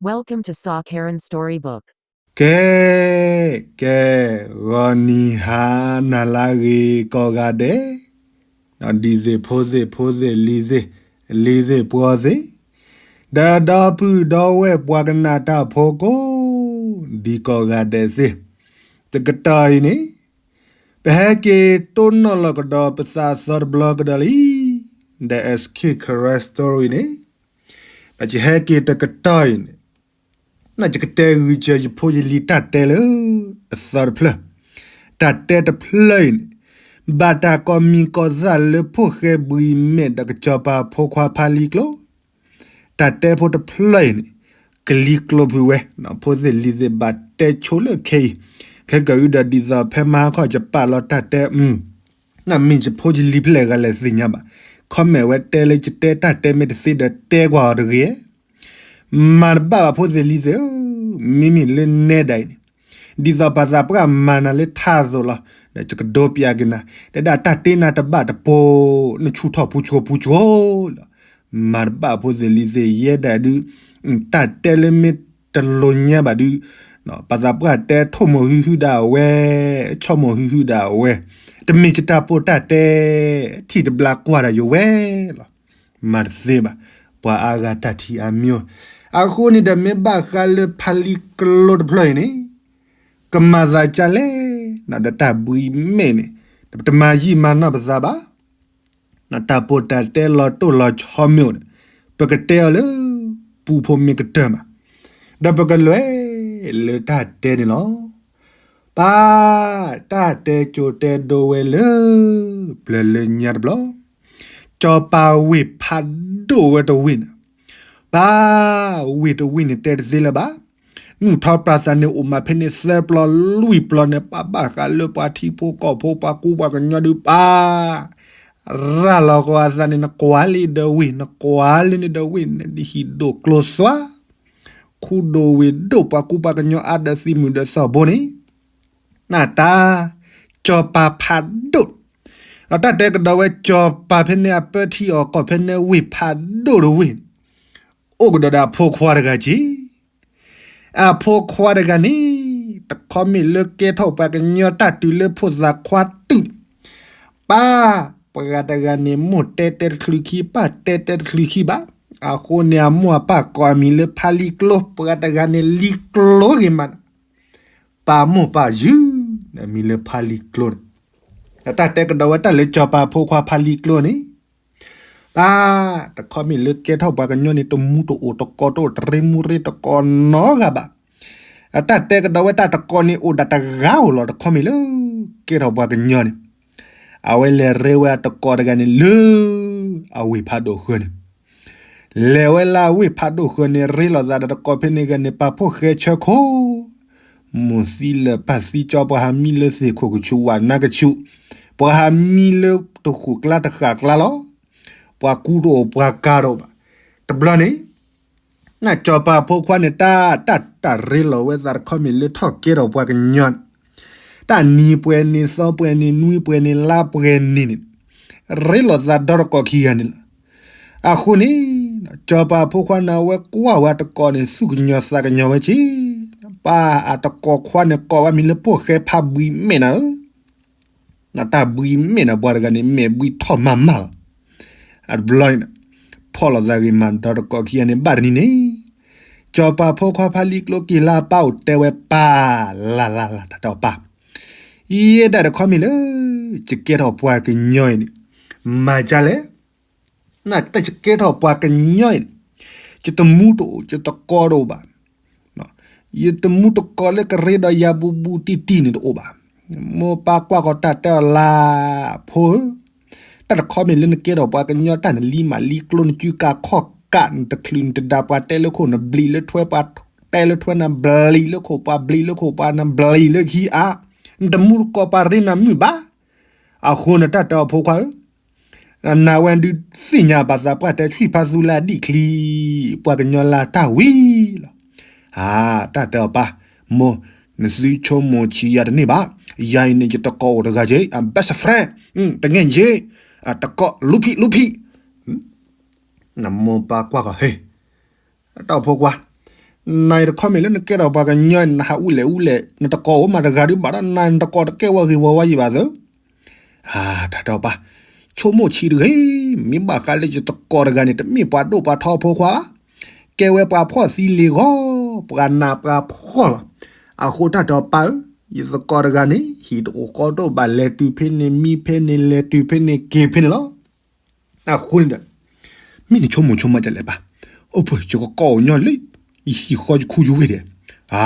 Welcome to Saw Karen Storybook. ကဲ, ကဲ, ဂီၤနံၤဟါနၤလၢအဂ့ၤကိးဂၤဒဲး, ဒ်သ့ၣ်ဖိသ့ၣ်ဖိသ့ၣ်လံၤသ့ၣ်, လံၤသ့ၣ်ပှီၤသ့ၣ်, ဒီးဒီပုၢ်ဒီဝဲၢ်ပှၤကနၣ်တၢ်ဖိကိး, ဒ်ကိးဂၤဒဲးသ့ၣ်, တကတီၢ်အံၤန့ၣ်, ပဟဲက့ၤတိၢ်နီၣ်လီၤကဒီးပသးအသီတဘျီကဒီးလံ, ဒီး S K Karen Story န့ၣ် ပကဟဲက့ၤတကတီၢ်အံၤန့ၣ်, ယကတဲဂုာ်စၢၤယဖိယလံၤတၢ်တဲလၢအသီတဖျၢၣ်, တၢ်တဲတဖျၢၣ်အံၤန့ၣ်, ဘၣ်တၢ်ကိးမံၤကိးသၣ်လၢဖိၣ်ဃဲဘှံးမဲာ်ဒီးကစီၤပၤဖိခွါဖါလံၤကျိ, တၢ်တဲဖိတဖျၢၣ်အံၤန့ၣ်, ကလံၤကျိဖုဝဲ, ဖိသ့ၣ်လံၤသ့ၣ်ဘၣ်တဲဆိလၢခဲအံၤ, ခဲကၢအုဒီးဒ်သိးဖဲမဟါခီယပာ်လီၤတၢ်တဲ နမ့ၢ်ယဖိယလံၤဖဲလဲၣ်ဂၤလဲၣ်သ့ၣ်ညါဘၣ်, comment ဝဲတဲလၢယတဲတၢ်တဲမ့ၢ်တသ့ဒီးတဲကွၢ်အီၤတဂ့ၤ, မၤတဘၣ်ဘၣ်ဖိသ့ၣ်လံၤသ့ၣ်ဧၢ, မ့မ့ၢ်လၢနဲဒၣ်အံၤန့ၣ်, ဒ်သိးပှၤသးပှၢ်မၤနၤလၢထးအသိးလီၤ, ဒီးယကဒိပျးက့ၤနၤ, တဲဒၣ်တၢ်တ့နၤတဘၣ်တပိၤနဆူၣ်ထီၣ်ပူၤဆှိပူၤဆှိလီၤ, မၤတဘၣ်ဖိသ့ၣ်လံၤသ့ၣ်ယဲဒၣ်ဒုး, တၢ်တဲလၢမ့ၢ်တလိၤညါဘၣ်ဒုး, ပှၤသးပှၢ်တဲထိၣ်မိၢ်ဟုဟုဒၣ်အဝဲ, ဆီၣ်မိၢ်ဟုဟုဒၣ်အဝဲ, တမ့ၢ်ယတၢ်ပိာ်တၢ်တဲ, ထံၣ်တဘျါကွၢ်ဒီးယဝဲလီၤ. မၤတသ့ဘၣ်, ပှၤအါဂၤတၢ်ထံၣ်အါမံၤ, အဃိန့ၣ်ဒီးမ့ၢ်ဘၣ်ဃးလၢဖါလံၤကျိတဖျၢၣ်အံၤန့ၣ်, ကမၤသးဒ်လဲၣ်, ဒီးတၢ်ဘှံးမဲာ်န့ၣ်, ပတမၤယံာ်မၤနီၢ်ပသးဘၣ်, တၢ်ပိာ်တၢ်တဲလီၤတိၢ်လီၤဆီမ့ၢ်အိၣ်ဒီး, ပကတဲအီၤလၢပူဖိမ့ၢ်ကတၢၢ်မး, ဒီးပကလဲၤလၢတၢ်တဲန့ၣ်လီၤ. ပၢ်, တၢ်တဲကၠိတဲဒိဝဲလၢ ပျၢၤလၢညါတဘျီ, စီၤပၤဝ့ၢ်ဖးဒိၣ်ဝဲတဝ့ၢ်န့ၣ်, ပၢ်, ဝ့ၢ်တဝ့ၢ်န့ၣ်တဲတသ့လၢၤဘၣ်, နုၢ်ထီပျၢၤသးန့ၣ်အိၣ်မးဖဲန့ၣ်သၢပျီလွံၢ်ပျီန့ၣ် ပှၤဘၣ်ဃးလၢပှၤထံဖိကီၢ်ဖိပှၤကူပှၤကညီဒုးပၢ်, ရၤလီၤကဝီၤသးန့ၣ် နကွၢ်လၢဒီဝ့ၢ် နကွၢ်လၢန့ၣ်ဒီဝ့ၢ်န့ၣ် ဒ်ဟံၣ်ဒိၣ်ကျိသွါ ခူဒိၣ်ဝ့ၢ်ဒိၣ် ပှၤကူပှၤကညီအါဒီးသံမုၢ်ဒီးသီၣ်ဘိန့ၣ်, နတၢ်, စီၤပၤဖးဒိၣ်, ဒီးတၢ်တဲကဒီးဝဲစီၤပၤဖဲန့ၣ် အပၢထံအီၣ်ကီၢ်ဖဲန့ၣ်ဝ့ၢ်ဖးဒိၣ်တဝ့ၢ်, အိၣ်ကဒီးဒီးအဖိခွါတဂၤက့ၤ အဖိခွါတဂၤန့ၣ် တခီမ့ၢ်လၢကဲထီၣ်ပှၤကညီတၢ်တုၤလၢဖိသၣ်ခွါတုၤ, ပၢ်, ပှၤဂၤတဂၤန့ၣ် မိၢ်တဲတဲတချုးခံ ပၢ်တဲတဲတချုးခံဘၣ်. အဃိန့ၣ် အမိၢ်အပၢ်ကိးအမံၤလၢဖါလံၤကျိ, ပှၤဂၤတဂၤန့ၣ် လံၤကျိဂ့ၤမး, ပၢ်မိၢ်ပၢ်ယုၢ်, အမံၤလၢဖါလံၤကျိန့ၣ်, တၢ်တဲကဒီးဝဲတၢ်လၢစီၤပၤဖိခွါဖါလံၤကျိန့ၣ် ပၢ်, တခီမ့ၢ်လၢကဲထီၣ်ပှၤကညီန့ၣ် တမူတအိၣ်တကိးတအိၣ် တရ့မူရ့တကိးနီတဂၤဘၣ်. အတၢ်တဲကဒီးဝဲတၢ်တကိးန့ၣ်အိၣ်ဒၣ်တဂၤဧိၤလီၤ တခီမ့ၢ်လၢကဲထီၣ်ပှၤကညီန့ၣ်, အဝဲလဲၤရ့ဝဲအတကိးတဂၤန့ၣ်လၢ အဝ့ၢ်ဖးဒိၣ်ဃၢၤန့ၣ် လဲၤဝဲလၢအဝ့ၢ်ဖးဒိၣ်ဃၢၤန့ၣ် ရ့လိာ်သးဒီးတကိးဖဲန့ၣ်ဂၤန့ၣ် ပာ်ဖှိၣ်ဃဲဆၢခိၣ်, မိၢ်သံလၢာ်ပၢ်သံကၠီ ပှၤဟးမံလၢသ့ၣ်ခိၣ်ကဆူးဝးနါကဆူး, ပှၤဟးမံလၢတဃိးကျါတဃာ်ကျါလီၤ. ပှၤကူတအိၣ်ပှၤကၤတအိၣ်ဘၣ်. တဘျီန့ၣ် နစီၤပၤဖိခွါန့ၣ် တၢ်တၢ်တၢ်ရ့လိာ်ဝဲသးတခီမ့ၢ်လၢထီၣ်ကဲထီၣ်ပှၤကညီန့ၣ်, တၢ်နံၤပှဲၤန့ၣ် သီပှဲၤန့ၣ် နွံပှဲၤန့ၣ် လါပှဲၤန့ၣ်န့ၣ်, ရ့လိာ်သးဒီတကိးခံဂၤန့ၣ်လီၤ. အဃိန့ၣ် စီၤပၤဖိခွါန့ၣ် အဝဲကွၢ်ဝဲအတကိးန့ၣ် သူၣ်ကညီၤသးကညီၤဝဲက့ၤ, ပၢ်အတကိးခွါန့ၣ်ကိးဝဲမံၤလၢဖိၣ်ဃဲဖးဘှံးမဲာ်နၤဧၢ တၢ်ဘှံးမဲာ်နၤ ပှၤတဂၤန့ၣ် မဲာ်ဘှံးထီၣ်မးမးလီၤ. အတဘျီန့ၣ် ဖီၣ်လိာ်သးဂ့ၤမးဒီတကိးခံဂၤန့ၣ် ဘၣ်တနံၤန့ၣ် စီၤပၤဖိခွါဖးလံကျိက့ၤလၢအပၢ်အိၣ်တဲဝဲပၢ်, လၢ်လၢ်လၢ် တၢ်တဲအီၤပၢ်, ယဲဒၣ်တခီမ့ၢ်လၢ ယကဲထီၣ်ပှၤကညီအံၤန့ၣ် မၤဒ်လဲၣ် နတၢ်ယကဲထီၣ်ပှၤကညီအံၤန့ၣ် ယတမူတအိၣ် ယတကိးတအိၣ်ဘၣ်. ယတမူတကိးလၢကရ့ဒီးယၤဘူးဘူးတံၢ်တံၢ်န့ၣ်တအိၣ်ဘၣ်. မိၢ်ပၢ်ကွၢ်ဃီၤတၢ်တဲအီၤလၢ်ဖိဧၢ, တၢ်တခီမ့ၢ်လၢနကဲထီၣ်ပှၤကညီတၢ် နလံမးလံကျိ နစုကၤခီၣ်ကး နတချုးနတဒါ ပှၤတဲလၢခိၣ် နဘျံးလၢထွဲ ပှၤတဲလၢထွဲ နဘျံးလၢခိၣ် ပှၤဘျံးလၢခိၣ် ပှၤနဘျံးလၢခံအါ, နတမူတကိးပှၤရ့နၤမုာ်ဘၣ်. အဃိန့ၣ် တၢ်တဲအီၤဖိခွါဧၢ, နဝဲဒုးသ့ၣ်ညါဘၣ်သးပှၢ်တဲဆံၣ်ဖးသူလၢအဒံၣ်ချံ, ပှၤကညီလၢတၢ်ဝံၤလီၤ. အါ, တၢ်တဲအီၤပၢ်, မိၢ်, နသုဆိကမိၣ်ဆံးယၤတန့ၢ်ဘၣ်. ယၤအံၤန့ၣ် ယတကိးအိၣ်တဂၤက့ၤ, အ best friend, တငဲၢ်က့ၤ, အတကိးလူဖံးလူဖံး. နမိၢ်ပၢ်ကွၢ်ဃီၤဟ့ၣ် တၢ်ဖိခွါ, နၤအံၤတခီမ့ၢ်လၢနကဲထီၣ်ပှၤကညီန့ၣ် နဟးအူလဲၣ်အူလဲၣ် နတကိးအိၣ်မးတဂၤဒုးဘၣ်ဒီးနၤ နတကိးတကဲဝဲဂ့ၤဝဲဝါယံၤဘၣ်သၢ အါ တၢ်တၢ်ပၢ်, ဆိကမိၣ်ဆံးတဂ့ၤ, မ့ၢ်ဘၣ်ဃးလၢယသကိးတဂၤန့ၣ် တမ့ၢ်ပှၤဒိၣ်ပှၤထီအဖိခွါဘၣ်, ကဲဝဲပှၤဖှီၣ်သံလ့ၤဂီၤ, ပှၤနးပှၤဖှီၣ်လီၤ. အဃိတၢ်တၢ်ပၢ်ဧၢ, ယသကိးတဂၤန့ၣ် ဟံၣ်တအိၣ်ဃီတအိၣ်ဘၣ် လဲၤတုၤဖဲန့ၣ် မံဖဲန့ၣ် လဲၤတုၤဖဲန့ၣ် က့ၤဖဲန့ၣ်လီၤ. အဃိန့ၣ်ဒီး မ့ၢ်နဆိကမိၣ်ဆိကမးဒ်လဲၣ်ဘၣ်, အိၣ်ဖှိၣ် ယကကိးအီၤညီလၢ ယဟံၣ်ဃီယခူယဝ့ၢ်ဒဲး, အါ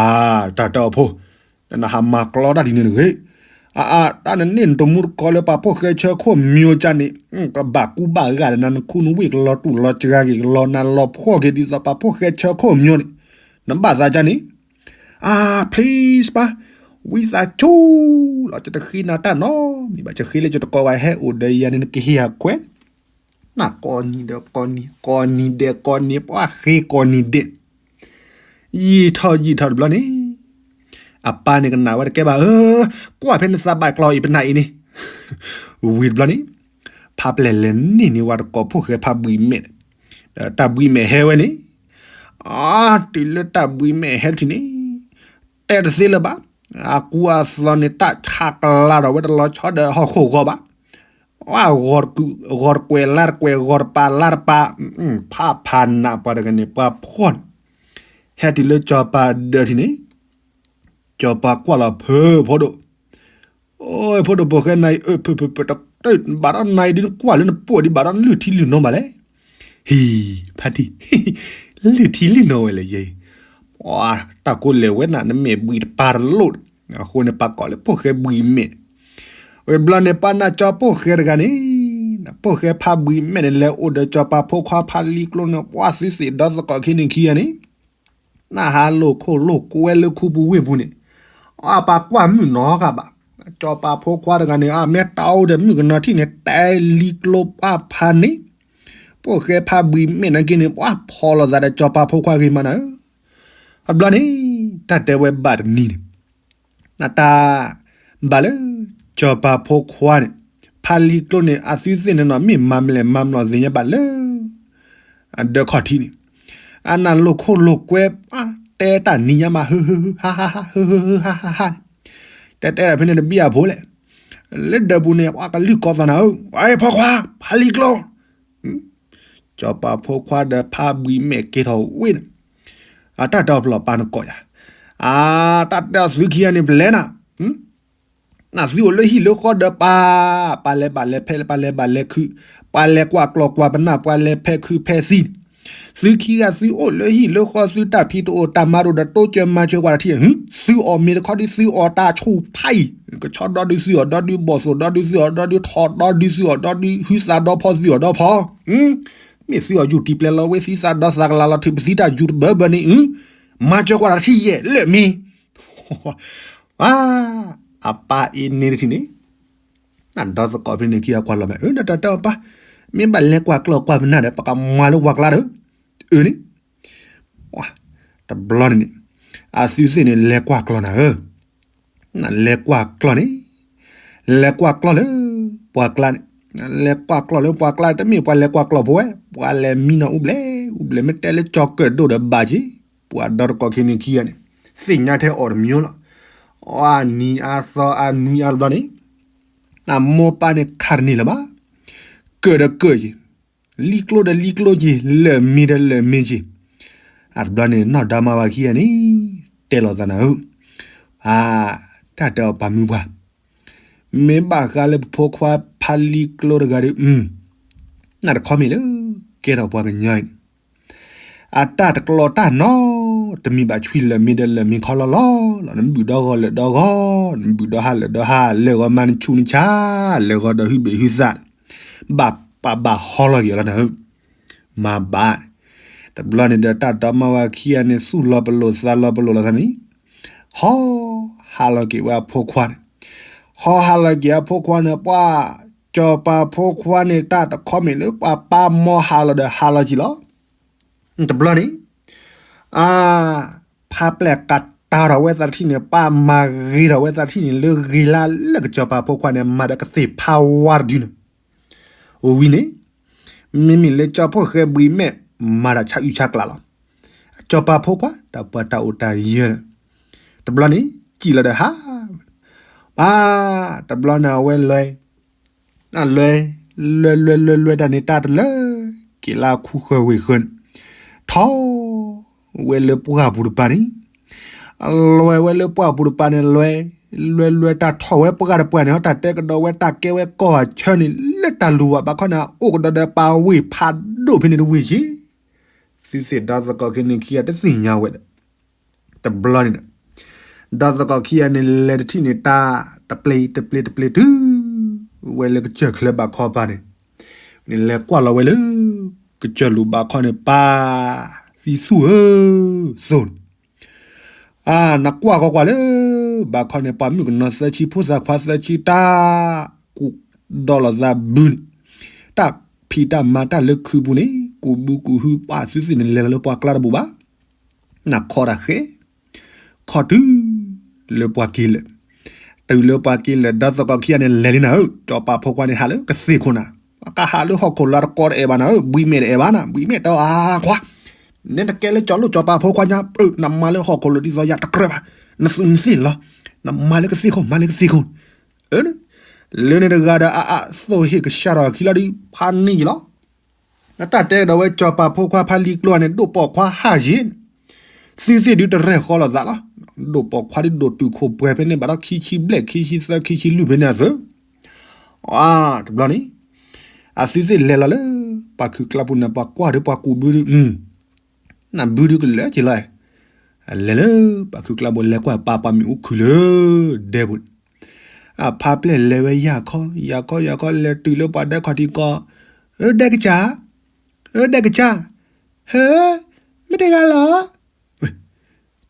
တၢ်တၢ်အိၣ်ဖှိၣ်, နဟးမၤကျီတၢ်ဒ်န့ၣ်တဂ့ၤ, အါအါ တၢ်နန့ၢ်နတမူတကိးလၢပှၤဖိၣ်ဃဲဆၢခိၣ်မၠိကၢန့ၣ် ကဘၣ်ကူဘၣ်ဂာ်ဒီးနၤ နခူနဝ့ၢ်ကလီၤတူၢ်လီၤစှၤက့ၤ ကလီၤနးလီၤဖှီၣ်က့ၤ ဒ်သိးပှၤဖိၣ်ဃဲဆၢခိၣ်မၠိန့ၣ်, နဘၣ်သးကၢန့ၣ် အါ please ပၢ်, ဝံသးစူၤလီၤ ယတဃ့နၤတၢ်နီတမံၤဘၣ်, ယဃ့လၢယတကိးဝဲဟဲအိၣ်ဒီးယၤန့ၣ် နကဟ့ၣ်ယၤခွဲး, နကိးနံၤဒီးကိးနံၤ ကိးနံၤဒဲးကိးနံၤ ပှၤဃ့ကိးနံၤဒဲး, ယံာ်ထီၣ်ယံာ်ထီၣ်တဘျီန့ၣ် အပၢ်န့ၣ်ကနၣ်ဝဲတကဲဘၣ်ဧၢ, ကွၢ်ဖဲနသးဘၣ်ကျီအံၤပနၢ်အံၤန့ၣ်, ဝံၤတဘျီန့ၣ် ဖးပျဲၢ်လဲၤန့ၢ်န့ၢ်ဝဲတကိးဖိၣ်ဃဲဖးဘှံးမဲာ်, ဒီးတၢ်ဘှံးမဲာ်ဟဲဝဲန့ၣ်, အါ တုၤလၢတၢ်ဘှံးမဲာ်ဟဲထံၣ်န့ၣ်, တဲတသ့လၢၤဘၣ်, အကူအသီန့ၣ် တၢ်ဆးကလၤဒီးဝဲတလီၤဆီဒီးဟီၣ်ခိၣ်ဂီၤဘၣ်, ဂီၤတကွဲၢ်လါတကွဲၢ် ဂီၤတပၤလါတပၤ, ဖးဖးနးပှၤတဂၤန့ၣ် ပှၤဖှီၣ်န့ၣ်, ဟဲတုၤလၢစီၤပၤဒၢးထံၣ်န့ၣ်, စီၤပၤကွၢ်လီၤဖၢဖိဒိၣ်, အိ ဖိဒိၣ်ဖိၣ်ဃဲနၤအံၤ အၢ ဖၢဖၢဖၢ တဘၣ်ဒီးနၤအံၤဒုး နကွၢ်လၢနပိာ်ဒံးဘၣ်ဒီးနလုၢ်ထံလုၢ်နိဘၣ်လဲၣ်, ဟံၣ် ဖါတံၢ်, လုၢ်ထံလုၢ်နိဝဲလဲၣ်ယဲ, တၢ်ကိးလဲၤဝဲနၤ နမဲာ်ဘှံးတပၤတလိၣ်, အဃိန့ၣ် ပှၤကိးလၢဖိၣ်ဃဲဘှံးမဲာ်, ဝံၤဘျီန့ၣ် ပှၤနၢ်ကၠီဖိၣ်ဃဲတဂၤန့ၣ်, ဖိၣ်ဃဲဖးဘှံးမဲာ်န့ၣ် လဲၤအိၣ်ဒီးစီၤပၤဖိခွါဖးလံကျိန့ၣ် ပှၤသုသ့ၣ်ဒီသကိးခံန့ၣ်ခံဂၤန့ၣ် နဟးလိာ်ခိၣ်လိာ်ကွဲလၢခူပူၤဝ့ၢ်ပူၤန့ၣ်, အပာ်ကွၢ်မုၣ်နီတဂၤဘၣ်, စီၤပၤဖိခွါတဂၤန့ၣ် အမ့ၢ်တၢ်အိၣ်ဒီးမုၣ်ကနီၤထံၣ်န့ၣ် တဲလံကျိပာ်ဖးန့ၣ်, ဖိၣ်ဃဲဖးဘှံးမဲာ်နာ်က့န့ၣ် ပှၤဖီၣ်လိာ်သးဒီးစီၤပၤဖိခွါဂ့ၤမးနၤဧၢ, အဘျီန့ၣ် တၢ်တဲဝဲဘၣ်တနံၤန့ၣ် နတၢ် ဘၣ်လၢ စီၤပၤဖိခွါန့ၣ် ဖးလံကျိန့ၣ် အသုသ့ၣ်န့ၣ်နီၤ မ့ၢ်မၤမလဲၣ်မၤမလီၤသ့ၣ်ညါဘၣ်လၢ အဒၢခီၣ်ထံးန့ၣ် အနၢ်လိာ်ခိၣ်လိာ်ကွဲ တဲတၢ်နံၤညါမး ဟၣ်ဟၣ်ဟၣ် ဟၣ်ဟၣ်ဟၣ် ဟၣ်ဟၣ်ဟၣ်န့ၣ် တဲတဲဒၣ်ဖဲန့ၣ်တဘံၣ်အဖိလဲၣ် လၢဒၢးပူၤန့ၣ် ပှၤကလုၢ်ကိးသးနၤဧၢ ဖိခွါ ဖးလံကျိ စီၤပၤဖိခွါဒီးဖးဘှံးမဲာ်က့ၤထီၣ်ဝ့ၢ်န့ၣ် အတၢ်တဲအီၤပလီၢ်ပာ်နကိးယၤ အတၢ်တဲအီၤသုခံဂၤန့ၣ် ပလဲၤနၤ နသုအိၣ်လၢဟံၣ်လၢဃီဒီးပၢ် ပၢ်လဲၤဘၣ်လဲၤဖဲ ပၢ်လဲၤဘၣ်လဲၤခု ပှၤလဲၤကွၢ်ကျီၢ်ကွၢ်ပနၢ် ပှၤလဲၤဖဲးခုဖဲးသံန့ၣ် သုခံဂၤသုအိၣ်လၢဟံၣ်လၢဃီ သုတၢ်ဖံးတအိၣ်တၢ်မၤတအိၣ်ဒီး တိစၢၤမၤစၢၤကွၢ်တထံၣ် သုအီၣ်မ့ၤတခီဒုး သုအီၣ်တၢ်ဆူၣ်ဖးအံၤ ကဆီဒီဒုး သုအီၣ်ဒီဒုး ဘီၣ်သိၣ်ဒီဒုး သုအီၣ်ဒီဒုး ထီၣ်ဒီဒုး သုအီၣ်ဒီဒုး ဟုသးဒီဖီသုအီၣ်ဒီဖီ မ့ၢ်သုအီၣ်ယူၢ်တံၢ်ပျဲလီၤဝဲ သုသးဒီသးကလၤလီၤ ထုးပသံတၢ်ယူၢ်တဘၢဘၢန့ၣ် မၤစၢၤကွၢ်တထံၣ်ယဲၢ် လၢာ်မ့ၢ် အပၢ်အံၤန့ၣ်တထံၣ်န့ၣ် နဒီသကိးဖဲန့ၣ်ခံဂၤကွၢ်လီၤမဲာ် အၢ နတၢ်တဲအီၤပၢ် မ့ၢ်ဘၣ်လဲၤကွၢ်ကျီၢ်ကွၢ်ပနၢ်ဒီး ပကမၤလၢပှၤကျါဒီး အၢန့ၣ် တဘျီန့ၣ်န့ၣ် အသုသ့ၣ်န့ၣ် လဲၤကွၢ်ကျီၢ်နၤဧၢ နလဲၤကွၢ်ကျီၢ်န့ၣ် လဲၤကွၢ်ကျီၢ်လၢ ပှၤကျါန့ၣ် လဲၤကွၢ်ကျီၢ်လၢပှၤကျါ တမ့ၢ်ပှၤလဲၤကွၢ်ကျီၢ်ဖိဝဲ ပှၤလဲၤမံနီၤအူဘျဲၣ် အူဘျဲၣ် မ့ၢ်တဲလၢကၠီၤကၢၣ်ဒိၣ်ဒီးဘၣ်က့ၤ ပှၤဒီသကိးခံန့ၣ်ခံဂၤန့ၣ် သ့ၣ်ညါထဲအီၤတမံၤလီၤ အနံၤအသီအနွံအါတဘျီန့ၣ် အမိၢ်ပၢ်န့ၣ်ခးတန့ၢ်လၢၤဘၣ် ကၢၣ်ဒီးကၢၣ်က့ၤ လံကျိဒီးလံကျိက့ၤ လၢာ်မ့ၤဒီးလၢာ်မ့ၤက့ၤ အတဘျီန့ၣ် နီၢ်ဒီမါဝၤခံဂၤန့ၣ် တဲလိာ်သးနၤဧၢ အါ တၢ်တဲအီၤပာ်မုၢ်ပှၢ် မ့ၢ်ဘၣ်ဃးလၢပဖိခွါဖးလံကျိတဂၤဒီး နတခီမ့ၢ်လၢ ကဲထီၣ်ပှၤကညီအံၤန့ၣ် အတၢ်တကျီၤတၢ်နီတမံၤဘၣ် ဆွံလၢာ်မ့ၤဒီးလၢာ်မ့ၤခီလီၤလီၤလီၤ နဘုၣ်ဒီဂီၤလၢာ်ဒီဂီၤ နဘုၣ်ဒီဟါလၢာ်ဒီဟါ လၢာ်ဂီၤမၤနဆူးနဆါ လၢာ်ဂီၤဒီးဟုဘ့ၣ်ဟုသၣ် ဘၣ်ပာ်ဘၣ်ဟီလီၤက့ၤအီၤလီၤနၤဧၢ မၤဘၣ် တဘျီန့ၣ်ဒီးတၢ်ဒီမါဝၤခံဂၤန့ၣ် သူၣ်လီၤပလိာ်သးလီၤပလိာ်လီၤသးန့ၣ် ဟီဟးလီၤက့ၤဝဲအဖိခွါန့ၣ် ဟီဟးလီၤက့ၤအဖိခွါန့ၣ် ပှၤ စီၤပၤဖိခွါန့ၣ် တၢ်တခီမ့ၢ်လၢပှၤပာ်မီဟးလီၤဒီးဟးလီၤက့ၤလီၤ တဘျီန့ၣ် အါ ဖးပျဲၢ်ကးတၢ်ထီၣ်ဝဲသးတထံၣ်န့ၣ် ပာ်မၤဂ့ၤထီၣ်ဝဲသးတထံၣ်န့ၣ် လၢဂ့ၤလၢလၢကစီၤပၤဖိခွါန့ၣ် မၤဒီးကသ့ၣ်ဖးဝါတဒုန့ၣ် ဝံၤန့ၣ် မ့မ့ၢ်လၢကၠီဖိၣ်ဃဲဘှံးမဲာ် မၤတၢ်ဆါအုးဆါကျးလီၤ. စီၤပၤဖိခွါ တၢ်ပှၤတၢ်အိၣ်တၢ်ယၢၤ တဘျီန့ၣ် စံၣ်လီၤဒီးဟး ပၢ် တဘျီန့ၣ်အဝဲလဲၤ အလဲၤ လဲၤလဲၤလဲၤလဲၤတၢ်န့ၣ် တၢ်တလၢ က့ၤလၢခူဃၢၤဝ့ၢ်ဃၢၤန့ၣ် ထီၣ်ဝဲလၢပှၢ်ပူၤတပၤန့ၣ် လဲၤဝဲလၢပှၢ်ပူၤတပၤန့ၣ် လဲၤ လဲၤလဲၤတၢ်ထီၣ်ဝဲပှၢ်တပၤန့ၣ် တၢ်တဲကဒီးဝဲတၢ်ကဲဝဲကီၢ်အဆၢန့ၣ် လၢတၢ်လူၤဘၣ်ဘၣ်ခီန့ၣ် အိၣ်ကဒီးဒီးပှၤဝ့ၢ်ဖးဒိၣ်ဖဲန့ၣ်တဝ့ၢ်ယ့ၣ် သုသ့ၣ်ဒီသကိးခံန့ၣ်ခံဂၤတသ့ၣ်ညါဝဲဒီး တဘျီန့ၣ်ဒီး ဒီသကိးခံဂၤန့ၣ် လဲၤတထံၣ်န့ၣ် တၢ်တပျ့ၤတပျ့ၤတပျ့ၤတုၤ ဝဲလၢကစၢၢ်ချၢဘၣ်ခီပၤန့ၣ် န့ၣ်လဲၤကွၢ်လီၤဝဲလၢ ကစၢၢ်လူၤဘၣ်ခီန့ၣ် ပၢ် သံသူၣ်ဧၢ သိၣ်န့ၣ် အါ နကွၢ်ကွၢ်ကွၢ်လၢ ဘၣ်ခီန့ၣ် ပှၤမုၣ်ကနီၤသၢဆံ ဖိသၣ်ခွါသၢဆံ တၢ်ကူၣ်ဒီလီၤသးဘုန့ၣ် တၢ်ဖံးတၢ်မၤတၢ်လၢခုးပူၤန့ၣ် ကူးဘုကူးဟု ပှၤသုသ့ၣ်န့ၣ် လဲၤလီၤလၢပှၤကျါတဘိးဘၣ် နခီတၢ်ဃဲ ခီတုၤ လၢပှၤက့ၤလၢာ် တုၤလၢပှၤက့ၤလၢာ် ဒီသကိးခံဂၤန့ၣ် လဲၤလံနၤဧၢ စီၤပၤဖိခွါန့ၣ် ဟးလၢကသ့ၣ်ခိၣ်နၤ ကဟးလၢဟီၣ်ခိၣ်လၢတကီတအဲၣ်ဘၣ်နၤဧၢ ဘှံးမဲာ်တအဲၣ်ဘၣ်နၤ ဘှံးမဲာ်တဲအါခွါ နဲနကဲလၢစီၤလိၣ်စီၤပၤဖိခွါညါ နမၤလၢဟီၣ်ခိၣ်လၢဒ်သိးယၤတကြၢးဘၣ် နသုးနသ့ၣ်လီၤ နမၤလၢကသ့ၣ်ခိၣ် မၤလၢကသ့ၣ်ခိၣ် လၢန့ၣ်တဂၤဒီး အအသိၣ်ဟ့ၣ်ကစၢ်ထီၣ်အခံလီၤဒုး ဖးနံၣ်ယံၤလီၤ အတၢ်တဲဒီးဝဲစီၤပၤဖိခွါဖးလံကျိန့ၣ် ဒိၣ်ပိာ်ခွါဟးယ့ၣ် သုသ့ၣ်ဒုးတရဲၣ်ဃီလိာ်သးလီၤ ဒိၣ်ပိာ်ခွါဒုးဒိၣ်တုာ်ခိၣ်ပှဲၤဖဲန့ၣ် ဘၣ်ဒီးခံဆံဘျဲၣ် ခံဆံသၢ ခံဆံလွံၢ်ဖဲန့ၣ်အသိး အါ တဘျီန့ၣ် အသုသ့ၣ်လဲၤလီၤလၢ ပှၤခုးကျါပူၤန့ၣ် ပှၤကွၢ်ဒီးပှၤကူးဘုဒုး နဘုဒုးကလၢက့ၤလီၤ လဲၤလၢ ပှၤခုးကျါပူၤ လဲၤကွၢ်ပာ်ပှၤမ့ၣ်အူခုၣ်လၢ ဒဲပူၤန့ၣ် အဖါပျဲၢ်လဲၤဝဲယၢ်ခီ ယၢ်ခီ ယၢ်ခီ လဲၤတုၤလၢပှၤဒဲခီၣ်ထံးကီၢ် အၢ ဒဲကစၢ် အၢ ဒဲကစၢ် ဟၢ မ့ၢ်တဂၤလီၤ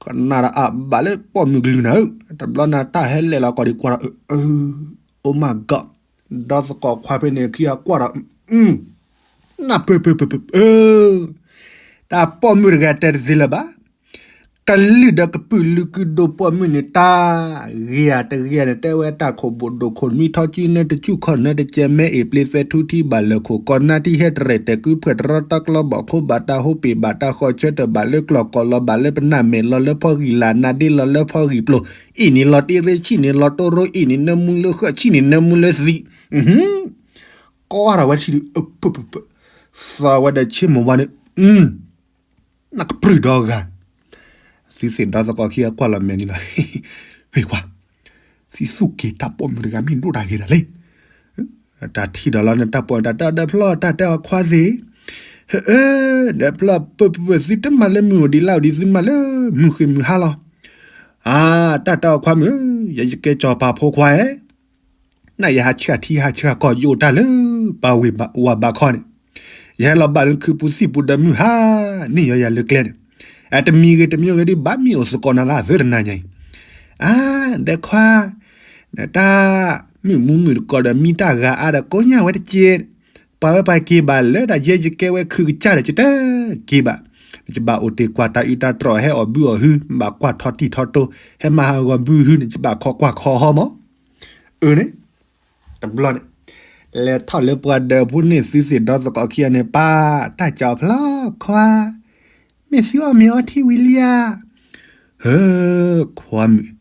ကနၣ်ဒီးအဘၣ်လၢပိာ်မုၣ်ကလုၢ်နၤဧၢ တဘျီနၤတၢ်ဟဲလဲၤလီၤကီၢ်ဒံးကွၢ်ဒီး အၢ Oh my God ဒီသကိးခွါဖဲန့ၣ် ခံဂၤကွၢ်ဒီး နၢ်ပၢၢ်ပၢၢ်ပၢၢ်ပၢၢ် တၢ်ပိာ်မုၣ်တဂၤတဲတသ့လၢၤဘၣ် ကလုၢ်ဒီးကပုာ်လုာ်ကုၢ်ဒိၣ်ပိာ်မုၣ်န့ၣ် တၢ်ဂ့ၤဧါတဂ့ၤဧါန့ၣ် တဲဝဲတၢ်ခိၣ်ဘိၣ်ဒိၣ်ခိၣ်နွံထီၣ်ကံနၢတစူၣ်ခီၣ်နၢတကဲမဲအ့ၣ်ပျ့ၤသွဲထူထံဘၣ်လၢာ်ခိၣ်ကီးနၢ်ထံဟဲတရဲၣ်တဲာ်ကုဖှဲၣ်တရီတၢကျီဘီၣ်ခိၣ်ဘၣ်တၢ်ဟိပ့ၣ်ဘၣ်တၢ်ဃီဆၢတၢၢ် ဘၣ်လၢကျီၢ်ကီၢ်လီၤဘၣ်လၢပနၢ်မဲာ်လီၤလၢဖီဂံၢ်လၢ်နၢ်ဒ့လီၤလၢဖီဂံၢ်ပျိၢ် အ့ၣ်န့ၣ်လီၤတ့ရ့ဆံၣ်န့ၣ်လီၤတိရိအ့ၣ်န့ၣ်နၢမူလၢဃၢဆံၣ်န့ၣ်နၢမူလၢသံး ကီးထီၣ်ဝဲတဆံဒုး သီဝဲဒီးဆ့မိၢ်ဝါန့ၣ် နကပြုၢ်ဒီဂၤ သုသ့ၣ်ဒီသကိးခံဂၤကွၢ်လီၤမဲာ်န့ၣ်လီၤ ဝ့ၢ်ကွၢ် သံသူၣ်က့ၤတၢ်ပိာ်မုၣ်တဂၤမ့ၢ်ဒိၣ်တၢ်ဂ့ၤဒၣ်လဲၣ် တၢ်ထံၣ်ဒီးလီၤန့ၣ် တၢ်ပိာ်တၢ်တဲဒီးဖျီၣ်တၢ်တဲအီၤခွါသ့ၣ် ဟၢ ဒီးဖျီၣ်ပၢၢ်ပၢၢ် သုတမၤလၢမုၢ်အိၣ်ဒံးလါအိၣ်ဒံး သုမၤလၢမုၢ်ဃ့ၢ်မုၢ်ဟါလီၤ အါ တၢ်တဲအီၤခွါမုၣ်ဧၢ ယဲယကဲစီၤပၤဖိခွါဧၢ နယဟးဆှၣ်ထံဟးဆှၣ်ကီၢ်ယအိၣ်တၢ်လၢ ပှၤဝ့ၢ်ဝၤဘးခီန့ၣ် ယဟဲလီၤဘၣ်လၢခုးပူၤသံၣ်ပူၤဒီးမုၢ်ဟါ န့ၢ်ယီၤယၤလၢကျဲန့ၣ် အတမံၤဂ့ၤတမံၤဂ့ၤဒ်ဘၣ်မံၤအိၣ်သကိးနၤလၢအသၢတနၤညါအံၤ အါ ဒီးခွါ နတၢ် မုၣ်မူမုၣ်တကိးဒီးမံတၢ်ဂၤအါဒီးကိးညါဝဲတက့ၢ် ပှၤဝဲပှၤက့ၤဘၣ်လၢတၢ်ယဲယကဲဝဲခုးကစၢ်ဒီး ယတက့ၤဘၣ် ယဘၣ်အိၣ်တ့ၢ်ကွၢ်တၢ်အုးတၢ်တြီၢ် ဟဲအီၣ်ဘုအီၣ်ဟု ဘၣ်ကွၢ်ထီတံၢ်ထီတိ ဟဲမၤဟးဂီၤဘုဟုန့ၣ် ယဘၣ်ခီကွၢ်ခီဟီမး အၢန့ၣ် တဘျီန့ၣ် လဲၤထီၣ်လၢပှၤဒၢးဖိန့ၣ် သုသ့ၣ်ဒီသကိးခံဂၤန့ၣ် ပၢ် တၢ်ကၠီဖျီခွါ မ့ၢ်သုအီၣ်မ့ၤအီထံဝံၤလံဧါ ဟၢ ခွါမုၣ်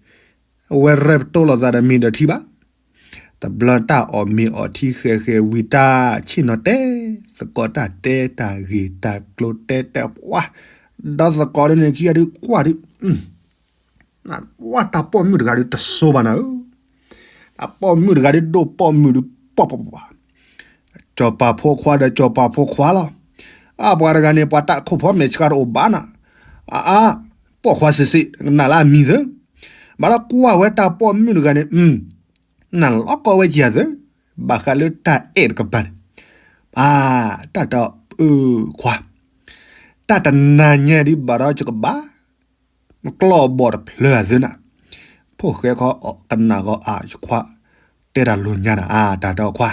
အဝဲရဲၣ်ပတီၢ်လိာ်သးဒီးမ့ၤဒီးထံဘၣ် တဘျီတၢ်အီၣ်မ့ၤအီထံဃဲၤဃဲၤဝံၤ တၢ်ဆ့ၣ်နီၤတဲသကိးတၢ်တဲတၢ်ဂ့ၢ်တၢ်ကျိၤတဲတဲပှၤ ဒီသကိးန့ၣ်ခံဂၤဒုးကွၢ်ဒုး ဝဲတၢ်ပိာ်မုၣ်တဂၤဒုးတစိဘၣ်နၤဧၢ, တၢ်ပိာ်မုၣ်တဂၤဒုးဒိၣ်ပိာ်မုၣ်ဒုးပှၤပှၤပှၤပှၤ, စီၤပၤဖိခွါဒီးစီၤပၤဖိခွါလီၤ. အါပှၤတဂၤန့ၣ် ပှၤတၢ်ခိၣ်ဖီမဲာ်ဆှးတအိၣ်ဘၣ်နၤ, အါအါ, ပိာ်ခွါစ့ၢ်စ့ၢ် နးလၢအမံၤသၢ, ဘၣ်ဒီးကွၢ်ဝဲတၢ်ပိာ်မုၣ်တဂၤန့ၣ် နးလီၤကီဝဲကယၤသၢ, ဘၣ်ဃးလၢတၢ်အဲၣ်တကပၤန့ၣ်, အါ တၢ်တအၢခွါ တၢ်တနၤညါဒုးဘၣ်ဒီးယကဘၣ် ကျီၢ်အဘီၣ်တဖျၢၣ်အသၢနၤ, ဖိၣ်ဃဲခီကနၣ်ဂီၤအါယခွါ, တဲတၢ်လိၤညါနၤ အါ တၢ်တအၢခွါ,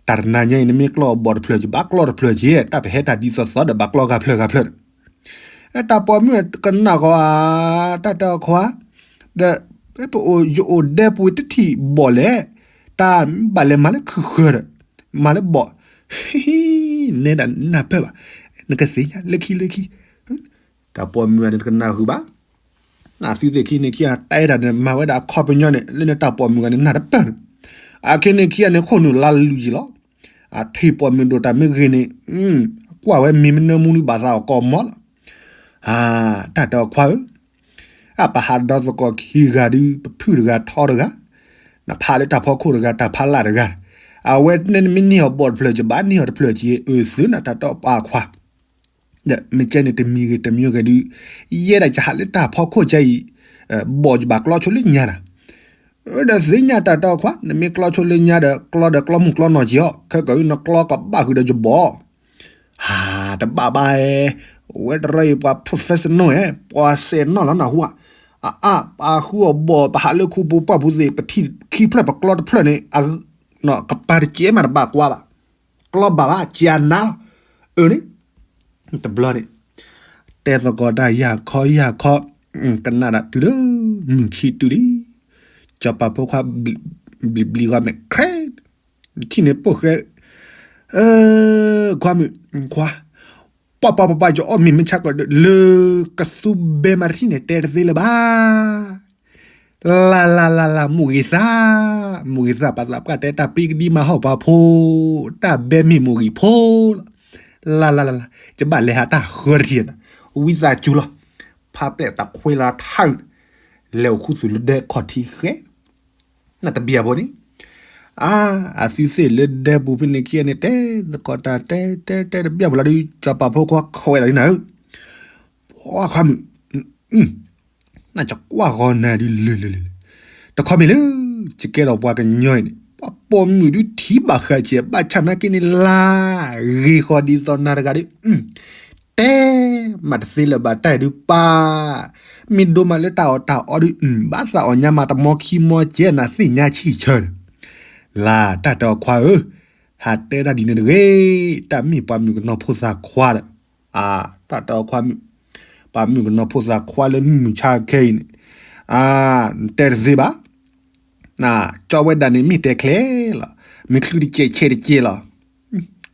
တၢ်တနၤညါအံၤ နမ့ၢ်ကျီၢ်အဘီၣ်တဖျၢၣ် ယဘၣ်ကျီၢ်တဖျၢၣ်က့, တၢ်ပဟဲတၢ်ဒ်သိးသိးဒီးဘၣ်ကျီၢ်ဂၤဖျၢၣ်ဂၤဖျၢၣ်ဒီး, တၢ်ပိာ်မုၣ်ကနၣ်ဂီၤအါ, တၢ်တအၢခွါ, ဒီး ပအိၣ်ယအိၣ်ဒဲပူၤတထံၣ်ဘီၣ်လဲၣ်, တၢ်ဘၣ်လဲၤမၤလၢခုဃၢၤဒီး, မၤလၢဘီၣ်, နဲဒၣ်နၢ်ပၢၢ်ဘၣ်, နကသ့ၣ်ညါလၢခံလၢခံ တၢ်ပိာ်မုၣ်ဂၤန့ၣ်တကနၣ်ဃုာ်ဘၣ်. နသုသ့ၣ်ခံန့ၣ်ခံဂၤတဲတၢ်န့ၣ် မၤဝဲဒၣ်အခီပညီန့ၣ် လၢန့ၣ်တၢ်ပိာ်မုၣ်ဂၤန့ၣ် နၢ်တပၢၢ်န့ၣ်, အခဲန့ၣ်ခံဂၤန့ၣ် ခိၣ်နူာ်လါလူၤယံၤလီၤ. အထံၣ်ပိာ်မုၣ်ဒိၣ်တၢ်မ့ၢ်ဂ့ၤန့ၣ် ကွၢ်ဝဲမံၤမနၢမူလံ ဘၣ်သးအီၤကိးမီလီၤ. အၢ တၢ်တၢ်ခွါဧၢ, အပဟးဒီသကိးခံဂၤဒုး ပဖုၣ်တဂၤထီတဂၤ, နဖးလၢတၢ်ဖီခိၣ်တဂၤ တၢ်ဖးလၢ်တဂၤ, အဝဲန့ၣ်မ့ၢ်န့ၢ်အီၤဘီၣ်တဖျၢၣ်ကဘၣ် န့ၢ်အီၤတဖျၢၣ်က့ အၢသုနတၢ်တၢ်ပာ်ခွါ ဒီးမ့ၢ်ကဲန့ၣ်တမံၤဂ့ၤတမံၤဂ့ၤဒုး, ယဲဒၣ်ယဟးလၢတၢ်ဖီခိၣ်ကဲအံၤ, ဘီၣ်ယဘၣ်ကျီဆိလၢညါတၢ်, ဒီးသ့ၣ်ညါတၢ်တၢ်ခွါ နမ့ၢ်ကျီဆိလၢညါဒီး ကျီဒီးကျီမုၢ်ကျီနီၢ်က့ၤအီၤ ခဲကနံၣ်အံၤနကျီကဘၣ်ဃုာ်ဒီးယဘီၣ် တဘၣ်ဘၣ်ဧဲ, ဝဲတရၢအံၤပှၤ professional ဧဲ ပှၤစဲးနီၣ်လီၤနၢ်ဟူဧါ, အအါ ပှၤဃုအီၤဘီၣ် ပဟးလၢခူပူၤပှၢ်ပူၤသ့ၣ် ပထံၣ်ခံဖျၢၣ်ပကျီတဖျၢၣ်န့ၣ်, ကပၤတစဲးမးတဘၣ်ကွၢ်ဘၣ်, ကျီဘၣ်ဘၣ် ကနၤလီၤ, အၢန့ၣ်, တဘျီန့ၣ်, တဲသကိးတၢ်ယၢ်ခီယၢ်ခီ, ကနၣ်ဒၣ်တုၤလၢ မုၢ်ခံတုၤလံ, စီၤပၤဖိခွါ ဘျံးဘျံးဂီၤမဲာ် ခြဲး ထံၣ်န့ၣ်ပိာ်ဃဲ, ခွါမုၣ်, ခွါ, ပှၤပှၤပှၤပှၤ ယအီၣ်မ့ၤမ့ၢ်ဆါကီးဒီး လၢကသူဘဲမၤတထံၣ်န့ၣ် တဲတသ့လၢၤဘၣ်. လၢ်လၢ်လၢ်လၢ် မိၢ်ဂ့ၤသး, မိၢ်ဂ့ၤသး ပှၤသးပှၢ်တဲတၢ်ပံကဒံမၤဟီၣ်ပှၤဖိ, တၢ်ဘဲမ့ၢ်မိၢ်ဂ့ၤဖိလီၤ. လၢ်လၢ်လၢ်လၢ် ယဘၣ်လဲၤဟးတၢ်ဃၢတထံၣ်နၤ, ဝံသးစူၤလီၤ. ဖးပျဲၢ်တၢ်ခွဲလၢထါအုး, လဲၤအိၣ်ခူသူၣ်လၢဒဲခီၣ်ထံးဃဲ နတဘၣ်ဘၣ်န့ၣ်, အါ, အသုသ့ၣ်လၢဒဲပူၤဖဲန့ၣ်ခံဂၤန့ၣ် တဲသကိးတၢ်တဲတဲတဲတဘၣ်ဘၣ်လီၤဒီး စီၤပၤဖိခွါခွဲးလီၤဒ်နၤဧၢ, ပှၤခွါမုၣ်, နကကွၢ်ဂီၤနၤဒ်လဲၣ်လဲၣ်လဲၣ်, တခီမ့ၢ်လၢ ယကဲထီၣ်ပှၤကညီအံၤန့ၣ် ပှၤပိာ်မုၣ်ဒုးထံၣ်ဘၣ်ဃးကဲ ဘၣ်ဆၣ်နာ်က့န့ၣ် လၢဂ့ၤဃီဒ်သိးနၤတဂၤဒီး တဲ မးတသ့လၢၤဘၣ်တၢ်ဒုးပၢ်, မ့ၢ်ဒိမးလၢတၢ်အီၣ်တၢ်အီဒုး ဘၣ်သးအီၣ်ညါမးတမီခံမီကဲနၤသ့ၣ်ညါဆံၣ်ဆၢန့ၣ်, လၢတၢ်တၢ်ခွါဧၢ, ဟးတဲတၢ်ဒ်န့ၣ်တဂ့ၤ, တၢ်မ့ၢ်ပှၤမုၣ်ကနီၤဖိသၣ်ခွါဒီး, အါ, တၢ်တၢ်ခွါမုၣ်, ပှၤမုၣ်ကနီၤဖိသၣ်ခွါလၢမုၢ်မုၢ်ဆါခဲအံၤန့ၣ်, အါ, နတဲတသ့ဘၣ် ကၠီဝဲဒၣ်န့ၣ်မ့ၢ်တဲချဲလီၤ, မ့ၢ်ချုးတကဲးဆဲးတကဲးလီၤ.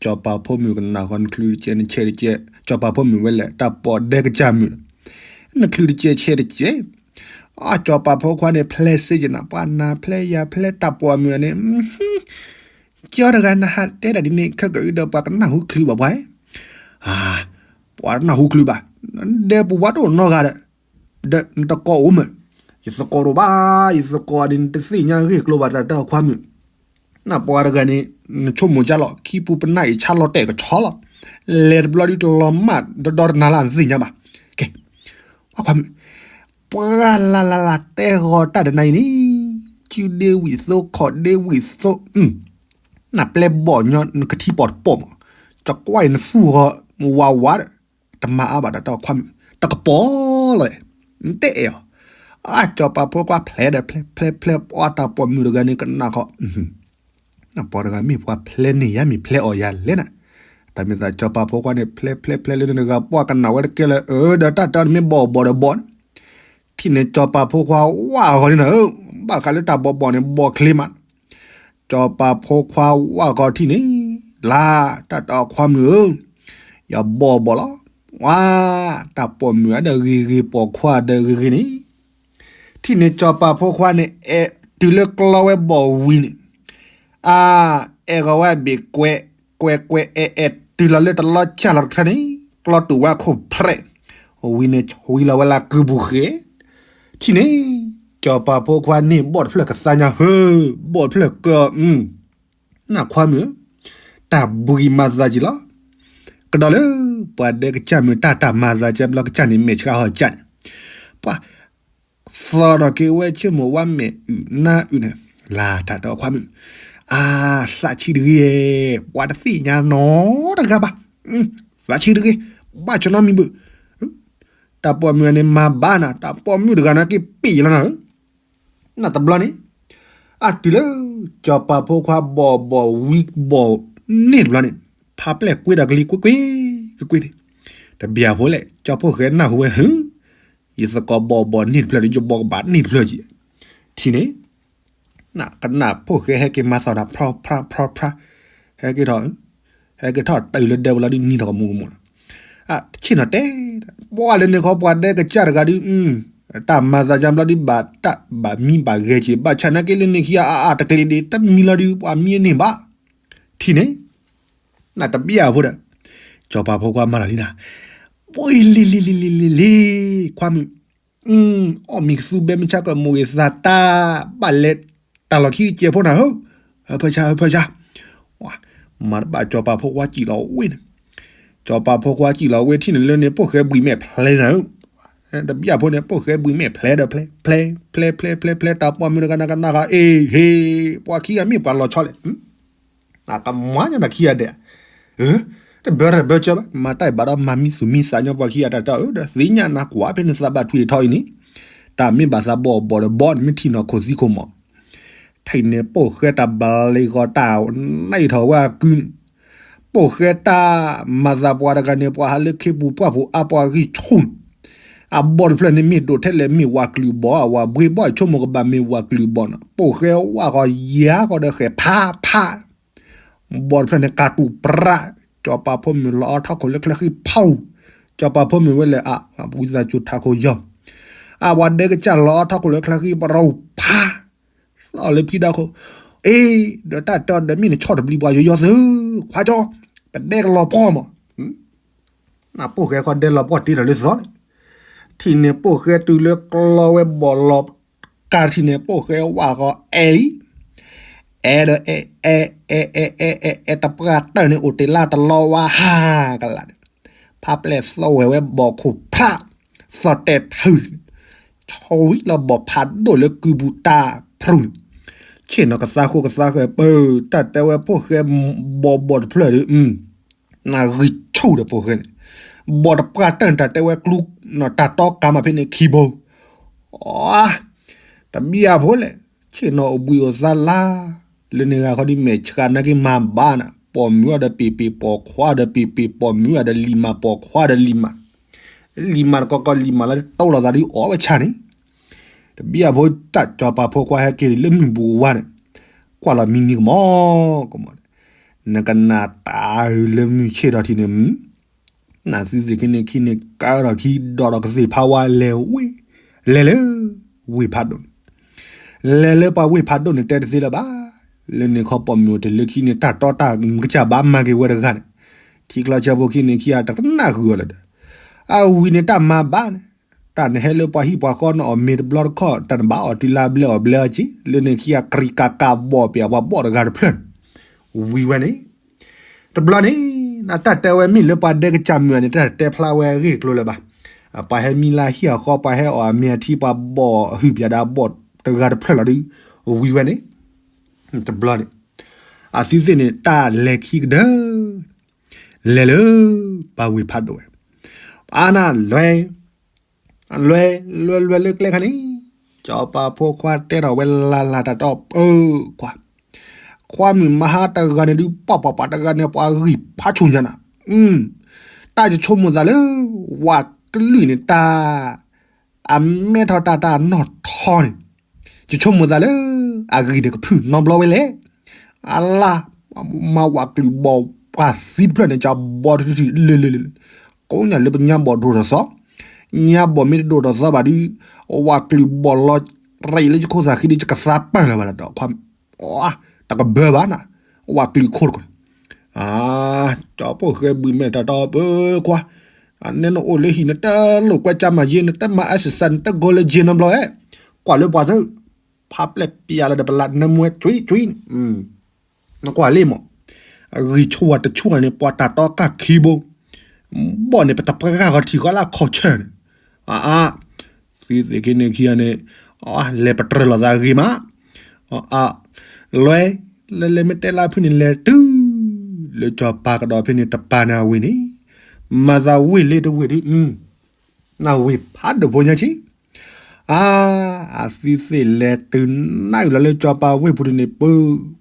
စီၤပၤဖိမုၣ်ကနၣ်ဃီ နချုးတကဲးနဆဲးတကဲး, စီၤပၤဖိမုၣ်ဝဲလဲၣ် တၢ်ပိာ်ဒဲကစၢ်မုၣ်, နချုးတကဲးဆဲးတကဲး, အစီၤပၤဖိခွါန့ၣ် ဖျဲးစ့ယနၤ ပှၤနၤဖျဲးယၤဖျဲးတၢ်ပိာ်မုၣ်န့ၣ် ကၠီတဂၤနဟးတဲဒၣ်ဒ်န့ၣ် ခဲကဒုးဒီးပှၤကနၢ်ဟူချုးဘၣ်ပှၤ, ပှၤတနၢ်ဟူချုးဘၣ်, ဒဲပူၤဝဲတအိၣ်နီတဂၤဒီး, ဒီးနတကိးအိၣ်မး, ယသကိးတအိၣ်ဘၣ်, ယသကိးဒ်နတသ့ၣ်ညါဂ့ၢ်ကျိၤဘၣ်တၢ်တၢ်ခွါမုၣ်, နပှၤတဂၤန့ၣ်, နဆိကမိၣ်ကၢ်လီၤ ခံပူၤပနၢ်အံၤဆါလီၤတဲာ်ကဆီလီၤ, လဲၤတဘျီဒ်တလီၤမၢ်ဒီဒီတနၤလၢ်နသ့ၣ်ညါဘၣ်, ကဲ, ပှၤခွါမုၣ် ပှၤလၢ်လၢ်လၢ်တဲဂီၤတၢ်တနၤအံၤန့ၣ်, စုဒ့ဝံၣ်သိ ခီၣ်ဒ့ဝံၣ်သိ, နပျဲၢ်ဘီၣ်ညီ နကထံပီၣ်တပီၣ်မး, ကကွၢ်အံၤနသူၣ်ဂီၤဝးဝးဒီး, တမၤအါဘၣ်တၢ်တၢ်ခွါမုၣ်, တကပီၤလီၤ, နတဲအဲၣ်အီၤ, အါ စီၤပၤဖိခွါဖျဲးဒီး ဖျဲးဖျဲးဖျဲး ပှၤတၢ်ပိာ်မုၣ်တဂၤန့ၣ်ကနၣ်ဃီ ပှၤတဂၤမ့ၢ်ပှၤဖျဲးန့ၢ်ယၤ မ့ၢ်ဖျဲးအီၣ်ယၤလဲၣ်နၤ, တၢ်မ့ၢ်သးစီၤပၤဖိခွါန့ၣ် ဖျဲးဖျဲးဖျဲးလၢန့ၣ်တဂၤ ပှၤကနၣ်ဝဲတကဲလၢၤ အၢ ဒီးတၢ်တၢ်န့ၣ်မ့ၢ်ဘီၣ်ဘီၣ်ဒီးဘီၣ်န့ၣ်, ထံၣ်န့ၣ်စီၤပၤဖိခွါဝၢ်ဂီၤန့ၣ်နၤဧၢ, ဘၣ်ဃးလၢတၢ်ဘီၣ်ဘီၣ်န့ၣ် ဘီၣ်ချ့မး, စီၤပၤဖိခွါဝၢ်ဂီၤထံၣ်န့ၣ်, လၢ တၢ်တၢ်ခွါမုၣ်ဧၢ, ယဘီၣ်ဘီၣ်လီၤ, ဝါ, တၢ်ပိာ်မုၣ်အဒီးဂ့ၤဂ့ၤ ပိာ်ခွါဒီးဂ့ၤဂ့ၤန့ၣ် ထံၣ်န့ၣ်စီၤပၤဖိခွါန့ၣ် အဲၣ်တုၤလၢကျီဝဲဘီၣ်ဝံၤန့ၣ်, အါ, အဲၣ်ဂီၤဝဲအဘ့ၣ်ကွဲး, ကွဲးကွဲးအဲၣ်အဲၣ်တုၤလီၤလၢတလီၤကၢ်လီၤတချၢန့ၣ်, ကျီတူာ်ဝဲခိၣ်ဖြဲး, ဝံၤန့ၣ်ဝံၤလီၤဝဲလၢကုပူၤဃဲ, ထံၣ်န့ၣ်, စီၤပၤဖိခွါန့ၣ်ဘီၣ်တဖျၢၣ်ကသါညါဟၢ, ဘီၣ်တဖျၢၣ်ကၢ, နၢ်ခွါမုၣ်, တၢ်ဘှံးမၤသးက့ၤလီၤ, ကဒီးလၢ ပှၤဒဲကစၢ်မုၣ်တၢ်တၢ်မၤသးကဲဘျီကစၢ်န့ၣ် မဲာ်ဆှးဟီၣ်ကၢ်န့ၣ်, ပှၤ သီဒီးက့ၤဝဲဆ့မိၣ်ဝါမဲာ်အုၣ်နါအုၣ်န့ၣ်, လၢတၢ်တၢ်ခွါမုၣ်, အါ, သးဆံးတဂ့ၤ, ပှၤတသ့ၣ်ညါနီတဂၤဘၣ်, သးဆံးတဂ့ၤ, ဘၣ်ဆၢနီတမံၤဘၣ်, တၢ်ပိာ်မုၣ်န့ၣ်မၤဘၣ်နၤ, တၢ်ပိာ်မုၣ်တဂၤန့ၣ်က့ၤပ့ၢ်ယလီၤနၤဧၢ နတဘျီန့ၣ်, အတုၤလၢ စီၤပၤဖိခွါဘီၣ်ဘီၣ်ဝံၤဘီၣ်န့ၢ်တဘျီန့ၣ်, ဖးပျဲၢ်ကွ့ဒီးကလံၤကွ့ကွ့, ကွ့ကွ့န့ၣ်, တဘၣ်ဖိလဲၣ် ကၠီဖိၣ်ဃဲနၢ်ဟူဝဲဟၢ, ယသကိးဘီၣ်ဘီၣ်န့ၢ်တဖျၢၣ်ဒီး ယဘီၣ်ကဘၣ်န့ၢ်တဖျၢၣ်က့ၤ, ထံၣ်န့ၣ် ကနၣ်ဖိၣ်ဃဲဟဲက့ၤမၤသီၣ်တၢ် ဖြီဖြီဖြီဖြီ, ဟဲက့ၤထီၣ်, ဟဲက့ၤထီၣ်တုၤလၢဒဲပူၤလီၤဒ်နံၤထီၣ်ကမူးကမူးလီၤ, ဆ့ၣ်နီၤတဲ, ပှၤလၢန့ၣ်ခီပှၤဒဲကစၢ်တဂၤဒုး, တၢ်မၤသးကဘျီဒုး ဘၣ်တၢ်ဘၣ်မံဘၣ်ဂဲၤက့ၤ ဘၣ်ဆၣ်နာ်က့လၢန့ၣ်ခံဂၤအါအါတကျ့ဒံး တမံၤလီၤဒုး ပှၤမံအန့ၢ်ဘၣ်, ထံၣ်န့ၣ်, နတဘၣ်အဖိဒီး, စီၤပၤဖိခွါမၤလီၤလံနၤ, ပှ့ၤလံလံလံလံလံလံ, ခွါမုၣ်, အီၣ်မ့ၤကသူဘဲမုၢ်ဆါကမိၣ်ဂ့ၤသးတၢ် ဘၣ်လဲၤတၢ်လီၢ်ခံကဲးဖိနၤဧၢ, ဖၢဆါ ဖၢဆါ, မၤတဘၣ်စီၤပၤဖိခွါစံၣ်လီၤဝ့ၢ်န့ၣ်, စီၤပၤဖိခွါစံၣ်လီၤဝ့ၢ်ထံၣ်န့ၣ်လၢန့ၣ် ပိာ်ဃဲဘှံးမဲာ်ဖျဲနၤဧၢ, တဘၣ်အဖိန့ၣ် ပိာ်ဃဲဘှံးမဲာ်ဖျဲဒီးဖျဲ, ဖျဲ ဖျဲ ဖျဲ ဖျဲ တၢ်ပိာ်မုၣ်တဂၤနကနၣ်ဃီ အ့ဟ့, ပှၤခံဂၤမ့ၢ်ပှၤလီၤဆီလဲၣ် အကမၤညီနၤခံဂၤဒဲး, တဘၢတဘၢကၢဘၣ် မၤတၢ်အံၤဘၣ်ဒီးမၤမံသူၣ်မံသးညီပှၤခံဂၤတၢ်တၢ်အၢ ဒီးသ့ၣ်ညါနၤကွၢ်ဖဲန့ၣ်သးဘၣ်ထွံၣ်ထီအံၤန့ၣ်, တၢ်မ့ၢ်ဘၣ်သးဘီၣ်ဘီၣ်ဒီးဘီၣ်န့ၣ် မ့ၢ်ထံၣ်နီၢ်ခိၣ်သံခိၣ်မး, ထံၣ်န့ၣ်ပိာ်ဃဲတၢ်ဘၣ်လ့ၢ်ဂီၤတၢ်နံၣ်ထီၣ်ဝဲအကုန့ၣ်, ပိာ်ဃဲတၢ်မၤသးပှၤတဂၤန့ၣ် ပှၤဟးလၢခ့ပူၤပှၢ်ပူၤအါပှၤဂံၢ်ဆူၣ်န့ၣ် အဘီၣ်တဖျၢၣ်န့ၣ်မ့ၢ်ဒိၣ်ထဲလဲၣ်မ့ၢ်ဝးကလုာ်ဘီၣ် အဝးဘှ့ဘီၣ်ဆိကမိၣ်ကဘၣ်မ့ၢ်ဝးကလုာ်ဘီၣ်န့ၣ် ပိာ်ဃဲဝၣ်ဃီယၤဃီဒီးဃဲၤဖးဖး, ဘီၣ်တဖျၢၣ်န့ၣ်ကးတူၢ်ပြး, စီၤပၤဖိမုၣ်လီၤအီထီၣ်ခိၣ်လၢချၢဃံဖီ, စီၤပၤဖိမုၣ်ဝဲလဲၣ်အ ဝံသးစူၤထးခိၣ်ယီၤ, အဝဲဒဲကစၢ်လီၤအီထီၣ်ခိၣ်လၢချၢဃံပရီဖး, သီၣ်လၢဖံဒီခိၣ်, အ့, ဒီးတၢ်တီဒီးမ့ၢ်နဆီၣ်တဘျံးပှၤယိယီသု, ခွါကၠီ, ပဒဲကလီၤပှီၢ်မး နပိာ်ဃဲခီဒဲလီၤပှီၢ်တ့ထီၣ်လၢသီန့ၣ်, ထံၣ်န့ၣ်ပိာ်ဃဲတုၤလၢကျီဝဲဘီၣ်လီၤကါထံၣ်န့ၣ် ပိာ်ဃဲဝၣ်ဃီအဲၣ်လံ, အဲၣ်ဒီး အဲၣ် အဲၣ် အဲၣ် အဲၣ် အဲၣ် တပှၢ်တၢၢ်န့ၣ် အိၣ်တ့ၢ်လၢတလီဝါဟါကလးဒီး, ဖးပျဲၢ်သီဝဲဝဲဘီၣ်ခိၣ်ဖး, သီၣ်တဲာ်ထုး, ဆီဝံၤလီၤဘီၣ်ဖးဒိၣ်လၢကုပူၤတၢ်ဖရူးန့ၣ်, ဆ့ၣ်နီၤကသါဃိကသါဃဲၤပၢၢ် တၢ်တဲဝဲပိာ်ဃဲဘီၣ်ဘီၣ်တဖျၢၣ်ဒီး နဂံၢ်ဆူၣ်ဒီးပိာ်ဃဲန့ၣ်, ဘီၣ်တပှၢ်တၢၢ်န့ၣ် တၢ်တဲဝဲကျူ, တၢ်တီကၤမးဖဲန့ၣ်ခံဘိ, အ, တဘံၣ်အဖိလဲၣ်, ဆ့ၣ်နီၤအိၣ်ဘှံးအိၣ်သါလါ, လၢန့ၣ်ဂၤခီဒ်မဲာ်ဆှးနာ်က့မၤဘၣ်နၤ, ပိာ်မုၣ်အီၤဒီးပ့ၤပ့ၤ ပိာ်ခွါဒီးပ့ၤပ့ၤ ပိာ်မုၣ်အီၤဒီးလံာ်မး ပိာ်ခွါဒီးလံာ်မး, လံာ်မးတကီကီလံာ်မးလၢတတီလီၤသးဒ်အီၣ်ဝဲဆၣ်န့ၣ်, တဘံၣ်အဖိတၢ်စီၤပၤဖိခွါဟဲက့ၤလၢမုၢ်ဘူဝါန့ၣ်, ကွၢ်လီၤမံမံကမီၤ, ကမီၤ, နကနၣ်တၢ်အုးလၢမုၢ်ဆ့ၣ်ထီၣ်ထံးန့ၣ်, နသုသ့ၣ်က့န့ၣ်ခံန့ၣ် ကါထီၣ်ခံဒီးဒီးကသ့ၣ်ဖးဝါလဲၤဝ့ၢ်, လဲၤလၢ, ဝ့ၢ်ဖးဒိၣ်န့ၣ်, လဲၤလၢပှၤဝ့ၢ်ဖးဒိၣ်န့ၣ်တဲတသ့လၢၤဘၣ်, လၢန့ၣ်ခီပိာ်မုၣ်အိၣ်တ့ၢ်လၢခံန့ၣ် တၢ်တီတၢ်မုၢ်ကစၢ်ဘၣ်မၤက့ၤဝဲတဂၤန့ၣ်, ထံချီဆၢဖိခံန့ၣ်ခံဂၤတကနၣ်ဃုာ်အီၤလၢၤဒီး, အဝံၤန့ၣ်တၢ်မၤဘၣ်န့ၣ်, တၢ်နဟဲလၢပှၤဟံၣ်ပှၤဃီန့ၣ်အီၣ်မ့ၤတဘျီတခီၣ် တၢ်နဘၣ်အီၣ်တုၤလၢအဘျဲအီၣ်ဘျဲအီၤက့ၤ လၢန့ၣ်ခံဂၤကရံးကးကးဘီၣ်ပှၤဘီၣ်တဂၤတဖျၢၣ်န့ၣ်, ဝံၤဝဲန့ၣ် တဘျီန့ၣ်, နတၢ်တဲဝဲမ့ၢ်လၢပှၤဒဲကစၢ်မုၢ်န့ၣ် တၢ်တဲဖျါဝဲအဂ့ၢ်ကျိၤလၢၤဘၣ်. ပှၤဟဲမံလၢဟံၣ်အဃီ ပှၤဟဲအီၣ်အမ့ၤအထံ ပှၤဘီၣ်ဟုၣ်ပၠးဒီးဘီၣ်တဂၤတဖျၢၣ်လီၤဒုး, ဝံၤဝဲန့ၣ်, တဘျီန့ၣ်, အသုသ့ၣ်န့ၣ် တၢ်လဲၤခံကဒၢ, လဲၤလၢ, ပှၤဝ့ၢ်ဖးဒိၣ်ဝဲ, အါနၤလွဲ လွဲ လွဲ လွဲလၢကျဲခါန့ၣ်, စီၤပၤဖိခွါတဲထီၣ်ဝဲလၢ်လၢ်တၢ်တီပၢခွါ, ခွါမုၣ်မဟါတဂၤန့ၣ်ဒုး ပှၤပှၤပှၤတဂၤန့ၣ် ပှၤဂံၢ်ဖးဆူၣ်ညါနၤ, တၢ်ယဆိကမိၣ်သးလၢ, ဝၤကလုာ်န့ၣ်တၢ်, အမဲထီၣ်တၢ်တၢ်နီၢ်ထီန့ၣ်, ယဆိကမိၣ်သးလၢ, အဂံၢ်ဒၢးကဖုၣ်နီတဘျီဝဲလဲၣ်, အလါ, မၤဝၤကလုာ်ဘီၣ်ပှၤသံတဖျၢၣ်န့ၣ် ကဘီထံထံၣ်လၢလၢလၢလၢ, ကိးညါလၢပညါဘီၣ်ဒိၣ်ထီၣ်သီ, ညါဘီၣ်မ့ၢ်တဒိၣ်ထီၣ်သီဘၣ်ဒုး, ဝၤကလုာ်ဘီၣ်လီၤ, ရံးလၢယခိၣ်သးဃံဒုး ယကသးပၢၢ်လၢၤဘၣ်လီၤဒီးခွါ, တကဘၢဘၣ်နၤ, ဝၤကလုာ်ခိၣ်တကီၢ်, စီၤပိာ်ဃဲဘှံးမဲာ်တၢ်တီပၢခွါ, နနအိၣ်လၢဟံၣ်နတလိာ်ကွဲကၢ်မၤယ့ နတမၤ exercise နတဂီၤလၢယ့နီတဘျီဧဲ, ကွၢ်လၢပှၤသၢ, ဖးပျဲၢ်ပျးလၢဒီးပလးနၢမူဝဲကွံကွံ နကွၢ်လံမး, အဂံၢ်ဆူၣ်ဝဲတဆူၣ်န့ၣ် ပှၤတၢ်တီကၢ်ခံဘိ, ဘီၣ်န့ၣ် ပတပှၢ်ဂၤဂီၤထံၣ်ဃီလၢအခီၣ်ဆၢၣ်န့ၣ်, အါအါ, သုသ့ၣ်က့န့ၣ်ခံဂၤန့ၣ်, လဲၤပတြၢၤလိာ်သးဂ့ၤမး, အါအါ, လွဲ, လဲၤလဲၤမ့ၢ်တဲလၢဖုၣ်န့ၣ်လဲၤတုၤ, လၢစီၤပၤကဒီးဖဲန့ၣ်တပၤန့ၣ်အဝ့ၢ်န့ၣ်, မၤသးဝ့ၢ်လ့တဝ့ၢ်ဒုး နဝ့ၢ်ဖးဒိၣ်ဖိညါဆံ, အါ, အသုသ့ၣ်လဲၤတုၤနၢ်အုၣ်လီၤလၢစီၤပၤဝ့ၢ်ပူၤတန့ၣ်ပၢ,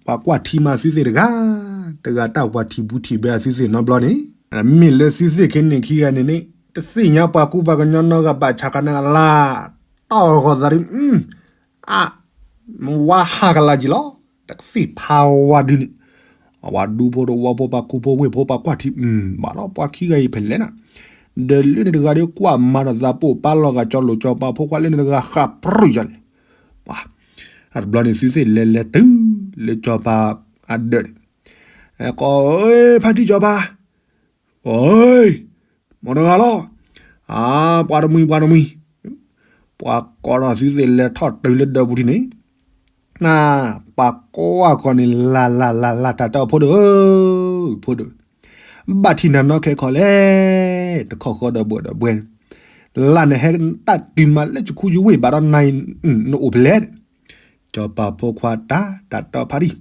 ပှၤကွၢ်ထံမးသုသ့ၣ်တဂၤ, တဂၤတၢ်ပှၤထံၣ်ဘူးထံၣ်ဘဲအသုသ့ၣ်နီတဘျီန့ၣ်, မ့ၢ်လၢသုသ့ၣ်က့န့ၣ်ခံဂၤန့ၣ်န့ၣ်, တသ့ၣ်ညါပှၤကူပှၤကညီနီတဂၤဘၣ်ဆၣ်ခါန့ၣ်အလါ, တၢ်ဂီၤသးဒုး, အါ, ဝါဟးကလးက့ၤလီၤ, တကသ့ၣ်ဖးဝါဒုးန့ၣ်, အဝဲဒူဖိတဝီဖိပှၤကူဖိဝ့ၢ်ဖိပှၤကွၢ်ထံ, ဘၣ်ဒီးပှၤခံဂၤအံၤဖဲလဲၣ်နၤ, ဒီးလၢန့ၣ်တဂၤဒီးကွၢ်မၤဒီးသးပိာ်ပၢ်လီၤဂာ် ကၠီလိာ်ကၠီၤပၤဖိခွါလၢန့ၣ်တဂၤဃးပြူၢ်ယၤလဲၣ်. ပှၤ အတဘျီန့ၣ် သုသ့ၣ်လဲၤလဲၤတုၤလၢကၠီၤပၤအဒၢးန့ၣ်, အဲ ကိး ဖါတံၢ်ကၠီၤပၤ, အိ မတၤတဂၤလီၤ, အ ပှၤတမှံၤ ပှၤတမှံၤ, ပှၤကိးဒီးသုသ့ၣ်လဲၤထီၣ်တုၤလၢဒၢးပူၤထံးန့ၣ်, န ပှၤကိးအကီၢ်န့ၣ် လၢ်လၢ်လၢ်လၢ် တၢ်တဲအီၤ ဖိဒိၣ်ဧၢ, ဖိဒိၣ်, ဘၣ်ထံၣ်နၤနီၢ်ခဲခီလဲၣ်, တခီဃီဒီးဘှဲးဒီးဘှဲးန့ၣ်, လၢ်နဟဲတၢ်တုၤမးလၢယခူယဝ့ၢ်ဘၣ်ဒီးနၤအံၤ နအိၣ်ဖဲလဲၣ်, ကၠီၤပၤဖိခွါတၢ် တၢ်တဲအီၤ ဖါတံၢ်,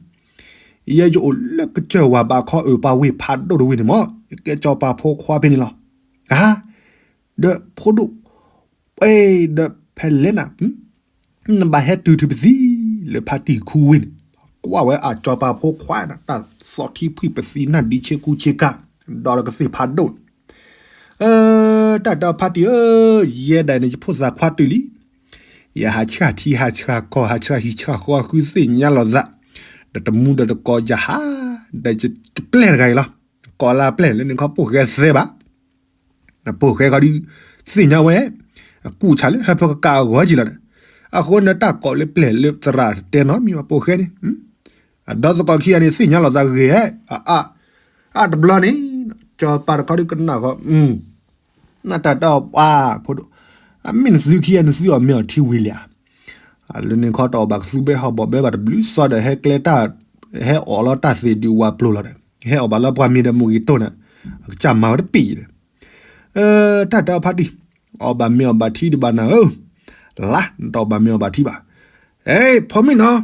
ယဲယအိၣ်လၢကစၢၢ်ဝၤဘးခီအၢၣ်ပှၤဝ့ၢ်ဖးဒိၣ်တဝ့ၢ်န့ၣ်မး ယကဲကၠီၤပၤဖိခွါဖဲန့ၣ်လီၤ. အ ဒီးဖိဒိၣ်, ပှဲၤဒီးဖဲလဲၣ်နၤ, နဘၣ်ဟဲတုၤထုးပသံလၢဖါတံၢ်ခူဝ့ၢ်န့ၣ်, ကွၢ်ဝဲအကၠီၤပၤဖိခွါန့ၣ် တၢ်သီၣ်ထံဖှံၣ်ပသံနၢ်ဒံးဆ့ကူဆ့ကၤ, ဒီးကသ့ၣ်ဖးဒိၣ်န့ၣ်, အ တၢ်တဲအီၤ ဖါတံၢ်ဧၢ, ယဲဒၣ်န့ၣ် ယဖိသၣ်ခွါတုၤလံ ယဟးဆှၣ်ထံဟးဆှၣ်ကီၢ် ဟးဆှၣ်ဟံၣ်ဆှၣ်ဃီ ဃုသ့ၣ်ညါလိာ်သး, ဒီးတမူဒီးတကိးယဟး, ဒီးယပျဲၢ်တဂၤအံၤလီၤ, ကိးလၢပျဲၢ်လၢန့ၣ်ခီ ပိာ်ဃဲသဲဘၣ်, နပိာ်ဃဲခီဒုး သ့ၣ်ညါဝဲ, အကူၣ်ဆးလၢဟၢဖၢကကးအဂီၢ်ကံလီၤဒီး, အဃိန့ၣ်တၢ်ကိးလၢပျဲၢ်လၢသရၣ်တဲနီတမံၤဘၣ် ပိာ်ဃဲန့ၣ်, အဒီသကိးခံဂၤန့ၣ် သ့ၣ်ညါလိာ်သးဂ့ၤဧါ, အ အ အတဘျီန့ၣ်, ကၠီၤပၤတခီဒုးကနၣ်ဃီ နတၢ်တဲအီၤပှၤဖိဒိၣ်, အမ့ၢ်နသုခံဂၤန့ၣ် သုအီၣ်မ့ၤအီထံဝံၤလံဧါ, လၢန့ၣ်ခီတအီၣ်ဘၣ်ကသူဘဲဟီၣ်ဘီၣ်ဘဲဘၣ်တဘျုးသီဒီး ဟဲကျဲတၢ်, ဟဲအီၣ်လီၤတၢ်သ့ၣ်ဒုးဝၤပျိၤလီၤဒီး ဟဲအီၣ်ဘၣ်လၢပှၤမ့ၤဒီးမုၢ်ဂ့ၤတိၢ်န့ၣ်, အကစၢ်မၤဝဲတပ့ၢ်အံၤဒီး, တၢ်တဲအီၤ ဖါတံၢ်, အီၣ်ဘၣ်မ့ၤအီၣ်ဘၣ်ထံဒံးဘၣ်နၤဧၢ, လါ နတအီၣ်ဘၣ်မ့ၤအီၣ်ဘၣ်ထံဘၣ်, အဲ ဖိမုၣ်နီၤ,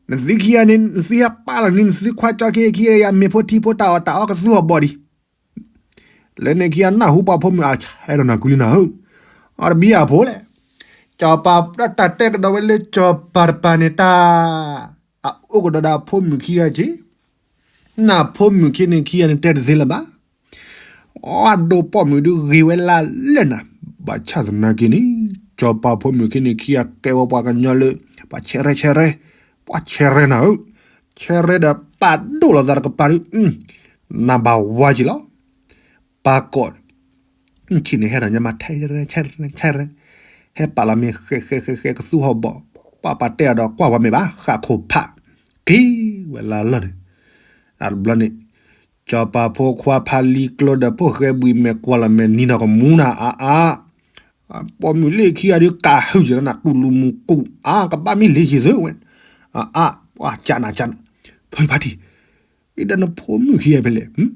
နသုခံဂၤန့ၣ် နသုဟဲပာ်လီၤန့ၣ် နသုခွါကၠီခံခံဂၤ မ့ၤဖိထံဖိတၢ်အီၣ်တၢ်အီကသူဟီၣ်ဘီၣ်ဒံး လၢန့ၣ်ခံဂၤနၢ်ဟူပှၤဖိမုၣ်အဆဲးဒီးနၤကူလံနၤဧၢ, အတဘံၣ်အဖိလဲၣ်, ကၠီၤပၤတၢ်တဲကဒီးဝဲလၢကၠီၤပၤတပၤန့ၣ်တၢ်, အအိၣ်ကဒီးဒီးဖိမုၣ်ခံဂၤက့ၤ, နဖိမုၣ်ခံန့ၣ်ခံဂၤန့ၣ်တဲတသ့လၢၤဘၣ် အဒိးပိာ်မုၣ်ဒုးဂ့ၤဝဲလၢလၢၢ်နၤ, ဘၣ်ဆၣ်သနာ်က့န့ၣ်, ကၠီၤပၤဖိမုၣ်ခံန့ၣ်ခံဂၤ ကဲဝဲပှၤကညီလၢ, ပှၤဆဲးရဲဆဲးရဲ, ပှၤဆဲးရဲနၤဧၢ, ဆဲးရဲဒီးပာ်ဒိၣ်လိာ်သးတကပၤဒုး, နဘၣ်ဝါက့ၤလီၤ, ပၢ်ကိး ဆံးန့ၣ်ဟဲဒီးညါမး ထဲ ထဲ ထဲ ဟဲပာ်လီၤမ့ၤ ဃဲ ဃဲ ဃဲ ဃဲ ကသူဟီၣ်ဘီၣ်, ပှၤပာ်တဲအီၤဒီးကွၢ်ဝဲမ့ၢ်ဘၣ် ဃၣ်ခိၣ်ဖး, က့ၤဝဲလၢလီၢ်န့ၣ်, အတဘျီန့ၣ်, ကၠီၤပၤဖိခွါဖါလံကျိဒီးဖိၣ်ဃဲဘှံးမဲာ်ကွၢ်လီၤမဲာ်နံၤနီၢ်ကမူနၤအါအါ, ပိာ်မုၣ်လၢခံဂၤဒုးကးဟုၣ်က့ၤလၢနတူၢ်လူၤမူကူၣ်အါ ကဘၣ်မ့ၢ်လ့ၤက့ၤသၢဝဲ, အါအါ, ပှၤကနၣ်ကနၣ်, ဖုဖါတံၢ် အံၤဒီးနဖိမုၣ်ခံဂၤဖဲလဲၣ်,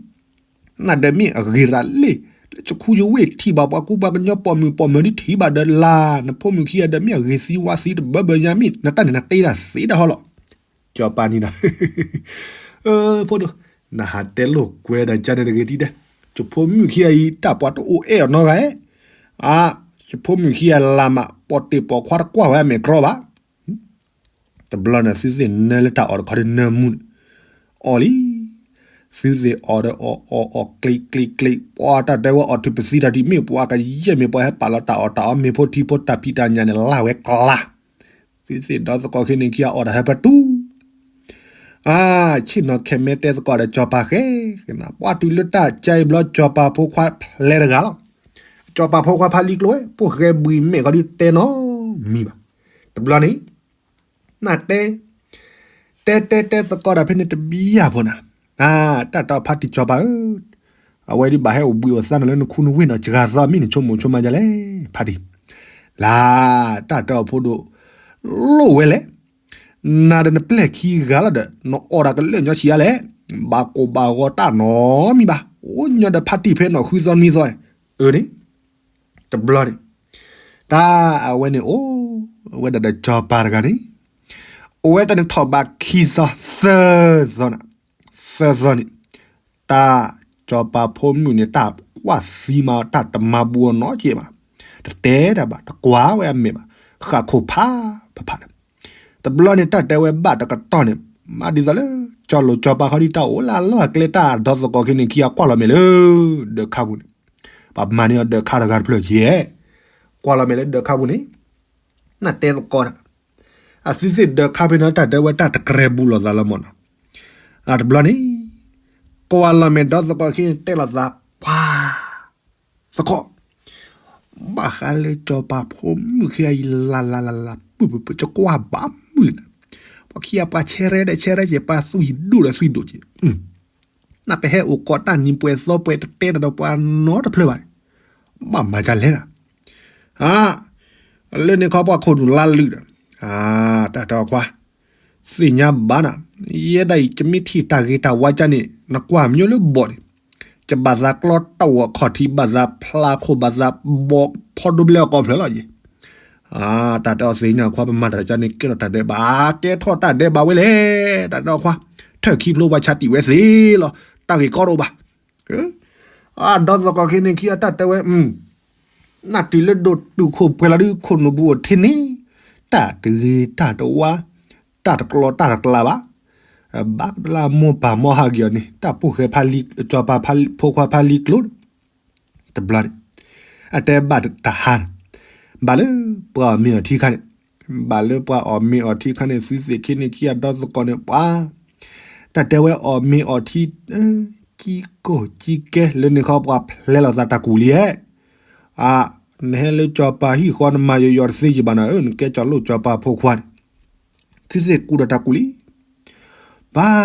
နဒၢးမ့ၢ်အဂ့ၤရၤလ့ၣ်, လၢယခူယဝ့ၢ်ထံၣ်ဘၣ်ပှၤကူပှၤကညီပိာ်မုၣ်ပိာ်မၢၤဒုးထံၣ်ဘၣ်ဒီးလၢ်, နဖိမုၣ်ခံဂၤဒီးမ့ၢ်အဂ့ၤသံဝါသံတဘၢဘၢညါမ့ၢ် နတၢ်န့ၣ်နတ့ဒၣ်သ့ဒၣ်ဟီလီၤ, ကၠီၤပၤန့ၣ်ဒီး, ဖိဒိၣ်, နဟးတဲလိာ်ကွဲဒီးကန့ၣ်တဂ့ၤဒ်ဒဲး, ယဖိမုၣ်ခံဂၤအံၤ တၢ်ပှၤတအိၣ်အဲၣ်အီၤနီတဂၤ, အါ, ယဖိမုၣ်ခံဂၤလၢ်မး ပိာ်တ့ၢ်ပိာ်ခွါတကွၢ်ဝဲအမဲာ်ကြီဘၣ် တဘျီန့ၣ် သုသ့ၣ်နၢလၢတၢ်အီၣ်တခီဒုးနၢမူန့ၣ်, အီၣ်လံ, သုသ့ၣ်အီၣ်ဒီးအီၣ်အီၣ်အီၣ်ကျံးကျံးကျံး, ပှၤတၢ်တဲဝဲအီၣ်ထုးပသံတၢ်ဒံး မ့ၢ်ပှၤကယဲၢ်မ့ၢ်ပှၤဟဲပာ်လီၤတၢ်အီၣ်တၢ်အီ မ့ၤဖိထံဖိတၢ်ဖံးတၢ်ညၣ်န့ၣ် လၢ်ဝဲကျါ, သုသ့ၣ်ဒီသကိးခဲန့ၣ်ခံဂၤအီၣ်တၢ်ဟဲဖၢတူၢ် အါ, ဆ့ၣ်နီၤခဲမဲတဲသကိးဒီးကၠီၤပၤဃဲ, ပှၤတုၤလၢတၢ်ကဲအံၤဘျီ ကၠီၤပၤဖိခွါဖျဲတဂၤလီၤ, ကၠီၤပၤဖိခွါဖါလံကျိဝဲ ဖိၣ်ဃဲဘှံးမဲာ်ခီဒုးတဲနီတမံၤဘၣ်, တဘျီန့ၣ် နတဲ, တဲတဲတဲသကိးဒီးဖဲန့ၣ်တဘျီယၤဖိနၤ, အါ, တၢ်တီဖါတံၢ်ကၠီၤပၤဧၢ, အဝဲဒုးဘၣ်ဟဲအိၣ်ဘှံးအိၣ်သါနၤလၢနခူနဝ့ၢ်နီၤ စှၤသီမ့ၢ်နဆိကမိၣ်ဆိကမးဒ်လဲၣ်, ဖါတံၢ်, လၢ, တၢ်တီအဖိဒိၣ်, လိၣ်ဝဲလဲၣ် နၤဒီးနပျဲၢ်ခံဂၤလီၤဒီး နအီၣ်တၢ်ကလၢာ်ညီဆံးအါလဲၣ်, ဘၣ်ကိၢ်ဘၣ်ဂီၤတၢ်နီတမံၤဘၣ်, အိၣ်ညီဒီးဖါတံၢ်ဖဲနီၢ်ဃုသီနွံသီ, အၢန့ၣ်, တဘျီန့ၣ်, တၢ်အဝဲန့ၣ်အိၣ်, ဝဲဒၣ်ဒီးကၠီၤပၤတဂၤန့ၣ်, အိၣ်ဝဲတၢ်န့ၣ်ထီၣ်ဘးခံသီသၢသီနၤ, သၢသီန့ၣ်, တၢ်ကၠီၤပၤဖိမုၣ်န့ၣ် တၢ်ကွၢ်သံမး တၢ်တမၤဘူးအီၤနီတကဲးဘၣ်, တတဲတၢ်ဘၣ် တကွၢ်ဝဲအမဲာ်ဘၣ်, ဃၣ်ခိၣ်ဖးဖးဖးဒီး တဘျီန့ၣ် တၢ်တဲဝဲဘၣ်တကတီၢ်န့ၣ်, မၤဒ်သိးလၢ ကၠီၤလိာ်ကၠီၤပၤခီဒုး တၢ်အိၣ်လၢအလီၢ်အကျဲ တၢ်ဒီသကိးခဲန့ၣ်ခံဂၤကွၢ်လီၤမဲာ်လၢ ဒၢးခါပူၤန့ၣ်, ပှၤမၤန့ၢ်အီၤဒၢးခါတဂၤတဖျၢၣ်ကဲ, ကွၢ်လီၤမဲာ်လၢဒၢးခါပူၤန့ၣ်, နတဲသကိးတၢ်, အသုသ့ၣ်ဒၢးခါဖဲန့ၣ် တၢ်တဲဝဲတၢ်တကြဲဘူးလိာ်သးလၢမၢ်နီၤ, အတဘျီန့ၣ်, ကွၢ်လီၤမဲာ်ဒီသကိးခဲန့ၣ်တဲလိာ်သး, ပှၤ သကိး, ဘၣ်ဃးလၢစီၤပၤဖိမုၣ်ခံဂၤအံၤ လၢ်လၢ်လၢ်လၢ် ပုၢ်ပုၢ်ပုၢ် ကကွၢ်ဘၣ်မုာ်လီၤ. ပှၤခံဂၤပှၤဆဲရဲဒီးဆဲရဲက့ၤ ပှၤသူၣ်ယံၤဒိၣ်ဒီးသူၣ်ယံၤဒိၣ်က့ၤ, နပဟဲအိၣ်ကိးတၢ်နံၤပှဲၤသီပှဲၤ တတဲတၢ်ဒီးပှၤနီတဖျၢၣ်ဘၣ်န့ၣ်, ဘၣ်မၤဒ်လဲၣ်ဒီး, လၢန့ၣ်ခီပှၤခိၣ်နူာ်လါလုာ်ဒီး, တၢ်တဲအီၤခွါ, သ့ၣ်ညါဘၣ်နၤ, ယဲဒၣ်အံၤ ယမ့ၢ်ထံၣ်တၢ်ဂ့ၤတၢ်ဝါကၢ်န့ၣ် နကွၢ်မညိလၢဘီၣ်န့ၣ်, ယဘၣ်သးကျီတၢ်ဝီၤခီၣ်ထံး ဘၣ်သးဖျါခိၣ် ဘၣ်သးဘီၣ်ဖီဒိဘျဲအကိာ်ဖျၢၣ်လီၤယဲ. တၢ်တဲအီၤသ့ၣ်ညါခွါ ပမၤတၢ်ကၢ်န့ၣ် ကဲထီၣ်တၢ်ဒဲးဘး, ကဲထီၣ်တၢ်ဒဲးဘးဝဲလဲၣ်, တၢ်တဲအီၤခွါ, ထၢၣ်ခံဖျိပှၤဆါတံၢ်ဝဲသ့လီၤ, တၢ်ဂ့ၢ်ကီတအိၣ်ဘၣ်. အဒီသကိးခံန့ၣ်ခံဂၤတၢ်တဲဝဲ, နတုၤလၢဒိၣ်တုာ်ခိၣ်ပှဲၤလီၤဒုး ခိၣ်နူာ်ဘူးအိၣ်ထံန့ၣ်, တၢ်တဂ့ၤတၢ်တဝါ, တၢ်တကျီတၢ်တကျါဘၣ်, ဘၣ်ကလၢမိၢ်ပၢ်မီဟးဂီၤအီၤန့ၣ် တၢ်ပိၢ်ဃဲဖးလံ, စီၤပၤဖိခွါဖးလံကျိၤ, တဘျီန့ၣ်, အတဲဘၣ်တဟါန့ၣ်, ဘၣ်လၢပှၤအီၣ်မ့ၤအီထံခါန့ၣ်, ဘၣ်လၢပှၤအီၣ်မ့ၤအီထံခါန့ၣ် သုသ့ၣ်ခံန့ၣ်ခံဂၤဒီသကိးန့ၣ် ပှၤ တၢ်တဲဝဲအီၣ်မ့ၤအီထံ, ကံကိၢ်ကံကဲ လၢန့ၣ်ခီပှၤဖျဲလီၤသးတၢ်ကူၣ်လံဧဲ, နဟဲလၢစီၤပၤဟံၣ်ဃီ နမၤယီၤယီၤတသ့ယဘၣ်နၤ, နကဲစီၤလိၣ်စီၤပၤဖိခွါန့ၣ်, သုသ့ၣ်ကူၣ်ဒီးတၢ်ကူၣ်လံ, ပှၤ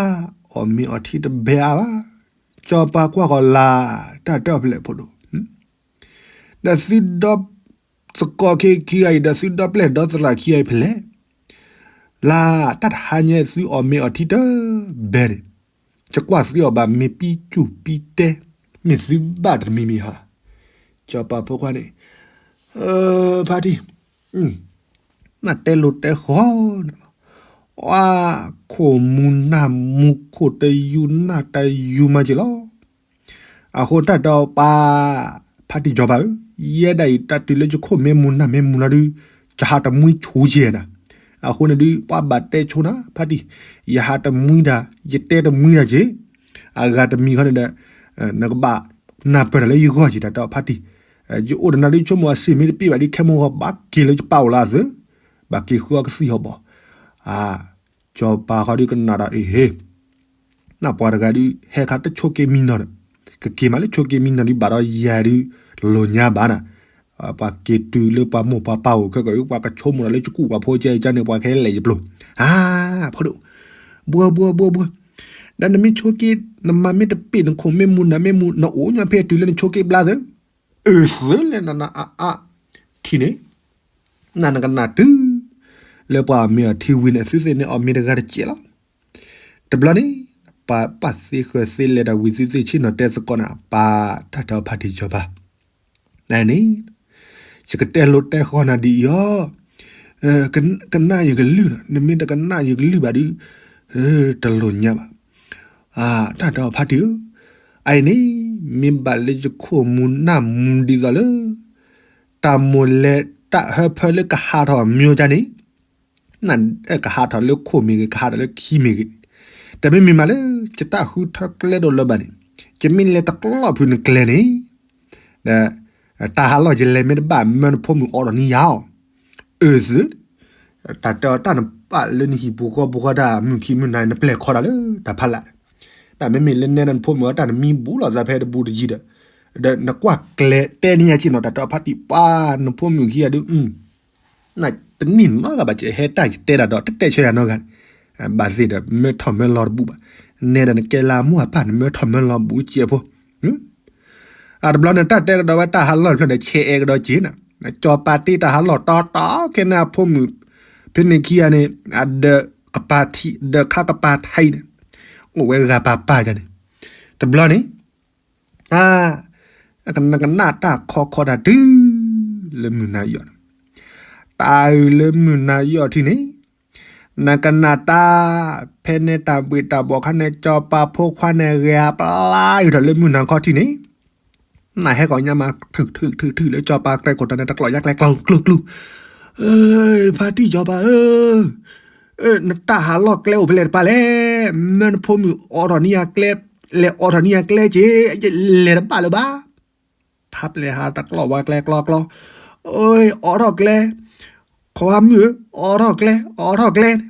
အီၣ်မ့ၤအီထံတဘဲအါဘၣ်, စီၤပၤကွၢ်ဃီၤလၢ်, တၢ်တဲအီၤဖဲလဲၣ်ဖိဒိၣ်, ဒီးသုဒီ သကိးခံခံဂၤအံၤ ဒီးသုဒီပျဲၢ်ဒီသရၣ်ခံဂၤအံၤဖဲလဲၣ်, လၢတၢ်တဟါညါသုအီၣ်မ့ၤအီထံတဘဲန့ၣ်, ယကွၢ်သုအီၣ်ဘၣ်မ့ၤပံစူၣ်ပံတဲ, မ့ၢ်သုဘၣ်တမံၤမံၤဧါ. စီၤပၤဖိခွါန့ၣ်, ဖါတံၢ်, နတဲလိၤတဲဃီန့ၣ်လီၤ, အခိၣ်မူနၢ်မူခိၣ်တယူၤနၢ်တယူၤမးက့ၤလီၤ. အဃိတၢ်တဲအီၤပှၤ, ဖါတံၢ်စီၤပၤဧၢ, ယဲဒၣ်အံၤ တၢ်တုၤလၢယခိၣ်မ့ၢ်မူနၢ်မ့ၢ်မူလီၤဒုး, ယဟးတမှံဆိက့ၤနၤ, အဃိန့ၣ်ဒုး ပှၤဘၣ်တဲဆိနၤ ဖါတံၢ်, ယဟးတမှံတၢ်, ယတဲတမှံတၢ်က့ၤ, အဂၤတမံၤဃီန့ၣ်ဒီး, နကဘၣ်နၢ်ပၢၢ်တၢ်လၢယဂီၢ်က့ၤ တၢ်တဲအီၤဖါတံၢ်, ယအိၣ်ဒီးနၤဒုး ဆိကမိၣ်အစ့ၣ်မ့ၢ်တပ့ၢ်ဘၣ်ဒုး ခဲမုၢ်ဂီၤဘၣ်က့ၤလၢယပၢ်အိၣ်လၢအသုး, ဘၣ်က့ၤဃုအီကသံၣ်ဟီၣ်ဘီၣ်, စီၤပၤဃီဒုးကနၣ်ဒီးအ့ၣ် နပှၤတဂၤဒုး ဟဲခါတဆိက့ၤမံနီၤဒီး, ကက့ၤမးလၢဆိက့ၤမံနီၤဒုး ဘၣ်ဒီးယၤဒုး တလိၣ်ညါဘၣ်နၤ, ပှၤက့ၤတုၤလၢပှၤမိၢ်ပှၤပၢ်အိၣ်ခဲကီး ပှၤကဆိကမိၣ်ဒီးလၢယကူၣ်ပှၤဖိကဲကန့ၣ် ပှၤကဟဲလဲၤယပျိၤ, အါ, ဖိဒိၣ်, ဘှီဘှီဘှီဘှီ, ဒီးနမ့ၢ်ဆိက့ၤ နမၤမ့ၢ်တပ့ၢ် နခိၣ်မ့ၢ်မူ နၤမ့ၢ်မူ နအိၣ်ညီဖဲတုၤလၢနဆိက့ၤဘျါသု, အၢ သုလဲၣ်နနအါအါ, ထံၣ်န့ၣ် နနကနၣ်တုၤ လၢပှၤအီၣ်မ့ၤအီထံဝံၤန့ၣ် သုသ့ၣ်န့ၣ်အီၣ်မ့ၤတဂၤတစဲးလီၤ. တဘျီန့ၣ် ပှၤပာ်သ့ဃၢၤသ့လဲၤတၢ်ဝံၤ သုသ့ၣ်ဆ့ၣ်နီၤတဲသကိးနၤ ပှၤတၢ်တဲအီၤဖါတံၢ်စီၤပၤ, နန့ၣ် ယကတဲလိၤတဲဃီနၤဒ်အံၤအီၤ, ကနၣ်ယကလုၢ်နီၤ, နမ့ၢ်တကနၣ်ယကလုၢ်ဘၣ်ဒုး တလိၣ်ညါဘၣ်. တၢ်တဲအီၤဖါတံၢ်ဧၢ, အအံၤန့ၣ် မ့ၢ်ဘၣ်လၢယခိၣ်မူနၢ်မူဒ်သိးလၢ တၢ်မိၢ်လဲၤတၢ်ဟၢဖၢလၢကဟးထီၣ်မၠိဒ်န့ၣ်, ကဟးထီၣ်လၢခိၣ်မ့ၢ်ဂ့ၤ ကဟးထီၣ်လၢခံမ့ၢ်ဂ့ၤ, တမ့ၢ်မ့ၢ်မးလၢ ယတၢ်ဃုထၢကျဲဒိၣ်လၢၤဘၣ်န့ၣ်, ယမ့ၢ်လဲၤတကျီၢ်ဖုးနကျဲန့ၣ်, ဒီး တၢ်ဟးလီၢ်ယလဲၤမ့ၢ်တဘၣ် မၢနဖိမုၣ်အိးထီၣ်န့ၢ်ယၤအီၤ, အၢ သု တၢ်တဲအီၤတၢ်နပာ်လၢနဟံၣ်ပူၤဃီပူၤဃီတၢ် မုၢ်ခံမုၢ်နၤ နပျဲၢ်ခီဒၣ်လၢတၢ်ဖးလၢ်, တၢ်မ့မ့ၢ်လၢနဲဒၣ်နဖိမုၣ်အီၤ တၢ်နမံဘူးလိာ်သးဖဲတဘူးတယံၤဒီး, ဒီးနကွၢ်ကျဲတဲန့ၢ်ယၤဆ့ၣ်နီၤ တၢ်တဲအီၤဖါတံၢ်ပှၤနဖိမုၣ်ခံဂၤဒုး, နတနံၣ်နီတဂၤဘၣ် ယဟဲတၢ်ယတဲဒၣ်ဒီး တတဲဆၢယၤနီတဂၤ, ဘၣ်သ့ၣ်ဒီး မၢထီၣ်မၢလီၤတဘူးဘၣ်, နဲဒၣ်နကဲလၢအမိၢ်အပၢ် နမၢထီၣ်မၢလီၤဘူးတစဲးဖိ အတဘျီန့ၣ် တၢ်တဲကဒီးဝဲတၢ်ဟးလီၢ်တဖျၢၣ်န့ၣ် ဆဲးအဲၣ်ကဒီးက့ၤနၤ, စီၤပၤတ့တၢ်ဟးလီၢ်တီတီ ခဲန့ၣ်အဖိမုၣ် ဖဲန့ၣ်ခံဂၤန့ၣ် အဒၢးကပၤထံး ဒၢးခါကပၤထံးန့ၣ် အိၣ်ဝဲဂၤပၤပၤန့ၣ်, တဘျီန့ၣ် နကနၣ်တၢ်ခီခီတၢ်တုၤ လၢမုၢ်နၤယီၣ်န့ၣ်, တၢ်အုၣ်လၢမုၢ်နၤယီၣ်ထံၣ်န့ၣ် နကနၣ်တၢ် ဖဲန့ၣ်တၢ်ဘှ့ၣ်တၢ်ဘှီၣ်ခါန့ၣ် စီၤပၤဖိခွါန့ၣ် ဂဲၤအပျါအုၣ်ထီၣ်လၢမုၢ်နၤခီထံၣ်န့ၣ်, နဟဲကီၢ်ညါမး ထုးထုးထုးထုးလၢစီၤပၤကျဲခိၣ်တၢ်န့ၣ် တကျီၢ်ညါကျဲကျိၤကျိၤကျိၤ, ဖါတံၢ်စီၤပၤဧၢ, နတၢ်ဟးလီၢ်ကျဲအိၣ်ဖဲလဲၣ်တပၤလဲၣ်, မၢနဖိမုၣ်အိးထီၣ်န့ၢ်ယၤကျဲ, လဲၤအိးထီၣ်န့ၢ်ယၤကျဲက့ၤ, လဲၤတဘၣ်လၢၤဘၣ် ဖးပျဲၢ်ဟးတကျီၢ်ဝါကျဲကျီကျီ, အိၣ်ထီၣ်ကျဲ, ခွါမုၣ်ဧၢ, အိးထီၣ်ကျဲ, အိးထီၣ်ကျဲန့ၣ်,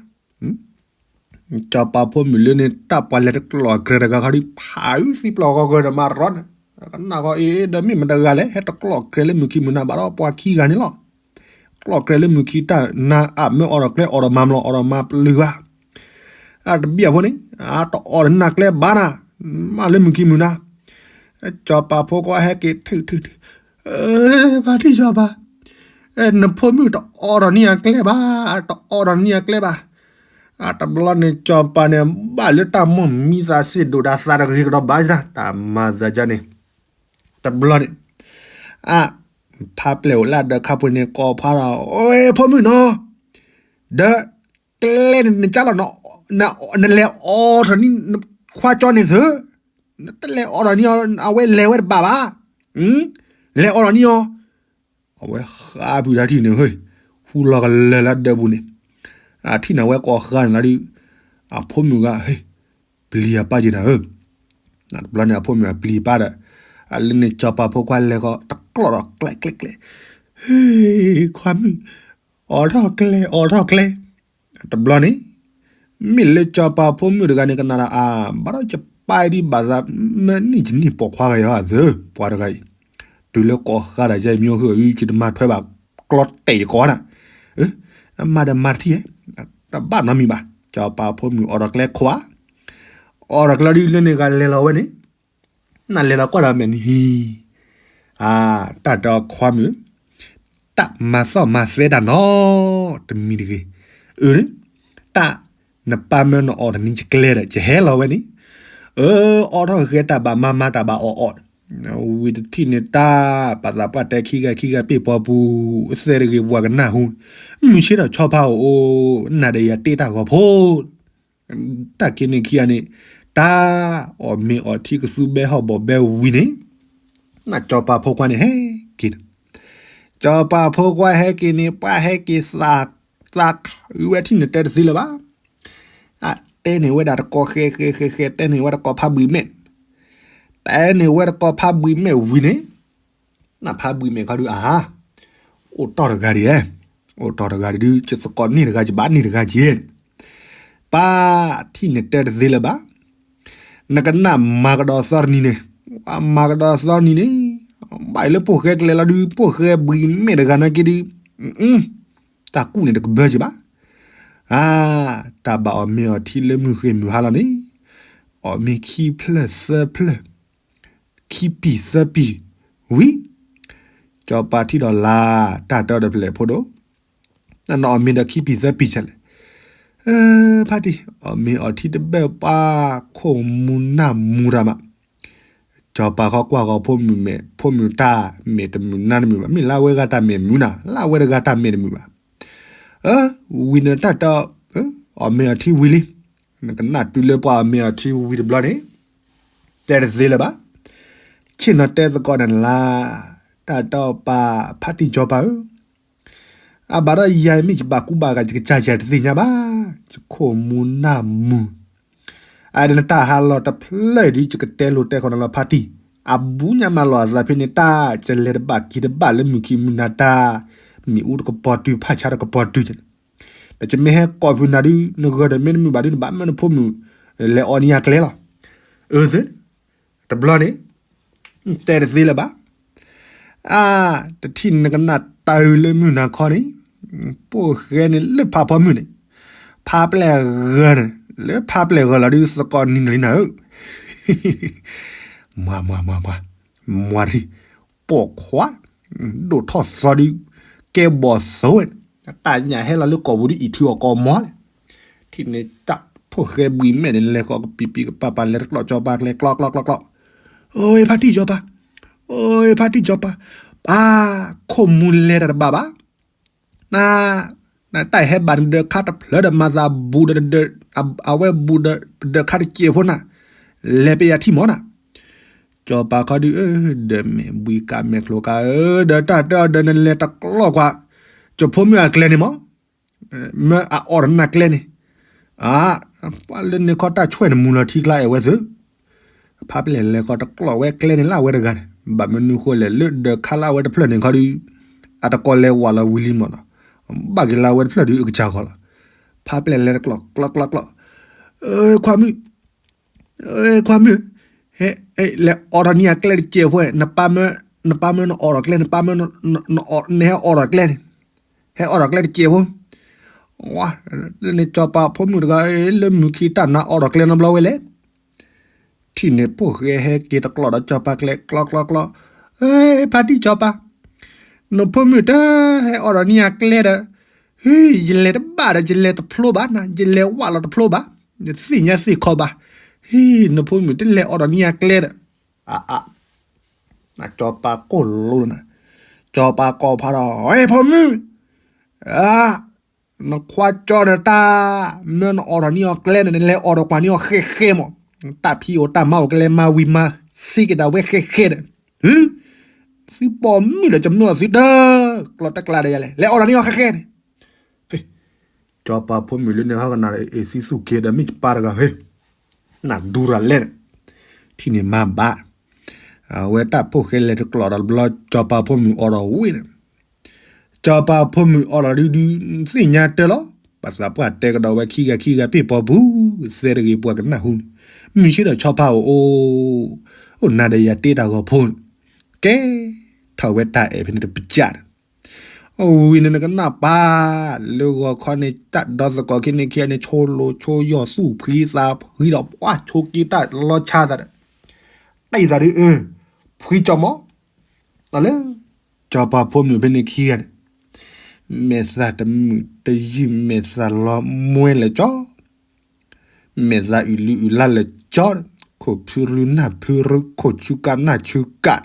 စီၤပၤဖိမုၣ်လၢန့ၣ် တၢ်ပှၤလဲၤတကျီၢ်အကြၢးတဂၤခီဒုး ဖးအုးသံပျီၢ်ဃီဂၢၤဒီးမၤရီန့ၣ်, ကနၣ်ဃီအံၤဒီး မ့ၢ်မတၤတဂၤလဲၣ် ဟဲတကျီၢ်ကျဲလၢမုၢ်ခံမုၢ်နၤဘၣ်ဒီး ပှၤခံဂၤန့ၣ်လီၤ. ကျီၢ်ကျဲလၢမုၢ်ခံတၢ်နၤ အမၢအီၣ်ဒီးကျဲ အီၣ်ဒီးမၤမလီၤ အီၣ်ဒီးမၤပျုၤဘၣ်. အတဘံၣ်အဖိန့ၣ် အတအီၣ်ဒီးနၤကျဲဘၣ်နၤ, မ့ၢ်လၢမုၢ်ခံမုၢ်နၤ. စီၤပၤဖိခွါဟဲက့ၤထုးထုးထုး, ဖါတံၢ်စီၤပၤ, နဖိမုၣ်တအီၣ်ဒီးနံၣ်အကျဲဘၣ်, တအီၣ်ဒီးနံၣ်အကျဲဘၣ်. အတဘျီန့ၣ် စီၤပၤန့ၣ် ဘၣ်လၢတၢ်မိၣ်မံသးစ့ၢ်ဒိၣ်ဒီး သးတဂ့ၤကဒီးဘၣ် တၢ်မၤသးဒ်န့ၣ်. တဘျီန့ၣ် အ ဖါပျဲၢ်အိၣ်လၢအဒၢးခါပူၤန့ၣ် ကိးဖါဒီး အိ ဖိမုၣ်နီၤ, ဒီး ကျဲန့ၣ်နကၢ်လီၤ, နလဲၤအီၣ်ထီၣ်နံၣ်ခွါကၠီန့ၣ်သု, နတလဲၤအီၣ်ထီၣ်နံၣ်အီၤ အဝဲလဲၤဝဲတဘၣ်ဘၣ်, လဲၤအီၣ်ထီၣ်နံၣ်အီၤ. အဝဲဃါဖုးတၢ်ထံၣ်န့ၣ် ဟ့ၣ် ဟူလီၤကလၢာ်လၢဒၢးပူၤန့ၣ်, အထံၣ်န့ၣ် အဝဲကိးဃါန့ၣ်လီၤဒီး အဖိမုၣ်ဂၤ ဟ့ၣ် ပျံၤအပၢ်က့ၤနၤဧၢ. တဘျီန့ၣ် အဖိမုၣ်အပျံၤပၢ်ဒီး အလၢန့ၣ် စီၤပၤဖိခွါလဲၤဃီ တကျီၢ်ဒီးကျဲကျဲကျဲ, ဟ့ၣ် ခွါမုၣ်, အီၣ်ထီၣ်ကျဲ အီၣ်ထီၣ်ကျဲ. တဘျီန့ၣ် မ့ၢ်လၢစီၤပၤဖိမုၣ်တဂၤန့ၣ် ကနၣ်ဒီး အါ ဘၣ်ဒီးယပၢ်ဒ်ဘၣ်သး မ့ၢ်နံၣ်ယနံၣ်ပိာ်ခွါဂၤယၤသၢ ပှၤတဂၤအံၤ, တုၤလၢကိးဃါဒီး ယဲမံဟိၣ်အု ယတမၤထွဲဘၣ် ကျီတဲာ်ယကိးနၤ, အမၤဒီးမၤတထံၣ်ဧဲ, တဘၣ်နီတမံၤဘၣ်. စီၤပၤဖိမုၣ်အီၣ်ထီၣ်ကျဲခွါ, အီၣ်ထီၣ်ကျဲဒ်လၢန့ၣ်ဂၤလဲၤလီၤဝဲန့ၣ် နလဲၤလီၤကွၢ်ဒီးမဲာ်နံၤ, အ တၢ်တဲအီၤခွါမုၣ်, တၢ်မၤသီၣ်မၤသဲတၢ်နီတမံၤတဂ့ၤ, အၢ တၢ် နပၢ်မၢနအီၣ်တနံၤယကျဲဒီး ယဟဲလီၤဝဲန့ၣ်, အၢ အီၣ်ထီၣ်ဂဲၤတၢ်ဘၣ်မၤမၤတၢ်ဘၣ်အီၣ်အီၣ်, ဝံၤတထံၣ်န့ၣ်တၢ် ပှၤသးပှၢ်တဲခံဂၤခံဂၤပ့ၢ်ပီပူၤ, သဲတဂ့ၤပှၤကနၢ်ဟူ, မုၢ်ဆ့ဒီးဆီဖါအိၣ်အိၣ် နၤဒီးယၤတ့တၢ်ဂီၤဖိ တၢ်က့ၤန့ၣ်ခံဂၤန့ၣ် တၢ် အီၣ်မ့ၤအီၣ်ထံကသူဘဲဟီၣ်ဘီၣ်ဘဲဝံၤန့ၣ်, နစီၤပၤဖိခွါန့ၣ်ဟဲက့ၤ, စီၤပၤဖိခွါဟဲက့ၤန့ၣ် ပှၤဟဲက့ၤသး သးဝဲထံၣ်န့ၣ်တဲတသ့လၢၤဘၣ်. အတဲန့ၢ်ဝဲဒၣ်တကိးဃဲဃဲဃဲဃဲ တဲန့ၢ်ဝဲတကိးဖးဘှံးမဲာ်, တဲန့ၢ်ဝဲတကိးဖးဘှံးမဲာ်ဝံၤန့ၣ် နဖးဘှံးမဲာ်ခီဒုးအဟါ, အိၣ်တီၢ်တဂၤဒံးဧဲ, အိၣ်တီၢ်တဂၤဒံးဒုး ယသကိးန့ၢ်တဂၤ ယဘၣ်န့ၢ်တဂၤက့ၤ, ပၢ်ထံၣ်န့ၢ်တဲတသ့လၢၤဘၣ်. နကနၣ်မၤကဒီးသီတနံၤန့ၣ်, မၤကဒီးသီတနံၤန့ၣ်, ဘၣ်အံၤလၢပိာ်ဃဲကလဲၤလီၤဒုး ပိာ်ဃဲဘှံးမဲာ်တဂၤနာ်က့ဒုး, တၢ်ကူၣ်န့ၣ်တကဘၢက့ၤဘၣ်. အါ, တၢ်ဘၣ်အီၣ်မ့ၤအီၣ်ထံလၢမုၢ်ဃ့ၢ်မုၢ်ဟါလီၤန့ၣ်, အီၣ်မ့ၤခံဖျၢၣ်သၢဖျၢၣ်, ခံပံၤသၢပံၤ, ဝံၤ, စီၤပၤထံၣ်ဒီးလါ, တၢ်တဲအီၤဒီးဖျဲၣ်ဖိဒိၣ်, နအီၣ်မ့ၤဒီးခံပံၤသၢပံၤဆဲလဲၣ်. ဖါတံၢ်, အီၣ်မ့ၤအီၣ်ထံတဘၣ်ပှၤခိၣ်မူနၢ်မူတၢ်မး. စီၤပၤဃီကွၢ်ဃီဖိမုၣ်မဲာ်, ဖိမုၣ်တၢ်မဲာ်တမုာ်နါတမုာ်ဘၣ်, မ့ၢ်လၢအဝဲဂၤတၢ်မဲာ်မုာ်နၤ, လၢအဝဲတဂၤတၢ်မဲာ်တမုာ်ဘၣ်. ဝံၤန့ၣ်တၢ်တဲ, အီၣ်မ့ၤအီၣ်ထံဝံၤလံ, နကနၣ်တုၤလၢပှၤအီၣ်မ့ၤအီၣ်ထံဝံၤတဘျီန့ၣ်, တဲတသ့လၢၤဘၣ်. ဆ့ၣ်နီၤတဲသကိးနၤလၢ်, တၢ်တဲအီၤပၢ်ဖါတံၢ်စီၤပၤဧၢ, အဘၣ်ဒီးယၤမ့ၢ်ယဘၣ်ကူဘၣ်ဂာ် ယကစၢ်ယၤတသ့ၣ်ညါဘၣ်, ယခိၣ်မူနၢ်မူ. အဒၣ်နတၢ်ဟးလီၤတဖျၢၣ်ဒုး ယကတဲလိာ်တဲဃီၤနၤလီၤဖါတံၢ်, အဘူးညါမးလီၤအသးဖဲန့ၣ် တၢ်ကလဲၤတဘၣ်က့ၤတဘၣ်လၢမုၢ်ခံမုၢ်နၤတၢ်, မ့ၣ်အူတကပီၤတုၤ ဖးဆါတကပီၤတုၤ, ဒီးယမ့ၢ်ဟဲကိးဖုးနၤဒုး နဂၢၢ်ဒီးမ့ၢ်တမုာ်ဘၣ်ဒုး နဘၣ်မၢနဖိမုၣ် လဲၤအီၣ်န့ၢ်ယၤကျဲလီၤ. အၢ သ့, တဘျီန့ၣ် တဲတသ့လၢၤဘၣ်. အါ, တထံၣ်နကနၣ်တၢ်အုးလၢမုၢ်နၤခီန့ၣ်, ပိာ်ဃဲန့ၣ်လၢဖးဖီမုၢ်န့ၣ်, ဖးပျဲၢ်ဂၢၢ်န့ၣ် လၢဖးပျဲၢ်ဂၢၢ်လီၤဒုး သကိးနံၤနၤလံနၤဧၢ. မၤ မၤ မၤ မၤ, မၤတထံၣ်, ပိာ်ခွါ, ဒိၣ်ထီၣ်သီဒုး, ကဲဘီၣ်သိ, တၢ်ညၣ်ဟဲလီၤလၢကိာ်ပူၤဒုး အံၣ်ထုအီၣ်ကိးမီၤလဲၣ်. ထံၣ်န့ၣ်တၢ်ဖိၣ်ဃဲဘှံးမဲာ်န့ၣ် လဲၤဃီၤကပံာ်ပံာ်ကပၤပၤ လဲၤတကျီၢ်ကၠီၤပၤကျဲ ကျီကျီကျီကျီ, အိ ဖါတံၢ်ကၠီၤပၤ, အိ ဖါတံၢ်ကၠီၤပၤ, ပၢ်ခိၣ်မူလဲၤတၢ်တဘၣ်ဘၣ်. န, နတၢ်ဟဲဘၣ်နဒၢးခါတဖျၢၣ်ဒီး မၤသးဘူးဒီး အဝဲဘူးဒီးပဒၢးခါတစဲးဖိနၤ, လဲၤပယၤထံၣ်မီၤနၤ. ကၠီၤပၤခီဒုး ဒီးမဲာ်ဘှံးကးမဲာ်ကျိၤကးဧၢ, ဒီးတၢ်တဲအီၤဒီး နလဲၤတကျီၢ်ကွၢ် ကၠိဖိမုၣ်အကျဲန့ၣ်မီၤ, မၢအအီၣ်တနၤကျဲန့ၣ်, အါ, ပှၤလၢန့ၣ်ခီတၢ်ဆွဲၣ်နမူလီၤထံကျါအဲၣ်ဝဲသု ဖးပျဲၢ်လဲၤဃီၤတကျီၢ်ဝဲကျဲန့ၣ်လၢအဝဲတဂၤန့ၣ်, ဘၣ်မနုၤဃိလဲၣ် လၢဒၢးခါလၢအဝဲတဖျၢၣ်န့ၣ်ခီဒုး, အတကိးလဲၤဝးလီၤဝံၤလံမီၤနီၤ, ဘၣ်က့ၤလၢအဝဲတဖျၢၣ်ဒုးအကစၢ်ဂီၤလီၤ. ဖးပျဲၢ်လဲၤတကျီၢ် ကျီကျီကျီ, ခွါမုၣ်, ခွါမုၣ်, ဟဲ လဲၤအိးထီၣ်န့ၢ်ယၤကျဲတစဲးဖိ, နပၢ်မၢနအိးထီၣ်ကျဲ, နပၢ်မၢ နဟဲအိးထီၣ်ကျဲန့ၣ်, ဟဲအိးထီၣ်ကျဲတစဲးဖိ, န့ၣ်စီၤပၤဖိမုၣ်တဂၤ လၢမုၢ်ခံတၢ်နါအိးထီၣ်ကျဲနီတဘျီဝဲလဲၣ်. ထံၣ်န့ၣ်ဖိၣ်ဃဲဟဲက့ၤတကျိးဒီးစီၤပၤကျဲ ကျီကျီကျီ, ဖါတံၢ်စီၤပၤ, နဖိမုၣ်တဟဲအိးထီၣ်န့ၢ်ယၤကျဲဒီး, ဟ့ ယလဲၤတဘၣ်ဒီး ယလဲၤတဖျိဘၣ်နၤ, ယလဲၤဝးလီၤတဖျိဘၣ်, ယသ့ၣ်ညါသ့ၣ်ခီဘၣ်, ဟ့ နဖိမုၣ်တလဲၤအိးထီၣ်န့ၢ်ယၤကျဲဒီး, အါအါ စီၤပၤကိၢ်လိနၤ, စီၤပၤကိးဖးဒီး ဝဲဖိမုၣ်, နခွါကၠီဒီးတၢ်မၢနအိးထီၣ်န့ၢ်အီၤကျဲန့ၣ် နလဲၤအိးထီၣ်ကွၢ်န့ၢ်အီၤဃဲဃဲမး, တၢ်ဖံးအိၣ်တၢ်မၤအိၣ်ကလဲၤမၤဝံၤမၤစ့ကဒါဝဲဃဲဃဲဒီး, သုပိာ်မုၣ်ဒီးကမၢအီၤသုတကျီတကျါဒီးယၤလဲၣ်, လဲၤအိးထီၣ်န့ၢ်အီၤဃဲဃဲန့ၣ် စီၤပၤဖိမုၣ်လၢန့ၣ်ဟီကနၣ် အ့ၣ်သံသူၣ်က့ၤဒီးမ့ၢ်ပၢ်တဂၤဟ့, နဒူရၤလဲၣ်န့ၣ်, ထံၣ်န့ၣ်မၤဘၣ်, အဝဲတၢ်ဖိၣ်ဃဲလဲၤတကျိးဒီးတဘျီ စီၤပၤဖိမုၣ်အိးထီၣ်ဝံၤန့ၣ်, စီၤပၤဖိမုၣ်အိးထီၣ်ဒုဒု, သ့ၣ်ညါတၢ်လီၤ, ပှၤသးပှၢ်တဲကဒီးဝဲခံဂၤခံဂၤပ့ၢ်ပီပူၤ, သဲတဂ့ၤပှၤကနၢ်ဟူန့ၣ်, မုၢ်ဆ့ဒီးစီၤပၤအိၣ်, အိၣ်နၤဒီးယၤတ့တၢ်ဂီၤဖိန့ၣ်, ကဲ, ထီၣ်ဝဲတၢ်အဲၣ်ဖဲန့ၣ်တပစၢ်ဒီး အဝံၤန့ၣ်နကနၣ်ပၢ်, လၢဂီၤခီန့ၣ် တၢ်ဒီသကိးခံန့ၣ်ခံဂၤန့ၣ် ဆိလိၤဆိယီၢ်သူၣ်ဖှံသးဖှံဒီး ပှၤဆိက့တၢ်လီၤဆါသးဒီး, တၢ်အံၤသးဒ်အၢ, ဖှံကၠီမး, တၢ်လၢ, စီၤပၤဖိမုၣ်ဖဲန့ၣ်ခံဂၤန့ၣ်, မဲာ်သၣ်တမုာ်တယုၢ် မဲာ်သၣ်လီၤမွဲလဲၤကၠီ မဲာ်သၣ်အုၣ်လုၢ်အုၣ်လါလၢာ်ကၠီ, ခိၣ်ဖုရူနၢ်ဖုရူ ခိၣ်ဆူကါနၢ်ဆူကါ,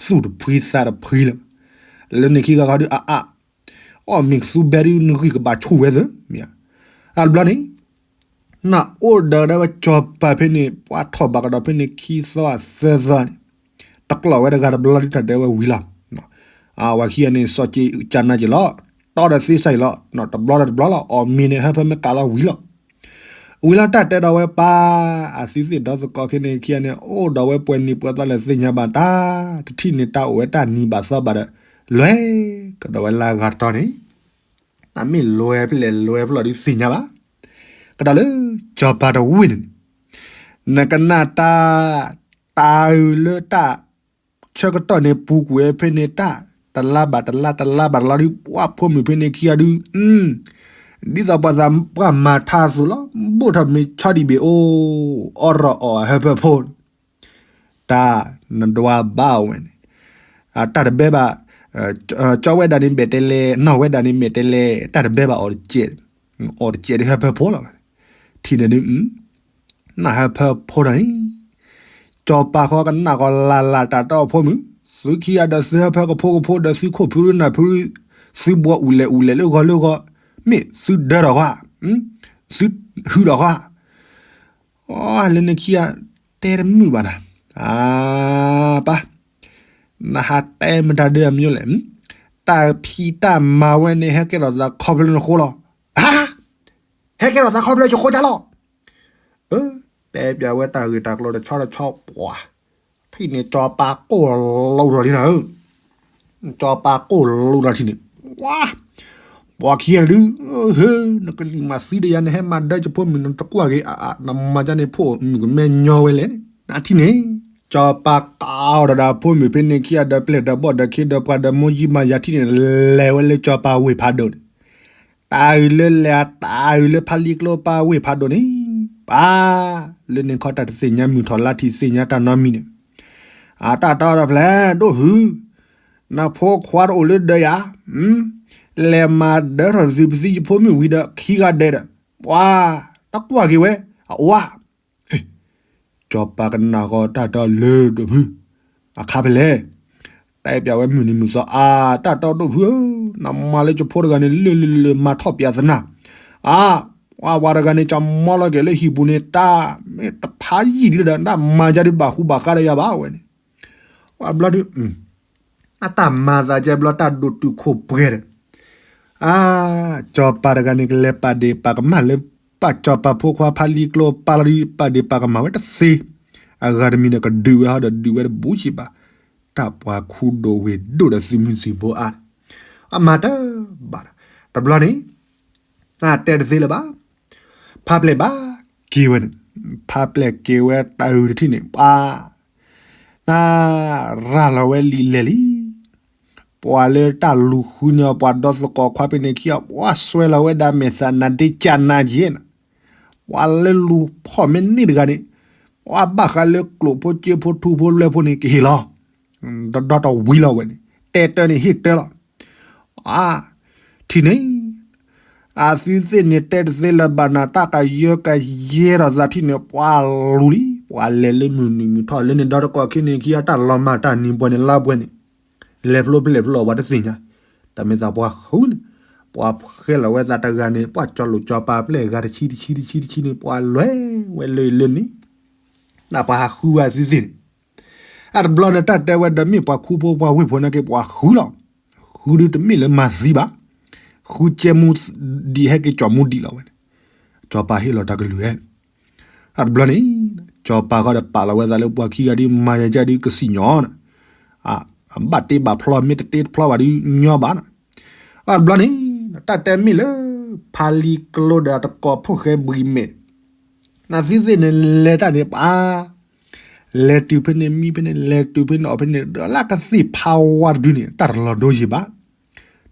သူၣ်တဖှံသးတဖှံလၢၤ, လၢန့ၣ်ခံဂၤဃီဒုးအါအါ, အီၣ်မ့ၤကသူဘဲဒုးနဂံၢ်ကဘၣ်ဆူၣ်ဝဲသၢ, မ့ၢ်ဧါ, အတဘျီန့ၣ်, နအိၣ်ဒီးဒၣ်ဝဲစီၤပၤဖဲန့ၣ် ပှၤထီၣ်ဘၣ်ကဒီးဖဲန့ၣ်ခံသီသၢသီန့ၣ်, တကျိးဝဲတဂၤတဘျီဒုးတၢ်ဒဲးဝဲဝံၤလီၤ အဝဲခံဂၤန့ၣ် စီၤက့ၤကၢနါက့ၤလီၤ, တီဒီးသ့စၢ်အံၤလီၤ, တဘျီဒီးတဘျီလီၤ, အီၣ်မ့ၤန့ၣ် ဟၢဖၢမ့ၢ်ကးလီၤဝံၤလီၤ, ဝံၤလီၤတၢ်တဲဒီးဝဲပၢ်, အသုသ့ၣ်ဒီသကိးခဲန့ၣ်ခံဂၤန့ၣ် အိၣ်ဒီးဝဲပှဲၤနံၤပှဲၤသီလၢသ့ၣ်ညါဘၣ်တၢ်, တထံၣ်န့ၣ်တၢ်အိၣ်ဝဲတၢ်နံၤဘၣ်သီဘၣ်ဒီး, လဲၤကဒီးဝဲလၢအဂၤတတီၤန့ၣ်, တၢ်မ့ၢ်လဲၤဖဲလဲၣ်လဲၤဖဲလဲၣ်ဒုးသ့ၣ်ညါဘၣ်, ကဒီးလၢစီၤပၤတဝ့ၢ်န့ၣ်, နကနၣ်တၢ်, တၢ်အုးလၢတၢ် ဆၢကတီၢ်န့ၣ် ပူၤကွံာ်ဝဲဖဲန့ၣ်တၢ်, တလါဘၣ်တလါ တလါဘၣ်တလါဒုး ပှၤဖိမုၣ်ဖဲန့ၣ်ခံဂၤဒုး, ဒ်သိးပှၤသးပှၢ်မၤထါအသိးလီၤ, ဘိၣ်ထီၣ်မ့ၤဆီဒံၣ်ဘ့ၣ်အိၣ်, အီၣ်ရီၣ်အီၣ်အဟၢဖၢဖိ, တၢ်နဒွးဘၣ်ဝဲန့ၣ်, တၢ်တဘဲဘၣ်, ကၠီဝဲဒၣ်န့ၣ်မဲာ်တဲလဲၣ် နီၢ်ဝဲဒၣ်န့ၣ်မဲာ်တဲလဲၣ် တၢ်တဘဲဘၣ်အီၤတကဲး, အီၤတကဲးဒုးဟၢဖၢဖိလီၤ, ထံၣ်န့ၣ်ဒုး နၢ်ဟၢဖၢဖိဒီးန့ၣ်, စီၤပၤဃီကနၣ်ဃီလၢ်လၢ်တၢ်တီဖိမုၣ်, သုခံဂၤဒီးသုဟၢဖၢကဖိကဖိဒီးသုခိၣ်ဖုရူနၢ်ဖုရူ, သုဘှီအူလဲၣ်အူလဲၣ်လၢဂီၤလၢဂီၤ, မ့ၢ်သုဒၢထီၣ်ဃီ, သုဟုၣ်ထီၣ်ဃီ, လၢန့ၣ်ခံဂၤတဲတမုာ်ဘၣ်နၤ, အပၢ်, နဟးတဲမတၤဒုးအမညိလဲၣ်, တၢ်ဖံးတၢ်မၤဝဲန့ၣ် ဟဲကဲထီၣ်သးခီဖျိနဃိလီၤ, ဟါ ဟဲကဲထီၣ်သးခီဖျိယဃိကါလီၤ, တဲပၠးဝဲတၢ်ဂ့ၢ်တၢ်ကျိၤတဆီတဆီပှၤ, ထံၣ်န့ၣ်စီၤပၤကိၢ်လိာ်ထီၣ်လံနၤဧၢ, စီၤပၤကိၢ်လိာ်ထီၣ်ထံၣ်န့ၣ်, ပှၤခံဂၤဒုး, ဟ့, နကလံၤမၤသံဒီးယၤ နဟဲမၤဒၢယဖိမုၣ်နတကွၢ်ဂ့ၤအါအါ, နမၤဒ်န့ၣ်ဖိမုၣ်ကမဲညီဝဲလဲၣ်, နထံၣ်န့ၣ်, စီၤပၤကိးဒီးဒၣ်ဖိမုၣ်ဖဲန့ၣ်ခံဂၤဒီးပျဲၢ်ဒီးဘီၣ်ဒီးခ့ဒီးပှၤဒီး မိၢ်ယံမၤယၤထံၣ်န့ၣ် လဲၤဝဲလၢစီၤပၤဝ့ၢ်ဖးဒိၣ်န့ၣ်, တၢ်အုးလၢလဲၤ တၢ်အုးလၢဖးလံကျိပာ်ဝ့ၢ်ဖးဒိၣ်န့ၣ်, ပၢ်, လၢန့ၣ်ခီတၢ်တသ့ၣ်ညါမုၢ်ထီၣ်လါထီၣ်သ့ၣ်ညါတၢ်နီတမံၤန့ၣ်, အတၢ်တီဒီးဖျဲၣ်ဒိၣ်ဖု, နဖိခွါတအိၣ်လၢဒၢးယၤ, လဲၤမၤဒၢထီၣ်သုပသံယဖိမုၣ်ဝံၤဒီးခံဂၤဒဲးဒီး, ပှၤ, တကွၢ်က့ၤဝဲ, အဝါ စီၤပၤကနၣ်ဃီတၢ်တီလၢဒိၣ်ဖု, အခါဖဲလဲၣ်, တဲပၠးဝဲမုၢ်နံၤမုၢ်သီအါ, တၢ်တီဒိၣ်ဖုဧၢ, နမၤလၢယဖိတဂၤန့ၣ် လၢလၢလၢမၤထီၣ်ပၠးသနၢ်, အါ, ပှၤဝၤတဂၤန့ၣ် ကမီလီၤက့ၤလၢဟံၣ်ပူၤန့ၣ် တၢ်မ့ၢ်တဖးယံာ်ဒ်ဒီး နမၤယၤဒုးဘၣ်ဃူဘၣ်ဃါဒီးယၤဘၣ်ဝဲန့ၣ်, ဝဲဘျီဒုး အတၢ်မၤသးကဲဘျီတၢ်ဒိၣ်တုာ်ခိၣ်ပှဲၤဒီး, အါ, စီၤပၤတဂၤန့ၣ် ကလဲၤပာ်ဒ့ၣ်ပာ်ကမၣ်လၢပၢ်စီၤပၤဖိခွါဖးလံကျိပာ်လီၤဒုး ပာ်ဒ့ၣ်ပာ်ကမၣ်ဝဲတသ့, အဂၤတမံၤဒီးကဒုးဝဲဟီဒီးဒုးဝဲတဘူးဆံးဘၣ်, တၢ်ပှၤခူဒိၣ်ဝ့ၢ်ဒိၣ်ဒီးသုးမုၢ်သံၣ်ဘိအါ, အမၤတၢ်ဘၣ်ဒီး, တဘျီန့ၣ်, နတဲတသ့လၢၤဘၣ်, ဖးဖျဲၣ်ဘၣ်က့ၤဝဲန့ၣ် ဖါပျဲၢ်က့ၤဝဲတၢ်အုၣ်တထံၣ်န့ၣ် ပှၤ န ရၤလီၤဝဲလံာ်လဲၢ်လံ. ပှၤလၢတၢ်လူၤဃုန့ၢ်အီၤ ပှၤဒီသကိးခွါဖဲန့ၣ်ခံဂၤ ပှၤစွဲလီၤဝဲဒၣ်မဲာ်သး နဒ့ကၢ်နါက့ၤနၤ, ပှၤလၢလူၤဖီၣ်မ့ၢ်န့ၢ်တဂၤန့ၣ် ပှၤဘၣ်ဃးလၢကျိာ်ဖိစ့ဖိထူဖိလွဲဖိန့ၣ် ကဟ့ၣ်လီၤ ဒီဒီတဝံၤလီၤဝဲန့ၣ် တဲတၢ်န့ၣ်ဟ့ၣ်တၢ်လီၤ. အါ ထံၣ်န့ၣ် အသုသ့ၣ်န့ၣ်တဲတသ့လၢၤဘၣ်နၤ တၢ်ကယၢကယဲထီၣ်သးထံၣ်န့ၣ် ပှၤလူၤလံ ပှၤလဲၤလၢမုၢ်နုာ်မုၢ်ထီၣ်လၢန့ၣ် ဒီသကိးခဲန့ၣ်ခံဂၤ တၢ်လီၤမၢ်တၢ်နံၤပှဲၤန့ၣ် လါပှဲၤန့ၣ် လဲၤဖျိဖျဲးဖျိအီၤ ပှၤတသ့ၣ်ညါ, တၢ်မ့ၢ်သးပှၤဃုန့ၣ် ပှၤဖှဲလီၤဝဲသးတဂၤန့ၣ် ပှၤကၠီလိာ်ကၠီပၤပျဲၢ်ဂၤတဆံတဆံတဆံတဆံန့ၣ် ပှၤလဲၤဝဲလၢလၢန့ၣ် နပှၤဟးဃုဝဲအသုသ့ၣ်န့ၣ် အတဘျီန့ၣ် တၢ်တဲဝဲဒီးမ့ၢ်ပှၤခူဖိပှၤဝ့ၢ်ဖိနာ်က့ ပှၤဃုလီၤ. ဃုဒုးတမ့ၢ်လၢမၤသံဘၣ်, ဃုကဲမူဒံးဟဲက့ၤကၠီမူဒံးလီၤဝဲန့ၣ်, ကၠီပၤဟ့ၣ်လီၤတၢ်ကလုၢ်ဟဲ, အတဘျီန့ၣ် ကၠီပၤဃီဒီးပာ်လီၤဝဲသးလၢပှၤခံဂၤဒ်မၤယၤကဒ်ကစံၣ်ညီၣ်န့ၣ်, ဘၣ်တ့ဘၣ်ဖျီမ့ၢ်တတ့တဖျီဘၣ်ဒုးညီဘၣ်န့ၣ်, အတဘျီန့ၣ် တၢ်တဲမ့ၢ်လၢ ဖါလံၤကျိဒီးအတကိးဖိၣ်ဃဲဘှံးမဲာ် နသုသ့ၣ်န့ၣ်လဲၤတၢ်န့ၣ်ပၢ်, လဲၤတုၤဖဲန့ၣ်မံဖဲန့ၣ် လဲၤတုၤဖဲန့ၣ်အီၤဖဲန့ၣ် ဒီးလၢကသ့ၣ်ဖးဝါတဒုန့ၣ် တၢ်တလီၤဒိယံာ်ဘၣ်.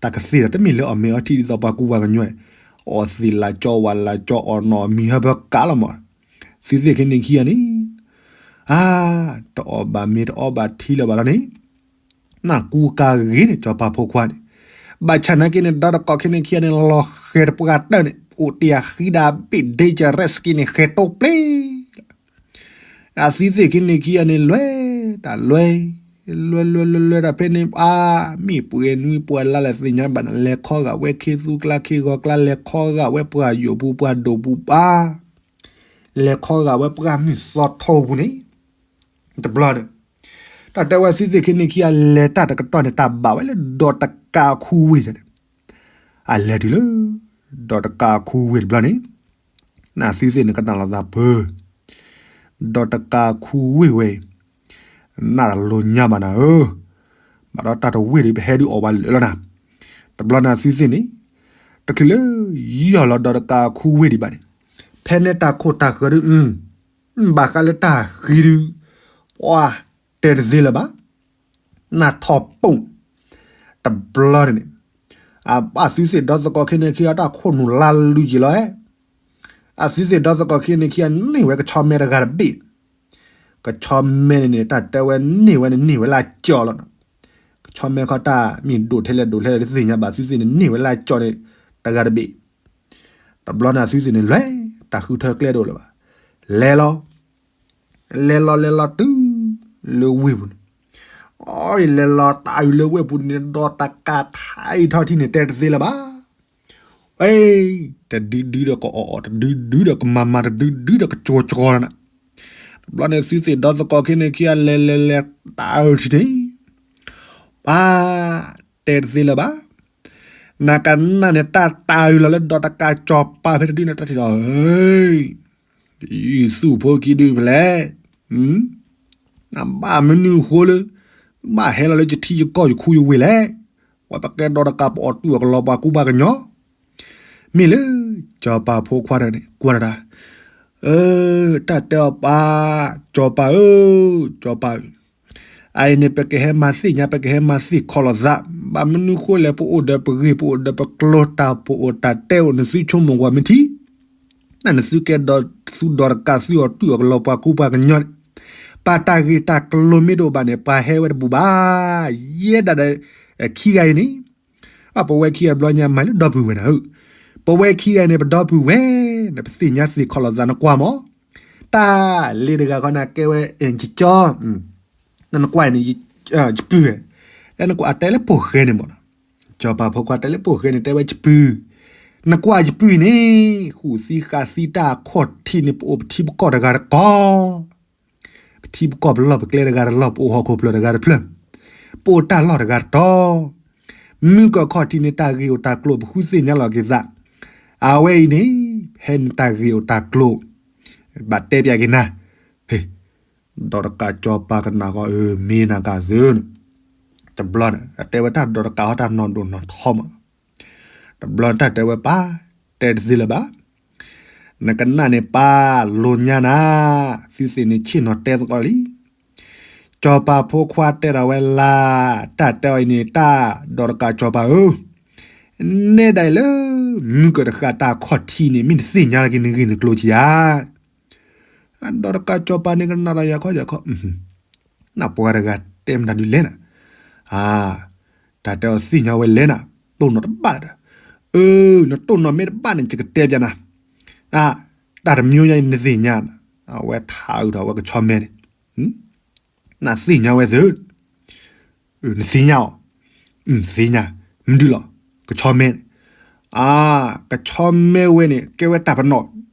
တၢ်ကသ့ၣ်ဒီးတမ့ၢ်လၢအီၣ်မ့ၤအီထံဒ်သိးပှၤကူပှၤကညီ, အီၣ်သ့ၣ်လၢကၠီဝဲလၢကၠီအီၣ်နီၢ်မံၤဟၢဖၢကးလီၤမး, သုသ့ၣ်ခဲန့ၣ်ခံဂၤန့ၣ်, အါ, တအီၣ်ဘၣ်မ့ၤတအီဘၣ်ထံလၢၤဘၣ်လီၤန့ၣ် နၢ်ကူကၤဂ့ၤန့ၣ် ကၠီပၤဖိခွါန့ၣ်, ဘၣ်ဆၣ်နာ်က့န့ၣ် ဒီတကိးခဲန့ၣ်ခံဂၤန့ၣ် လီၤဃဲၤတပှၢ်တၢၢ်န့ၣ် အိၣ်တ့ၢ်အဃံဒၣ်ဘ့ၣ်ဒ့ကရဲးစက့န့ၣ် ဃဲၤတိပျ့ၤလီၤ. အသုသ့ၣ်ခဲန့ၣ်ခံဂၤန့ၣ် လဲၤတၢ်လဲၤ, လဲၤလဲၤလဲၤလဲၤတၢ်ဖဲန့ၣ် အါ, မ့ၢ်ပှဲၤနွံပှဲၤလါလဲၣ်သ့ၣ်ညါဘၣ်န့ၣ် လဲၤခီဂာ်ဝဲခ့သူကျါခ့ဂီၤကျါ လဲၤခီဂာ်ဝဲပှၢ်ယိာ်ပူၤပှၢ်ဒိၣ်ပူၤပၢ်, လဲၤခီဂာ်ဝဲပှၢ်မုၢ်သီထီပူၤန့ၣ် တဘျီန့ၣ်, တၢ်တဲဝဲသုသ့ၣ်ခဲန့ၣ်ခံဂၤလဲၤတၢ်တကတီၢ်န့ၣ် တၢ်ဘၣ်ဝဲလၢဒီးတကးခူဝ့ၢ်န့ၣ်, အလဲၤတုၤလၢ ဒီးတကးခူဝ့ၢ်တဘျီန့ၣ်, နသုသ့ၣ်န့ၣ်ကနၣ်လီၤသးပၢၢ်, ဒီးတကးခူဝ့ၢ်ဝဲ, နတၢ်လိၤညါဘၣ်နၤဧၢ, ဘၣ်ဒီးတၢ်တဝ့ၢ်ဒီးပဟဲဒုးအီၣ်ဘၣ်လၢာ်လီၤနၤ, တဘျီနသုသ့ၣ်န့ၣ်, တချုးလၢ ယီၢ်လီၤဒီးတကးခူဝ့ၢ်ဒံးဘၣ်န့ၣ်, ဖဲန့ၣ်တၢ်ခိၣ်တၢ်ဃၢၤဒုး ဘၣ်ဃးလၢတၢ်ဃံဒုး, ပှၤတဲတသ့လၢၤဘၣ်, နၢ်ထီၣ်ပူၣ်, တဘျီန့ၣ်န့ၣ်, အသုသ့ၣ်ဒီသကိးခဲန့ၣ်ခံဂၤတၢ်ခိၣ်နူာ်လါလူၤယံာ်လီၤ, အသုသ့ၣ်ဒီသကိးခဲန့ၣ်ခံဂၤန့ၢ်ဝဲကဆီမဲတဂၤတဘ့ၣ်, ကဆီမဲန့ၣ်န့ၣ် တၢ်တဲဝဲန့ၢ်ဝဲန့ၣ်န့ၢ်ဝဲလၢအကၠီလီၤနီၤ, ကဆီမဲခီတၢ်မ့ၢ်ဒိၣ်ထဲလဲၣ်ဒိၣ်ထဲလဲၣ်တသ့ၣ်ညါဘၣ် သုသ့ၣ်န့ၣ်န့ၢ်ဝဲလၢအကၠီန့ၣ် တဂၤတဘ့ၣ် တဘျီန့ၣ်အသုသ့ၣ်န့ၣ်လဲၤ, တၢ်ဃုထၢကျဲဒိၣ်လၢၤဘၣ်, လဲၤလီၤ, လဲၤလီၤလဲၤလီၤတုၤ, လၢဝ့ၢ်ပူၤန့ၣ်, အလဲၤလီၤတၢ်အုၣ်လၢဝ့ၢ်ပူၤန့ၣ် ဒီးတကးထါအံၤထီၣ်ထံန့ၣ် တဲတသ့လၢၤဘၣ်, အ့, တဒုဒုဒီးကအီၣ်အီၣ် တဒုဒုဒီးကမၤမၤ တဒုဒုဒီးကကၠီကၠီလီၤနၤ, တဘျီန့ၣ်သုသ့ၣ်ဒီသကိးခဲန့ၣ်ခံဂၤ လဲၤလဲၤလဲၤတၢ်အုၣ်ထံန့ၣ် ပၢ်, တဲတသ့လၢၤဘၣ်, နကနၣ်န့ၣ် တၢ်တၢ်အုၣ်လီၤလၢဒီးတကးကၠီပၤဖဲတဒုန့ၣ် တၢ်ထံၣ်ဒီး, ယသူၣ်ဖိခံဒုဖဲလဲၣ်, နဘၣ်မနုၤဃိလၢ, ဘၣ်ဟဲလီၤလၢယထံယကီၢ်ယခူယဝ့ၢ်လဲၣ်, ပှၤပကဲဒီးတကးပအီၣ်တူၢ်အီၣ်ကလီပှၤကူပှၤကညီ, မ့ၢ်လၢ, ကၠီပၤဖိခွါတဂၤန့ၣ် ကွၢ်တၢ် တၢ်တဲအီၤပၢ်, ကၠီပၤဧၢ, ကၠီပၤဧၢ, အအံၤန့ၣ် ပကဟဲမၤသ့ၣ်ညါ ပကဟဲမၤသ့ၣ်ခီလီၤသး, ဘၣ်မနုၤဃိလဲၣ် ပအိၣ်ဒီးပဂ့ၢ် ပအိၣ်ဒီးပကျိၤ တၢ်ပအိၣ်တၢ်တဲအိၣ် နသုဆိကမိၣ်ကွၢ်မ့ၢ်ထံ, နသုကဲဒီးသုဒီးတကး သုအီၣ်တူၢ်အီၣ်ကလီပှၤကူပှၤကညီန့ၣ်, ပှၤတၢ်ဂ့ၢ်တၢ်ကျိၤမ့ၢ်တအိၣ်ဘၣ်န့ၣ် ပှၤဟဲဝဲတဘူၣ်ဘၣ်, ယဲဒၣ်ဒီး, ခံဂၤအံၤန့ၣ် အပဝဲခံဂၤဘျီညါ မၤလၢဒီပုၢ်ဝဲၢ်နၤဧၢ, ပဝဲခံဂၤန့ၣ် ပဒီပုၢ်ဝဲၢ်, နပသ့ၣ်ညါသ့ၣ်ခီလီၤသး နကွၢ်မး, တၢ်လ့တဂၤခီ နကဲဝဲ, ကၠီ, နကွၢ်န့ၣ်, ယပုၢ်, လၢနကွၢ်အတဲလၢဖိၣ်ဃဲန့ၣ်မး, ကၠီပၤဖိခွါတဲလၢဖိၣ်ဃဲန့ၣ် တဲဝဲယပုၢ်, နကွၢ်ယပုၢ်န့ၣ်, ဃုာ်သံဃာ်သံတၢ်အခီၣ်ထံးန့ၣ် ပအိၣ်ပထံပကီၢ်တဂၤတကီၢ် ပထံပကီၢ်ပလီၢ်ပကျဲတဂၤတလီၢ် ပအိၣ်ဟီၣ်ခိၣ်ဖျၢၣ်တဂၤတဖျၢၣ်, ပအိၣ်တၢ်လီၢ်တဂၤတတီၤ, မုၢ်ကီၢ်ခီၣ်ထံးန့ၣ် တၢ်ဂ့ၢ်အိၣ်တၢ်ကျိၤ ပဃုသ့ၣ်ညါလီၤက့ၤသး, အဝဲအံၤန့ၣ်, ဖဲန့ၣ်တၢ်ဂ့ၢ်အိၣ်တၢ်ကျိၤ, ဘၣ်တဲပျးက့ၤနၤ, ဟ့ၣ်, ဒီးတကးကၠီပၤကနၣ်ဃီ အၢ မ့ၢ်နၤကသု, တဘျီန့ၣ် အတဲဝဲတၢ်ဒီးတကးဟီ တၢ်နီၢ်ဒိၣ်နီၢ်ထီမး, တဘျီန့ၣ်တၢ်တဲဝဲပၢ်, တဲတသ့လၢၤဘၣ်, နကနၣ်န့ၣ်ပၢ်လိာ်ညါနၤ, သုသ့ၣ်န့ၣ်ဆ့ၣ်နီၤတဲသကိးလံ. စီၤပၤဖိခွါတဲဒီးဝဲလၢ်, တၢ်တဲအီၤအံၤန့ၣ် တၢ်ဒီးတကးစီၤပၤဧၢ, နဲဒၣ်အံၤလၢ မုၢ်ကၢၢ်တဃာ်တၢ်ခီၣ်ထံးန့ၣ် မ့ၢ်နသ့ၣ်ညါလၢက့ၤနဂ့ၢ်နကျိၤက့ၤဧါ. ဒီးတကးစီၤပၤန့ၣ်ကနၣ်ဒီးယၤခီယၤခီ, နပှၤတဂၤတဲမတၤဒုးလဲၣ်နၤ, တၢ်တဲအီၤသ့ၣ်ညါဝဲလဲၣ်နၤ, တိၢ်နီၣ်တဘၣ်ဒီး, အၢ နတိၢ်နီၣ်မ့ၢ်တဘၣ်န့ၣ် ယကတဲပျးနၤ, တၢ်တမျိုးညါအံၤနသ့ၣ်ညါ, အဝဲထးအုးထီၣ်ဝဲကဆီမဲန့ၣ်, နသ့ၣ်ညါဝဲသ့ၣ် နသ့ၣ်ညါအီၤ, သ့ၣ်ညါ, မနုၤလီၤ, ကဆီမဲန့ၣ်, အါ, ကဆီမဲဝဲန့ၣ် ကဲဝဲတၢ်ပနီၣ်,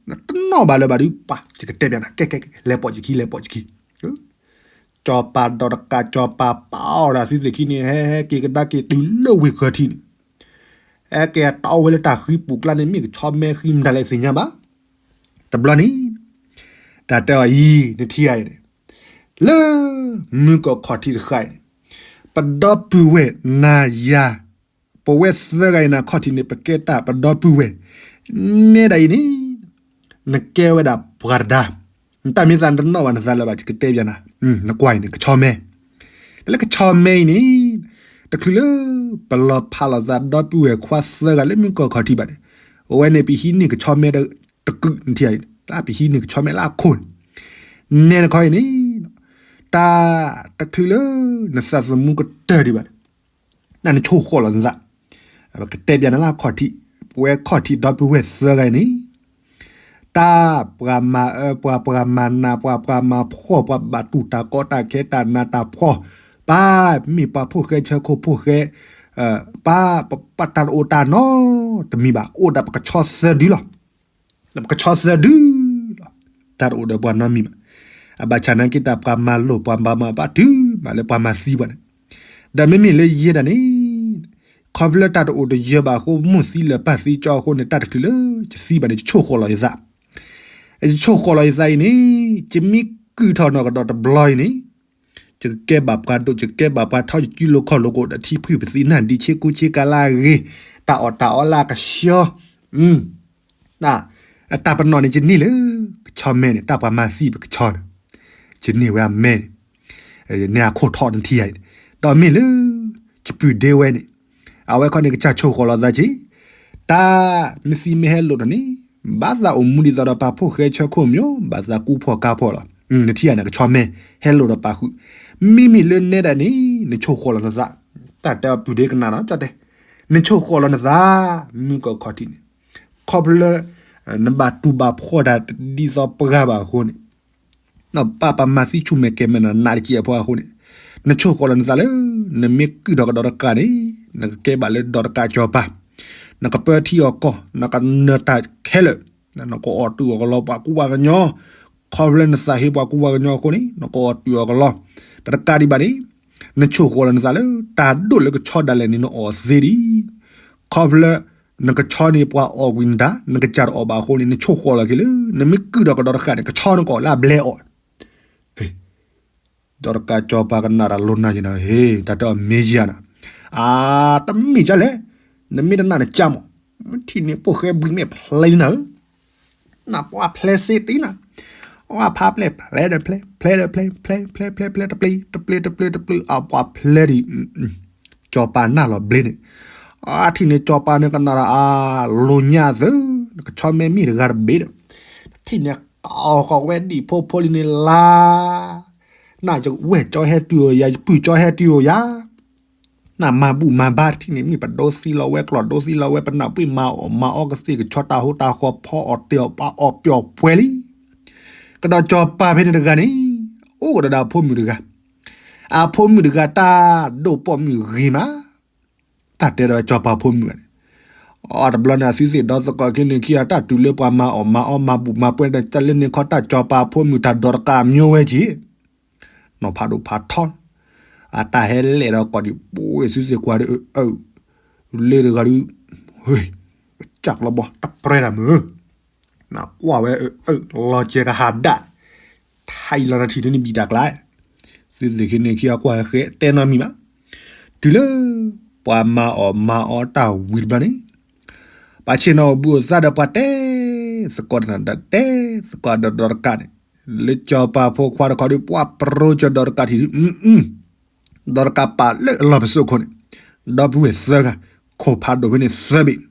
တနီၣ်ဘၣ်လၢၤဘၣ်ဒုး ပှၤ ယကတဲပျးနၤ, ကဲ ကဲ ကဲ လဲၤပိာ်ယခံ လဲၤပိာ်ယခံ, စီၤပၤဒီးတကးစီၤပၤပာ်အီၤဒီးသုသ့ၣ်ခံန့ၣ် ဟဲ ဟဲက့ၤကဒါက့ၤတုၤလၢဝ့ၢ်ဃၢၤထံးန့ၣ်, ဟဲက့ၤတၢ်အိၣ်ဝဲလၢတၢ်ဃံပူၤကျါန့ၣ် မ့ၢ်ကဆီမဲဃံမတၤလဲၣ်သ့ၣ်ညါဘၣ်, တဘျီန့ၣ်, တၢ်တဲအီၤအံၤ နထံၣ်ဧါအံၤန့ၣ်, လၢ မုၢ်ကၢၢ်ခီၣ်ထံးတဃာ်အံၤန့ၣ်, ပဒီပုၢ်ဝဲၢ်နၤယၤ, ပဝဲသၢဂၤအံၤန့ၣ်ခီၣ်ထံးန့ၣ် ပကဲတၢ်ပဒီပုၢ်ဝဲၢ်, နဲဒၣ်အံၤန့ၣ်, နကဲဝဲဒၣ်ပှၤတဒါ, နတၢ်မ့ၢ်သးနတနီၣ်ဘၣ်နသးလၢၤဘၣ် ယကတဲပျးနၤ, နကွၢ်အံၤန့ၣ် ကဆီမဲ, လၢကဆီမဲအံၤန့ၣ်, တချုးလၢ ပလီၤဖးလိာ်သးဒီပုၢ်ဝဲၢ်ခွါသၢဂၤလၢမုၢ်ကၢၢ်ခီၣ်ထံးဘၣ်န့ၣ်, အဝဲန့ၣ် ပဟံးန့ၢ်ကဆီမဲတကုာ်နထံၣ်ဧါအံၤ, လၢပဟံးန့ၢ်ကဆီမဲလၢအခိၣ်န့ၣ်, နဲနခီအံၤန့ၣ်, တၢ်တချုးလၢ နသးသမူကတၢၢ်ဒံးဘၣ်န့ၣ် နဆိၣ်ဃီၤလီၤနသး, ပကတဲပျးနၤလၢအခီၣ်ထံး, ပဝဲခီၣ်ထံးဒီပုၢ်ဝဲၢ်သၢဂၤအံၤန့ၣ်, တၢ်ပှၤမၤအၢ ပှၤ ပှၤမၤနး ပှၤ ပှၤမၤဖှီၣ် ပှၤဘၣ်တူၢ်တၢ်ကီတၢ်ခဲတၢ်နးတၢ်ဖှီၣ်, ပၢ်မ့ၢ်ပှၤဖိၣ်ဃဲဆၢခိၣ်ဖိၣ်ဃဲ, ပၢ် ပတၢ်တအိၣ်တၢ်နီတမံၤဘၣ် အိၣ်ဒၣ်ပကဆီသၢဒုလီၤ. ပကဆီသၢဒုလီၤ. တၢ်တအိၣ်ဒီးပှၤနီတမံၤဘၣ်. အဘၣ်ဆၣ်နာ်က့တၢ်ပှၤမၤလိာ် ပှၤမၤမၤဘၣ်တုၤမးလၢပှၤမၤသံပှၤန့ၣ်, ဒီးမ့မ့ၢ်လၢယဲဒၣ်န့ၣ်, ခီဖျိလၢတၢ်တအိၣ်တယၢၤဘၣ်အဃိ မိၢ်သံလၢၤပၢ်သံကၠီအဃိန့ၣ် တၢ်တချုးလၢယသံဘၣ်န့ၣ် ယဆိၣ်ဃီၤလီၤယသး, ယဆိၣ်ဃီၤလီၤယသးအံၤန့ၣ်, ယမ့ၢ်ကုၢ်ထီၣ်နီၢ်ကဒီးတဘျီအံၤန့ၣ် ယကကဲဘၣ်ပှၤဒိၣ် ယကကဲဘၣ်ပှၤထီ ယစုလိာ်ခီၣ်လိာ်ကအိၣ်ဒီးထံဖှံပသံနၢ်ဒံးဆ့ကူဆ့ကၤလၢအဂ့ၤ, တၢ်အီၣ်တၢ်အီလၢအကဆှီ, တၢ်ပနီၣ်န့ၣ် ယန့ၢ်လၢ ကဆီမဲန့ၣ် တၢ်ပှၤမၤသံပကဆီန့ၣ်, ယန့ၢ်ဝဲအမဲန့ၣ်, နဲအခိၣ်ထီၣ်နထံၣ်ဧါအံၤ, ဒီးမ့ၢ်လၢ ယပုၢ်ဒ့ဝဲန့ၣ်, အဝဲခီန့ၣ် ကစၢ်ဆိၣ်ဃီၤလီၤသးက့ၤ, တၢ်မ့ၢ်သံမ့ၢ်ဟဲလိာ်ထီၣ်န့ၣ်, ဘၣ်သးအိၣ်မူဒ်သိးဒီးပှၤဖိၣ်ဃဲဆၢခိၣ်မၠိ, ဘၣ်သးကူဖှီၣ်ကါဖှီၣ်လီၤ. နထံၣ်ဧါန့ၣ် ကဆီမဲ ဟဲလိာ်ဒီးပာ်ဃုာ်, မ့မ့ၢ်လၢနဲဒၣ်န့ၣ် နဆိၣ်ဃီၤလီၤနသး, တၢ်တဲအီၤပုၢ်ဒ့ကနၣ်နီၤ ကၠီတဲ, နဆိၣ်ဃီၤလီၤနသး, မုၢ်ကီၢ်ခီၣ်ထံးန့ၣ်, ခီဖျိလၢ နဘၣ်တူၢ်ဘၣ်ဖှီၣ်တၢ်ဒ်သိးပှၤဘၣ်အဃိန့ၣ်, နပၢ်ပှၤမၤသံဆူၣ်မဲာ်ကဲၤမဲာ်နၤ နးတကံအဖီအဃိန့ၣ်, နဆိၣ်ဃီၤလီၤနသးလၢ နမ့ၢ်ကုၢ်ထီၣ်ကဒီးတကးန့ၣ်, နကကဲဘၣ်လၢဒီးတကးစီၤပၤ, နကပၢထံအီၣ်ကီၢ်, နကနၢၤတၢ်ခဲလၢာ်, နကအီၣ်တုၤအီၣ်ကလီပှၤကူပှၤကညီ, ခီဖျိနသးဟ့ပှၤကူပှၤကညီအဃိန့ၣ် နကအီၣ်တုၤအီၣ်ကလီ, တကးဒံးဘၣ်န့ၣ်, နဆိၣ်ဃီၤလီၤနသးလၢ တၢ်ဒိၣ်လၢကဆီဒၣ်လဲာ်န့ၣ် နအီၣ်သ့ဒံး, ခီဖျိ နကဆီန့ၣ်ပှၤအီၣ်ကွံာ်နတၢ် နကစၢ်တအီၣ်ဘၣ်အဃိန့ၣ် နဆိၣ်ဃီၤလီၤက့ၤလၢ နမ့ၢ်ကုၢ်ထီၣ်ကဒီးတဃၣ်န့ၣ် ကဆီနကအီၣ်လၢအဘျဲအီၣ်, ဒီးတကးစီၤပၤကနၣ်တၢ်လိၤနၤယံၤနီၤ, ဟ့ၣ် တၢ်တဲအီၤမ့ၢ်ယၤနီၤ, အါ တမ့ၢ်ကလဲၣ်, နမ့ၢ်တနာ်နကၢ်မး, ထံၣ်န့ၣ်ပိာ်ဃဲဘှံးမဲာ်ဖျဲနၤဧၢ နပှၤဖျဲစ့တံနၤ, အဝဲဖးဖျဲၣ်ဖျဲဒီးဖျဲ ဖျဲဒီးဖျဲ ဖျဲဖျဲဖျဲတပျ့ၤ တပျ့ၤတပျ့ၤတပျ့ၤ အပှၤဖျဲဒံး, စီၤပၤနၢ်လီၤဘျ့န့ၣ်, အထံၣ်န့ၣ်စီၤပၤန့ၣ်ကနၣ်ဒီးအလိၤညါသၢ, နကဆီမဲမ့ၢ်တဂၤတဘ့ၣ်ဒီး, ထံၣ်န့ၣ်ကိးဃီၤဝဲဒံးဖိဖိလံန့ၣ်လါ, နယဝဲၢ်ကၠီဟဲတုၤအီၤယၤ ယပုၢ်ကၠီဟဲတုၤအီၤယၤ နမၤဘူၣ်မၤဘါတထံၣ်န့ၣ် မ့ၢ်ပဒိသံလီၤဝဲကျီၢ်ဒိသံလီၤဝဲ ပနၢ်ပှ့ၤမၤအီၣ်မၤအီကသ့ၣ်ကဆီ တၢ်ဟူတၢ်ဃီၤဖီအီၣ်တဲာ်အီၣ်ပာ်အီၣ်ပျီၣ်ပှဲၤလံ, ကဒီးစီၤပၤဖဲန့ၣ်တဂၤန့ၣ်, အိၣ်ကဒီးဒီးအဖိမုၣ်တဂၤ, အဖိမုၣ်တဂၤတၢ်ဒိၣ်ပိာ်မုၣ်ဂ့ၤမး, တၢ်တဲဒီးစီၤပၤဖိမုၣ်န့ၣ်, အတဘျီန့ၣ် အသုသ့ၣ်ဒီသကိးခံန့ၣ်ခံဂၤ တၢ်တုၤလၢပှၤမၤအီၣ်မၤအီမၤဘူၣ်မၤပှဲၤဒီး တၢ်လၢန့ၣ်ခီတၢ်စီၤပၤဖိမုၣ်တၢ်ဒိးတကးအမျိုးဝဲက့ၤ နီၢ်ဖးဒိၣ်ဖးထီ, အတၢ်ဟဲလဲၣ်ဒီးကိးဒံးပှ့ၤသုသ့ၣ်ကွၢ်ဒီး အၢ လ့တဂၤဒုး, ဟ့ၣ်, ကၢ်ကလီဘီ တပြဲတၢ်မုၢ်, နကွၢ်ဝဲ အၢ လီၤစဲၤကဟးဒၣ်, ထါအံၤလီၤတၢ်ထံၣ်ဒ်န့ၣ်ဘံၣ်တၢ်ကျါ, သုသ့ၣ်ခံန့ၣ်ခံအကွၢ်ဃဲတဲနီတမံၤဘၣ်, တုၤလၢ ပှၤမၤအီၣ်မၤအီတၢ်ဝံၤတဘျီန့ၣ်, ပှၤဆ့ၣ်နီၤအိၣ်ဘှံးအိၣ်သါဒီးပှၤတဲ သကိးတနၤဒီးတဲသကိးဒီးဒီတကးန့ၣ်, လၢစီၤပၤဖိခွါတခီဒုး ပှၤပရိကၠီဒီတကးထံးဒုး, ဒီတကးပာ်လၢအလီၢ်ပစိာ်ခိၣ်န့ၣ်, ဒီပုၢ်ဝဲၢ်သၢဂၤ, ခိၣ်ဖးဒိၣ်ဖဲန့ၣ်သၢဘ့ၣ်,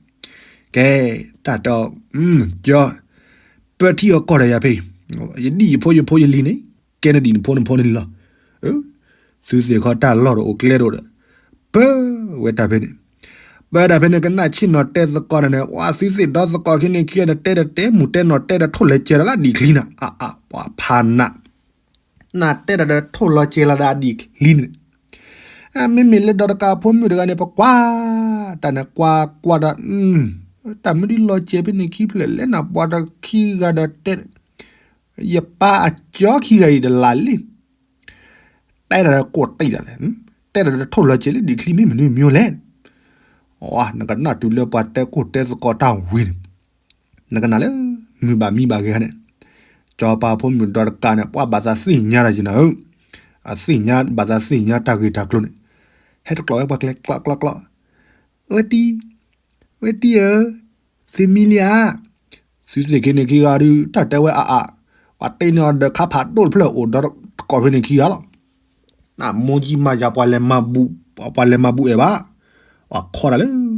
ကဲ, တၢ်တဲအီၤ, ကၠီ, ပၢထံအီၣ်ကီၢ်ဒီးယၤဖဲအံၤ, ယဒံၣ်ယဖိယဖိယလံၤန့ၣ်, ကဲနဒံၣ်နဖိနဖိန့ၣ်လီၤ. သုသ့ၣ်ခီတၢ်လီၢ်တအိၣ်ကျဲတအိၣ်ဒီး, ပၢဝဲတၢ်ဖဲန့ၣ်, ပၢတၢ်ဖဲန့ၣ် ကနၣ်ဆ့ၣ်နီၤတဲသကိးတၢ်န့ၣ်, ဝဲသုသ့ၣ်ဒီသကိးခဲန့ၣ်ခံဂၤန့ၣ် တဲတၢ်တဲမူၤတဲနီၢ်တဲတၢ်ထိၣ်လဲၤစဲၤဒီးလၢအဒံၣ်ချံနၤ, အါအါ ပှၤဖးနး, နတဲတၢ်ဒီးထိၣ်လီၤစဲၤလီၤဒီးအဒံၣ်ချံန့ၣ်, မ့မ့ၢ်လၢဒီတကးဖိမုၣ်တဂၤန့ၣ် ပကွၢ်တၢ်န့ၣ် ကွၢ်ကွၢ်ဒီး, တၢ်မ့ၢ်ဒုးလီၤစဲၤဖဲန့ၣ်ခံဖျၢၣ်လဲၣ်နၤ ပှၤတခံဂၤဒီးတဲ ယပၢ်အကၠီခံဂၤအံၤဒီးလၢ်လံ, တဲတၢ်ဒီးကိၢ်တံၢ်ဒၣ်လဲၣ်, တဲတၢ်ဒီးထိၣ်လီၤစဲၤလၢဒံၣ်ချံမ့ၢ်မနုၤမံၤလဲၣ်, နကနၣ်တုၤလၢပှၤတဲကိၢ်တဲသကိးတၢ်ဝံၤန့ၣ်, နကနၣ်လၢ မုၢ်ဘၣ်မံဘၣ်ဂ့ၤန့ၣ်, စီၤပၤဖိမုၣ်ဒီတကးန့ၣ် ပှၤဘၣ်သးသ့ၣ်ညါတၢ်ယနၤဧၢ, အသ့ၣ်ညါဘၣ်သးသ့ၣ်ညါတၢ်ဂ့ၢ်တၢ်ကျိၤန့ၣ်, ဟဲတကျိးဝဲပှၤကျဲကျီကျီကျီ, ဝဲတံၢ်, ဝဲတံၢ်ဧၢ, သုမံလံဧါ, သုသ့ၣ်ခံန့ၣ်ခံဂၤဒုး တၢ်တဲဝဲအါအါ, ပှၤတ့န့ၢ်အီၤဒီးခါဖးဒိၣ်တဖျၢၣ်အိၣ်ဒီးတကိးဖဲန့ၣ်ခံဂၤလီၤ, နမိၢ်ကံမၤယၤပှၤလဲၤမၤဘူၣ်, ပှၤလဲၤမၤဘူၣ်အဲၣ်ဘၣ်, ပှၤခီဒၣ်လၢ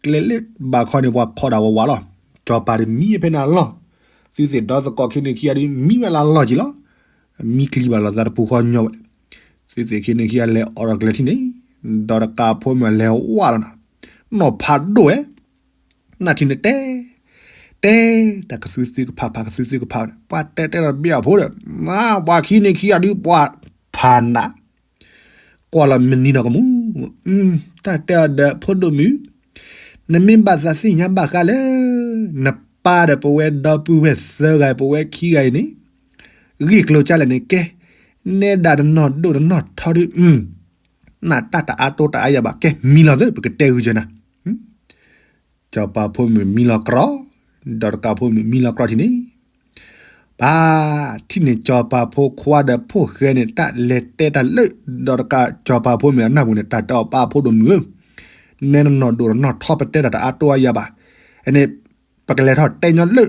ကျဲလၢဘၣ်ခီန့ၣ် ပှၤခီဒၣ်ဝးဝးလီၤ, စီၤပၤဒုးမံဖဲန့ၣ်အလီၢ်, သုသ့ၣ်ဒီသကိးခံန့ၣ်ခံဂၤဒုး မံဝဲလၢအလီၢ်ကံလီၤ, မံချံဘၣ်လိာ်သးတပူၤဃီညီဝဲ, သုသ့ၣ်ခံန့ၣ်ခံဂၤလဲၤအိးထီၣ်ကျဲထံၣ်န့ၣ်, ဒီတကးဖိမုၣ်လဲၤဝးလီၤနၤ, နီၢ်ဖးဒိၣ်ဝဲ နထံၣ်န့ၣ်တဲ, တဲ, တၢ်ကသုသုကဖးဖးကသုသုကဖးန့ၣ် ပှၤတဲတဲဒီးတဘ့ၣ်အဖိဒီး, ပှၤခံန့ၣ်ခံဂၤဒုးပှၤဖးနး, ကွၢ်လီၤမနံၤနီၢ်ကမူၣ်, တၢ်တဲအီၤဒီးဖိဒိၣ်မုၣ်, နမ့ၢ်ဘၣ်သးသ့ၣ်ညါဘၣ်ဃးလၢ နပၢ်ဒီးပဝဲဒီပုၢ်ဝဲၢ်သၢဂၤပဝဲခံဂၤအံၤန့ၣ်, ဂ့ၢ်ကျိၤကၢ်လဲၣ်န့ၣ်ကဲ, နဲဒၣ်တနီၢ်ဒိၣ်တနီၢ်ထီဒုး နတၢ်တအါတိတအါယၤဘၣ် ကဲမံလီၤသၢ ပကတဲဂုာ်ကနၤ, စီၤပၤဖိမုၣ်မံလီၤကြီ, ဒီတကးဖိမုၣ်မံလီၤကြီထံၣ်န့ၣ်, ပၢ်, ထံၣ်န့ၣ်စီၤပၤဖိခွါဒီးဖိၣ်ဃဲန့ၣ် တၢ်လဲၤတဲတၢ်လၢ ဒီတကးစီၤပၤဖိမုၣ်အနၢ်ပူၤန့ၣ် တၢ်တဲအီၤပၢ်ဖိဒိၣ်မုၣ်ဧၢ, နဲနနီၢ်ဒိၣ်တနီၢ်ထီပတဲတၢ်တအါတိအါယၤဘၣ်, န့ၣ်, ပကလဲၤထီၣ်တဲညီလၢ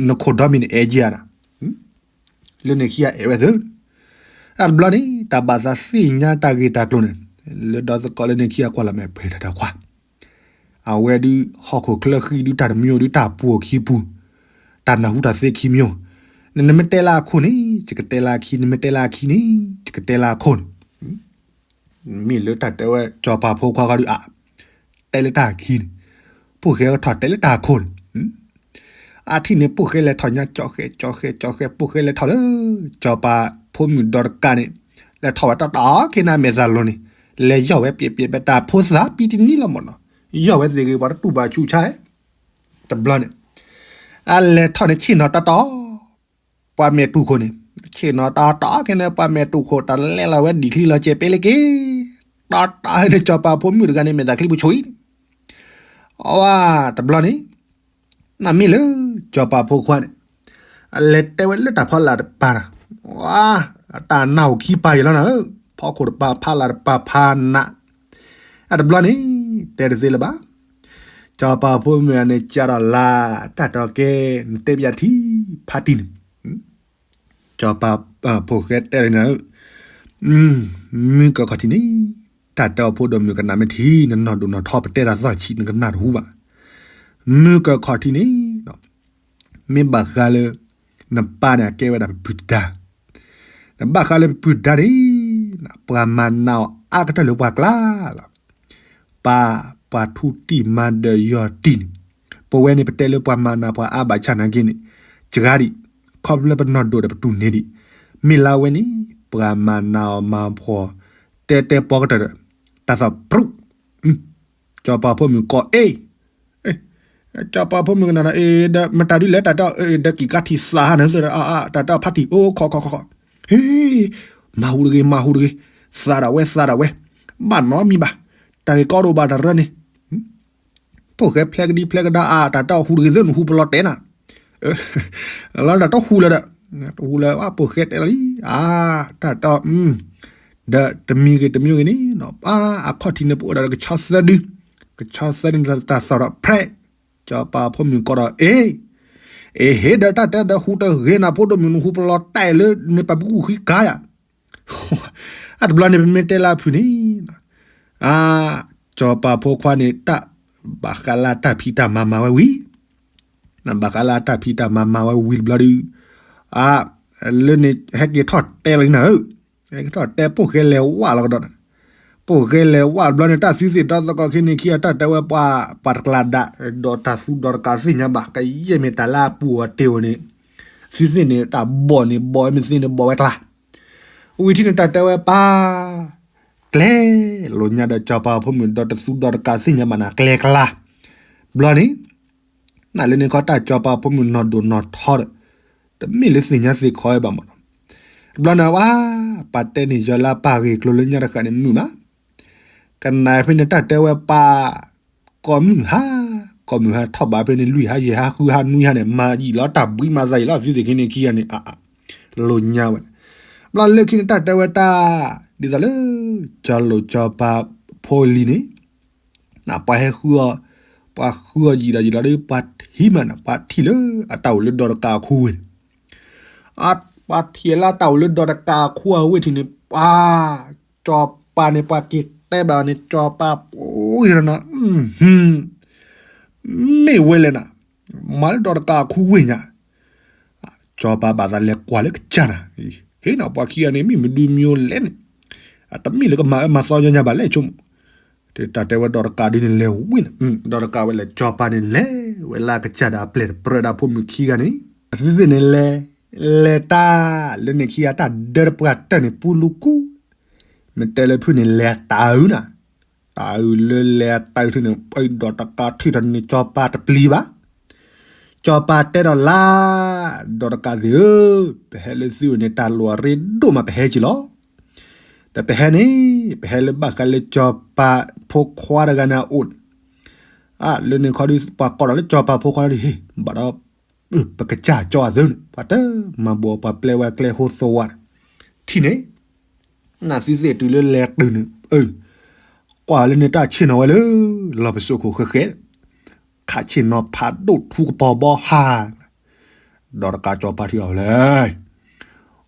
နခိၣ်ဒီမံၤန့ၣ်အဲၣ်က့ၤဧါနၤ လၢန့ၣ်ခံဂၤအဲၣ်ဝဲသၢ, အတဘျီန့ၣ် တၢ်ဘၣ်သးသ့ၣ်ညါတၢ်ဂ့ၢ်တၢ်ကျိၤန့ၣ်, လၢဒီသကိးလၢန့ၣ်ခံဂၤကွၢ်လီၤမဲာ်ဖှဲးတၢ်တၢ်ခွါ, အဝဲဒုးဟီၣ်ခိၣ်ချၢဃံဒုးတၢ်တမံၤဒုးတၢ်ပူၤအခံပူၤ, တၢ်နၢ်ဟူတၢ်သ့ခံမံၤ, နမ့ၢ်တဲလၢအခိၣ်န့ၣ် ယကတဲလၢအခံ နမ့ၢ်တဲလၢအခံန့ၣ် ယကတဲလၢအခိၣ်န့ၣ် မ့ၢ်လၢတၢ်တဲဝဲစီၤပၤဖိခွါဃီဒုးအါ, တဲလၢတၢ်ခံန့ၣ်, ဖိၣ်ဃဲကထီၣ်တဲလၢတၢ်ခိၣ်န့ၣ်, အထံၣ်န့ၣ် ဖိၣ်ဃဲလဲၤထီၣ်ညါကၠီဃဲကၠီဃဲကၠီဃဲ ဖိၣ်ဃဲလဲၤထီၣ်လၢ စီၤပၤဖိမုၣ်ဒီတကးန့ၣ်, လဲၤထီၣ်ဝဲတီတီခ့နမဲာ်သးလိၤန့ၣ်, လဲၤယီၢ်ဝဲပျဲးပျဲးပတၢ်ဖိသၣ်ပံတနံၣ်လီၤမ့ၢ်နီၤ, ယီၢ်ဝဲသ့ၣ်ဂ့ၤပှၤတတူၢ်ဘၣ်ဆူၣ်ဆါ, တဘျီန့ၣ် အလဲၤထီၣ်န့ၣ်ဆ့ၣ်နီၤတီတီ ပှၤမဲာ်တူၢ်ခိၣ်န့ၣ်, ဆ့ၣ်နီၤတီတီခဲန့ၣ် ပှၤမဲာ်တူၢ်ခိၣ် တၢ်လဲၤလီၤဝဲဒံၣ်ချံလီၤစဲးပဲလ့က့ၤ, တီတီန့ၣ် စီၤပၤဖိမုၣ်တဂၤန့ၣ် မဲာ်သးချံပူၤဆိအံၤ, အဝဲတဘျီန့ၣ်, နမ့ၢ်လၢ စီၤပၤဖိခွါန့ၣ်, အလဲၤတဲဝဲလၢတၢ်ဖီလာ်တပၤနီၤ, တၢ်နၢ်အိၣ်ခံပၤယံၤလီၤနၤဧၢ, ဖီခိၣ်တပၤဖီလာ်တပၤဖးနး အတဘျီန့ၣ်, တဲတသ့လၢၤဘၣ်. စီၤပၤဖိမုၣ်န့ၣ် ကးထီၣ်လၢ်, တၢ်တီကဲ, နတဲပယၤထံ, ဖါတံၢ်န့ၣ်, စီၤပၤဖိၣ်ဃဲတဲလီၤနၤ, မုၢ်ကခီၣ်ထံးန့ၣ်, တၢ်တဲအီၤဖိဒိၣ်မုၣ်ကနၣ်မ့ၢ်ထံ, နနီၢ်ဒိၣ်နီၢ်ထီပတဲတၢ်သီၣ်ဆံး နကနၣ်တဟူဘၣ်. မုၢ်ကခီၣ်ထံးန့ၣ် မ့ၢ်ဘၣ်ဃးလၢ နပၢ်န့ၣ် အကဲဝဲဒၣ်ပပုၢ်တဒါ, နဘၣ်ဃးလၢပပုၢ်တဒါန့ၣ်, ပှၤမၤနးအီၤအါကတၢၢ်လၢပှၤကျါလီၤ. ပၢ်, ပှၤထူတံၢ်မၤဒၢးယီၢ်တံၢ်န့ၣ်, ပဝဲန့ၣ်ပတဲလၢပှၤမၤနးပှၤအါဘၣ်ဆၣ်နာ်က့န့ၣ်, စှၤဒံး, ခီဖျိလၢပနီၢ်ဒိၣ်ဒီးပတူၢ်န့ၢ်ဒံး, မ့ၢ်လၢအဝဲန့ၣ် ပှၤမၤနးအီၤမၤဖှီၣ်, တဲတဲပီကတၢၢ်ဒီး, တၢ်သီၣ်ပြူး, စီၤပၤဖိမုၣ်ကိးအ့ၣ် စီၤပၤဖိမုၣ်ကနၣ်ဒီး အ့ၣ် ဒီး မတၤဒုလဲၣ် တၢ်တဲအီၤ အ့ၣ် ဒီးကံၣ်ကါထံၣ်သးဟါန့ၣ် တၢ်တဲအီၤဖါတံၢ် အိၣ်ခိးခိးခိးခိး, ဟ့, မၤဟူတဂ့ၤ မၤဟူတဂ့ၤ, သးဒၣ်ဝဲ သးဒၣ်ဝဲ, ဘၣ်နီတမံၤဘၣ်, တၢ်ဂ့ၢ်ကီဒိၣ်ဘၣ်တရၢန့ၣ်, ဖိၣ်ဃဲဖျဲးကဒံဖျဲးကဒါအါ တၢ်တဲအီၤဟူတဂ့ၤသ့ၣ်နဟူပလီၤတဲာ်နၤ, လီၤတၢ်တဟူလၢၤဒီး, တဟူလၢၤ ဖိၣ်ဃဲတဲလီၤလံ, အါ, တၢ်တဲအီၤ ဒီးတမံၤဂ့ၤတမံၤဂ့ၤန့ၣ်, အခီၣ်ထံးန့ၣ် ပအိၣ်ဒၣ်ဒီးကဆီသၢဒု, ကဆီသၢဒုန့ၣ် တၢ်သီၣ်ဒီး ဖြဲး, စီၤပၤဖိမုၣ်ကိးဒီး အ့ၣ်, အ့ ဟ့ၣ်ဒီးတၢ်တဲဒီးဟူးတဂ့ၤနၤ ဖိဒိၣ်မုၣ်နဟူးပလီၤတဲာ်လၢန့ၣ် ပှၤပကူၣ်ဃံကါယၤ, အတဘျီန့ၣ် ပမ့ၢ်တဲလၢအဖုၣ်န့ၣ်, အါ, စီၤပၤဖိခွါန့ၣ် တၢ်ဘၣ်ဃးလၢတၢ်ဖံးတၢ်မၤမၤဝဲဝံၤ ဘၣ်ဃးလၢတၢ်ဖံးတၢ်မၤမၤဝဲဝံၤတဘျီဒီး, အါ, လၢန့ၣ် ဟဲက့ၤထီၣ်တဲလီၤနၤဧၢ, ဟဲက့ၤထီၣ်တဲပိၢ်ဃဲလဲၤဝးလီၤကဒီး, ပိၢ်ဃဲလဲၤဝးတဘျီန့ၣ် တၢ်သုသ့ၣ်ဒီသကိးခံန့ၣ်ခံဂၤ တၢ်တဲဝဲပှၤ ပှၤတကျါဒၣ်, ဒီးတၢ်သူဒီးတကးသ့ၣ်ညါဘၣ် ကယဲၢ်မ့ၢ်တၢ်လၢအပူၤအီၤတ့ၢ်ဝဲန့ၣ်, သုသ့ၣ်န့ၣ် တၢ်ဘီၣ်န့ၣ်ဘီၣ်ဝဲ မ့ၢ်သ့န့ၣ်ဘီၣ်ဝဲကျါ ဝံၤထံၣ်န့ၣ် တၢ်တဲဝဲပၢ် ကျဲလိာ်ညါဒီး စီၤပၤဖိမုၣ်ဒီးတသူဒီးတကးသ့ၣ်ညါဘၣ်နၤ ကျဲကျါ, တဘျီန့ၣ်, နလၢန့ၣ်ခီ တၢ်စီၤပၤဖိမုၣ်နီၢ်ဒိၣ်နီၢ်ထီဒီး, တမ့ၢ်လၢသ့ၣ်ညါသ့ၣ်ခီဝဲဘၣ်မးနီၤ, တဘျီန့ၣ်ဝဲ, ပှၤတဲန့ၣ် ယီၤလၢပၢ်ဂ့ၢ်ကျိၤလၢညါတဃၣ်န့ၣ် မုာ်မး, ကနၣ်ဖဲန့ၣ် တၢ်တဲဝဲပၢ် ကိးမုၢ်ဟါ, ကိးမုၢ်ဟါထီၣ်ဘးဖဲန့ၣ် လွံၢ်ဟါယဲၢ်ဟါဃုဟါနွံဟါန့ၣ် မၤယံာ်လီၤတၢ်ဘှံးမၤသးယံာ်လီၤ သုသ့ၣ်ခံန့ၣ်ခံဂၤန့ၣ်, လိာ်ညါဝဲ, ဘျီလၢခံန့ၣ် တၢ်တဲဝဲတၢ်, ဒ်သိးလၢ, ကၠီလိာ်ကၠီပၤဖိလံၤန့ၣ်, ပှၤဟဲဃုအီၤ, ပှၤဃုအီၤယံာ်ဒီးယံာ်လီၤဒီး ပှၤထံၣ်မးန့ၣ် ပှၤထံၣ်လၢအတၢ်အိၣ်လၢဒီးတကးအခိဝ့ၢ်န့ၣ်, ပှၤထံၣ်လၢတၢ်အိၣ်လၢဒီးတကးအခိအဝ့ၢ်ထံးန့ၣ် ပှၤ, ကၠီပၤန့ၣ် ပှၤက့ၤတဲဘၣ်န့ၣ် ကၠီပၤဖိလံၤန့ၣ်, မ့ၢ်ဝဲလဲၣ်နၤ, မၤလၢဒီးတကးအခိဝ့ၢ်ညါ ကၠီပၤဘၣ်သးလဲၤကွၢ်လၢကစၢ်နၤ, ဟ့ၣ်နီၤ ပှၤခံဂၤန့ၣ် မ့ၢ်မဒုမံၤလဲၣ်န့ၣ်, အတမ့ၢ်လၢကမၤအၢမၤသီညီညါဘၣ်လဲၣ်ဆိကမိၣ်, တၢ်တဲဝဲဒီးတကးဒုန့ၣ်လဲၤဝံၤန့ၣ်, ဒီးတကးဝဲလဲၣ် ကၠီပၤန့ၣ်လဲၤဝဲလၢကစၢ်ဒီးအပျဲၢ်တပြၢဒီးဖိမုၣ်ခံဂၤန့ၣ်, အသုသ့ၣ်န့ၣ်လဲၤ, လဲၤတၢ်, လၢန့ၣ်ခံဂၤတၢ်ဒၢတပှၢ်တၢၢ်န့ၣ် ပူလူကူ, မ့ၢ်တဲလၢဖုၣ်န့ၣ်လဲၤတၢ်အုးနၤ, တၢ်အုးလၢလဲၤတၢ်အုးထံန့ၣ် ပဒီးတကးထံၣ်ထီၣ်န့ၣ် ကၠီပၤတပျံၤဘၣ် ကၠီပၤတဲဒီးလၢ, ဒီးတကးသ့ၣ်ဧၢ, ပဟဲလၢသုအိၣ်န့ၣ် တၢ်လိၣ်အရ့ဒိၣ်မး ပဟဲက့ၤလီၤ, ဒီးပဟဲန့ၣ်, ပဟဲလၢဘၣ်ဃးလၢကၠီပၤဖိခွါတဂၤန့ၣ်အအိၣ်န့ၣ်, လၢန့ၣ်ခီဒီး ပှၤကိးဒီးလၢကၠီပၤဖိခွါဒီးဟ့ၣ်, ဘၣ်ဒီး, ပကစၢ်ကၠီအသၢန့ၣ် ပှၤတမၤဘိးပှၤပျဲဝဲကျဲဟိသဝါန့ၣ်, ထံၣ်န့ၣ် နသုသ့ၣ်တုၤလၢလဲၤတုၤန့ၣ်, ကွၢ်လၢန့ၣ်တၢ်ဆ့ၣ်နီၤဝဲလၢ, လီၢ်ပစိခိၣ်ဃဲဃဲ, ခးဆ့ၣ်နီၤဖးဒိၣ်ထူကပီၤဘီဟါ, ဒီးတကးကၠီပၤထံၣ်အီၤလဲၣ်,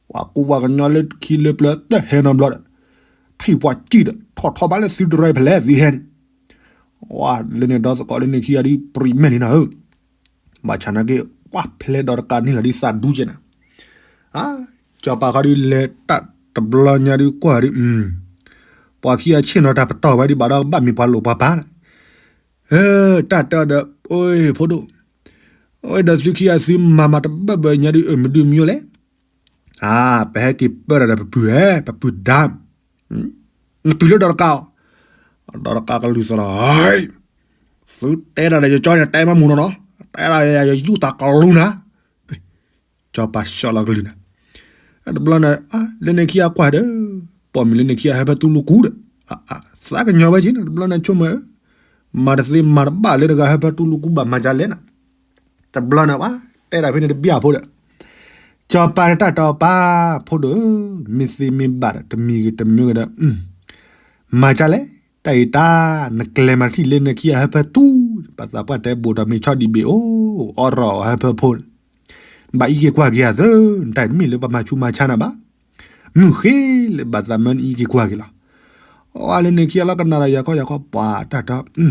ပှၤကူပှၤကညီလၢခံလၢပျၢၤတဟဲနီတဘျီဒီး, ထံၣ်ပှၤစံၣ်ဒီး ထီၣ်ထီၣ်ဘၣ်လၢသုတရၢဖဲလဲၣ်သုဟဲန့ၣ်, လၢန့ၣ်ဒီသကိးလၢန့ၣ်ခံဂၤဒ်ပြံးမဲာ်လံနၤဧၢ ဘၣ်ဆၣ်နာ်က့ ပှၤဖျဲးဒီးတကးန့ၣ်လီၤဒ်သးဒူကဲနၤ, ကၠီပၤခီဒ်လဲၤတၢ်တဘျီညါဒ်ကွၢ်ဒ်, ပှၤခံဂၤဆ့ၣ်နီၤတၢ်ပတီၢ်ဝဲဒ်ဘၣ်ဒီးဘၣ်မ့ၢ်ပှၤလိၣ်ပှၤပၤ, တၢ်တဲအီၤဒီး, အိ ဖိဒိၣ်, အိဒီးသုခံဂၤသုမၤမၤတဘၢဘၢညါဒ်အၢမဒုမယိလဲၣ်, ပဟဲက့ၤပၢတၢ်ဒီးပပုၢ်ဧၢ, ပပုၢ်ဒါ နတုၤလၢဒီးတကးအီၤ, ဒီးတကးကလုၢ်သီလီၤ, သုတဲတၢ်ဒီးယကၠီန့ၣ် တဲမးမူနီၤနီၤ, တဲဒၣ်ယယူၢ်တၢ်ကလူၤနၤ, ကၠီပၤဆှီလီၤကလုၢ်နၤ, တဘျီန့ၣ်, လၢန့ၣ်ခံဂၤကွၢ်ဒီး, ပိာ်မုၣ်လၢန့ၣ်ခံဂၤဟဲဖဲတူၢ်လိာ်ကူဒီး, သးကညီၤဝဲက့ၤန့ၣ် တဘျီန့ၣ်ဆိကမိၣ်ဧၢ, မၤတသ့မၤတဘၣ်လၢတဂၤဟဲဖဲတူၢ်လိာ်ကူဘၣ်မၤဒ်လဲၣ်နၤ, တဘျီန့ၣ်ဝဲ, တဲဒၣ်ဖဲန့ၣ်တဘျီဖိဒီး ကၠီပၤန့ၣ်တၢ်တီပာ်ဖိဒိၣ်ဧၢ, မ့ၢ်သ့မ့ၢ်ဘၣ်ဒီး တမံၤဂ့ၤတမံၤဂ့ၤဒီး, မၤဒ်လဲၣ်, တၢ်အံၤတၢ်, နကျဲၤမၤထံၣ်လၢနခံဂၤဟဲဖၢတူၢ်, ဘၣ်သးပှၢ်တဲဘူးဒီးမ့ၤဆီဒံးဘ့ၣ်အိၣ်, အီရီၣ်ဟဲဖၢဖိ, ဘၣ်အံးက့ၤကွၢ်က့ၤအသၢ, နတၢ်အံၤတမ့ၢ်လၢပှၤမၤဆူးမၤဆါနၤဘၣ်, မုၢ်ဃ့လၢဘၣ်သးမၢနအံးက့ၤကွၢ်က့ၤလီၤ, အဝဲလၢန့ၣ်ခံဂၤလီၤကနၣ်ဒီးယၤခီယၤခီပှၤတၢ်တီ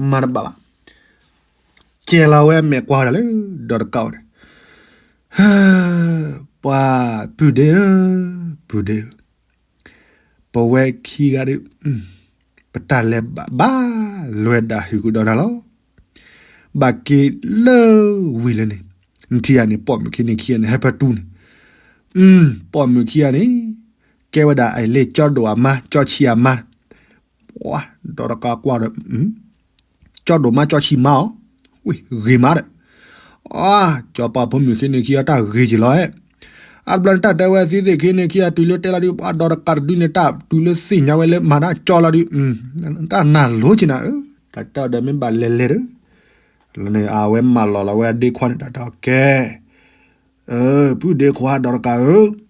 မၤတဘၣ်ဘၣ်, ကဲလီၤဝဲမဲာ်ကွၢ်ဒၣ်လၢ, ဒီးတကးဝဲဒီး, ပှၤပုၢ်ဒ့ဧၢ, ပုၢ်ဒ့ဧၢ, ပဝဲခံဂၤဒီး, ပတၢ်လဲၤဘၣ်ဘၣ်လွဲဒၣ်ဟုးကဒီးနၤလီၤ, ဘၣ်က့ၤလၢဝံၤလၢန့ၣ်, နထံၣ်ဧါန့ၣ် ပိာ်မုၣ်ခံန့ၣ်ခံဂၤန့ၣ် ဟဲဖၢတူၢ်န့ၣ်, ပိာ်မုၣ်ခံဂၤန့ၣ်, ကဲဝဲဒၣ်အလဲၤကၠီဒိၣ်အမါ ကၠီဆံးအမါ, ဒီးတကးကွၢ်ဒီး ကၠီဒိၣ်မါကၠီဆံးမါအီၤ, ဝ့ၢ်ဂ့ၤမးဒီး, အါ, ကၠီပၤဖိမုၣ်ခံန့ၣ်ခံဂၤတၢ်ဂ့ၤက့ၤလီၤဧၢ, အါတဘျီန့ၣ်တၢ်တဲဝဲသ့သ့ၣ်ခံန့ၣ်ခံဂၤတုၤလၢတဲလီၤဒုး ပှၤဒီးတကးတဒုန့ၣ် တၢ်တုၤလၢသ့ၣ်ညါဝဲလၢမၤတၢ်ကၠီလီၤဒုး, တၢ်နၢ်လိက့ၤနၤဧၢ, တၢ်တဲအီၤဒီးမ့ၢ်ဘၣ်လဲၤလဲၤဒီး, လၢန့ၣ်အဝဲမၢလီၤလီၤဝဲအဒ့ခွါန့ၣ် တၢ်တဲအီၤကဲ, ပုၢ်ဒ့ခွါဒီးတကးဧၢ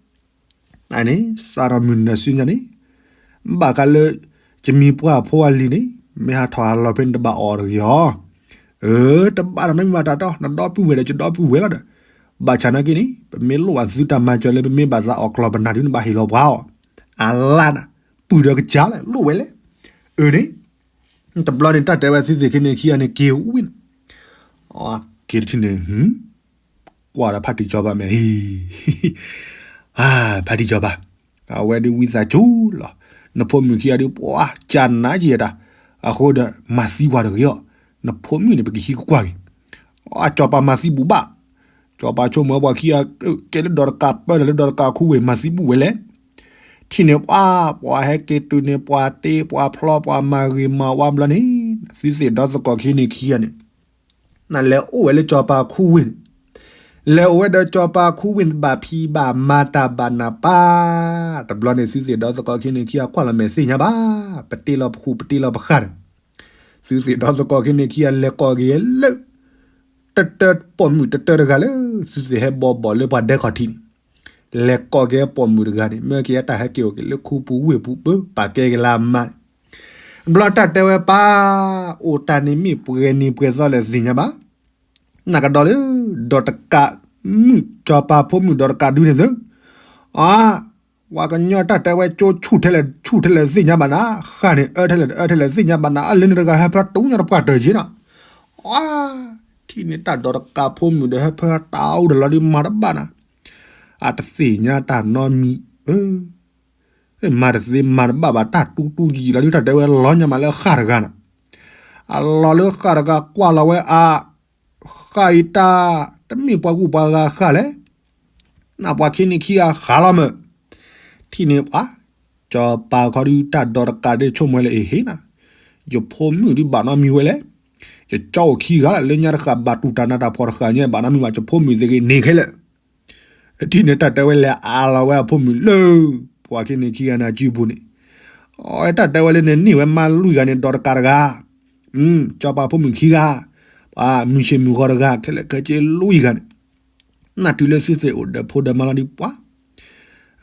အန့ၣ် စးထီၣ်မုၢ်နၤစုညါန့ၣ်, ဘၣ်ဃးလၢ ကမံၤပှၢ်ဖိအလံၤန့ၣ် မ့ၢ်ဟးထီၣ်ဟးလီၤဖဲန့ၣ်တဘၣ်အီၣ်တဂ့ၤအီၤ, အၢ တဘၣ်ဒီးနီတမံၤဘၣ်တၢ်တီ နဒီပုၢ်ဝဲၢ်ဒီးယဒီပုၢ်ဝဲၢ်လီၤဒီး, ဘၣ်ဆၣ်နာ်က့န့ၣ် ပမ့ၢ်လိၣ်ဘၣ်သုတၢ်မၤစၢၤလၢပမ့ၢ်ဘၣ်သးအီၣ်ကျီၢ်ပနၢ်ဒုး နဘၣ်ဟ့ၣ်လီၤပှၤအီၤ, အလါနၤ, ပုၢ်ဒီးကစၢ်လဲၣ် လိၣ်ဝဲလဲၣ်, အၢန့ၣ်, တဘျီန့ၣ် တၢ်တဲဝဲသုသ့ၣ်ခံန့ၣ်ခံဂၤန့ၣ် က့ၤဝံၤန့ၣ်, က့ၤတထံၣ်န့ၣ် ကွၢ်ဒီးဖါတံၢ်စီၤပၤမဲာ်, ဖါတံၢ်စီၤပၤ, အဝဲဒုးဝံသးစူၤလီၤ, နဖိမုၣ်ခံဂၤဒုး ပှၤကနၣ်က့ၤတၢ်, အဃိဒီးမၤသံပှၤတဂ့ၤအီၤ, နဖိမုၣ်န့ၣ် ပကဟံးကကွၢ်က့ၤ, စီၤပၤမၤသံဘူးဘၣ်, စီၤပၤဆိကမိၣ်ပှၤခံဂၤ ကဲလၢဒီးတကးပၢလၢဒီးတကးခူဝ့ၢ် မၤသံဘူးဝဲလဲၣ်, ထံၣ်န့ၣ်ပှၤ, ပှၤဟဲက့ၤတုၤန့ၣ် ပှၤတ့ပှၤဖျီပှၤမၤဂ့ၤမၤဝါဘျီန့ၣ်, သုသ့ၣ်ဒီသကိးခံန့ၣ်ခံဂၤန့ၣ် နလဲၤအိၣ်ဝဲလၢစီၤပၤခူဝ့ၢ်န့ၣ်, လဲၤအိၣ်ဝဲဒီးစီၤပၤခူဝ့ၢ်န့ၣ် ဘၣ်ဖံးဘၣ်မၤတၢ်ဘၣ်နၢ်ပၢၢ်, တဘျီန့ၣ် သုသ့ၣ်ဒီသကိးခံန့ၣ်ခံဂၤကွၢ်လီၤမဲာ်သ့ၣ်ညါဘၣ်, ပတ့လီၤပဃူပတ့လီၤပဃာ်န့ၣ်, သုသ့ၣ်ဒီသကိးခံန့ၣ်ခံဂၤလဲၤကိးက့ၤလၢ တတၢပိာ်မုၣ်တတၢတဂၤလၢ သုသ့ၣ်ဟဲဘီဘီၣ်လၢပှၤဒဲခီၣ်ထံးန့ၣ်, လဲၤကိးက့ၤပိာ်မုၣ်တဂၤန့ၣ် မ့ၢ်က့ၤအတၢ်ဟဲက့ၤအိၣ်က့ၤလၢခူပူၤဝ့ၢ်ပူၤ ပပာ်ကဲက့ၤလၢအမါန့ၣ်, ဘျီတၢ်တဲဝဲပၢ်, အိၣ်တၢ်န့ၣ်မ့ၢ်ပှဲၤနံၤပှဲၤသီလဲၣ်သ့ၣ်ညါဘၣ်, နကဒီးလၢ ဒီးတကးမုၣ် စီၤပၤဖိမုၣ်ဒီးတကးဒုန့ၣ်သု, အါ ပှၤကညီတၢ်တဲဝဲကၠိဆူၣ်ထဲလဲၣ်ဆူၣ်ထဲလဲၣ်သ့ၣ်ညါဘၣ်နၤ, ဃၣ်န့ၣ်အၢထဲလဲၣ်အၢထဲလဲၣ်သ့ၣ်ညါဘၣ်နၤ, အလၢန့ၣ်တဂၤဟဲဖျါတူၢ်ညါတပှၢ်တၢၢ်က့နီၤ, အါ ထံၣ်န့ၣ်တၢ်ဒီးတကးဖိမုၣ်ဒီးဟဲဖျါတၢ်အိၣ်ဒီးလီၤဒုးမၤတဘၣ်နၤ, အတသ့ၣ်ညါတၢ်နီတမံၤ, မၤတသ့မၤတဘၣ်ဘၣ်တၢ်တူတူယံာ်လီၤဒုး တၢ်တဲဝဲလီၤညါမးလၢဃၣ်တဂၤနၤ, အလီၤလၢဃၣ်တဂၤကွၢ်လီၤဝဲအ ဃၣ်အံၤတၢ် တမ့ၢ်ပှၤဂုၤပှၤဂၤဃၣ်လဲၣ်, နပှၤခံန့ၣ်ခံဂၤဃၣ်လီၤမး, ထံၣ်န့ၣ်ပှၤ, စီၤပၤခီဒုးတၢ်ဒီးတကးဒုးဆိကမိၣ်ဝဲလၢအဟ့ၣ်နၤ, ယဖိမုၣ်ဒုးဘၣ်နီတမံၤဝဲလဲၣ်, ယကၠီအိၣ်ခံဂၤလၢညါတဃၣ် ဘၣ်တူၢ်တၢ်နးတၢ်ဖှီၣ်တဃၣ်ညါ ဘၣ်နီတမံၤဘၣ် ယဖိမုၣ်သ့ၣ်ဂ့ၤန့ၢ်ခဲလၢာ် ထံၣ်န့ၣ်တၢ်တဲဝဲလဲၤအးလီၤဝဲအဖိမုၣ်လၢ ပှၤခံန့ၣ်ခံဂၤန့ၣ်အစုပူၤန့ၣ်, အတၢ်တဲဝဲလၢန့ၣ်န့ၢ်ဝဲမါလွံၢ်ဂၤန့ၣ် ဒီးတကးတဂၤ, စီၤပၤဖိမုၣ်ခံဂၤ, ပှၤမုၢ်ဆ့ၣ်မုၢ်ဂီၤတဂၤ ခဲလၢာ်ခဲဆ့လွံၢ်ဂၤန့ၣ်, နတုၤလၢသုသ့ၣ်အိၣ်ဒီးဖိဒီးမါလီၤဒုးပှၤ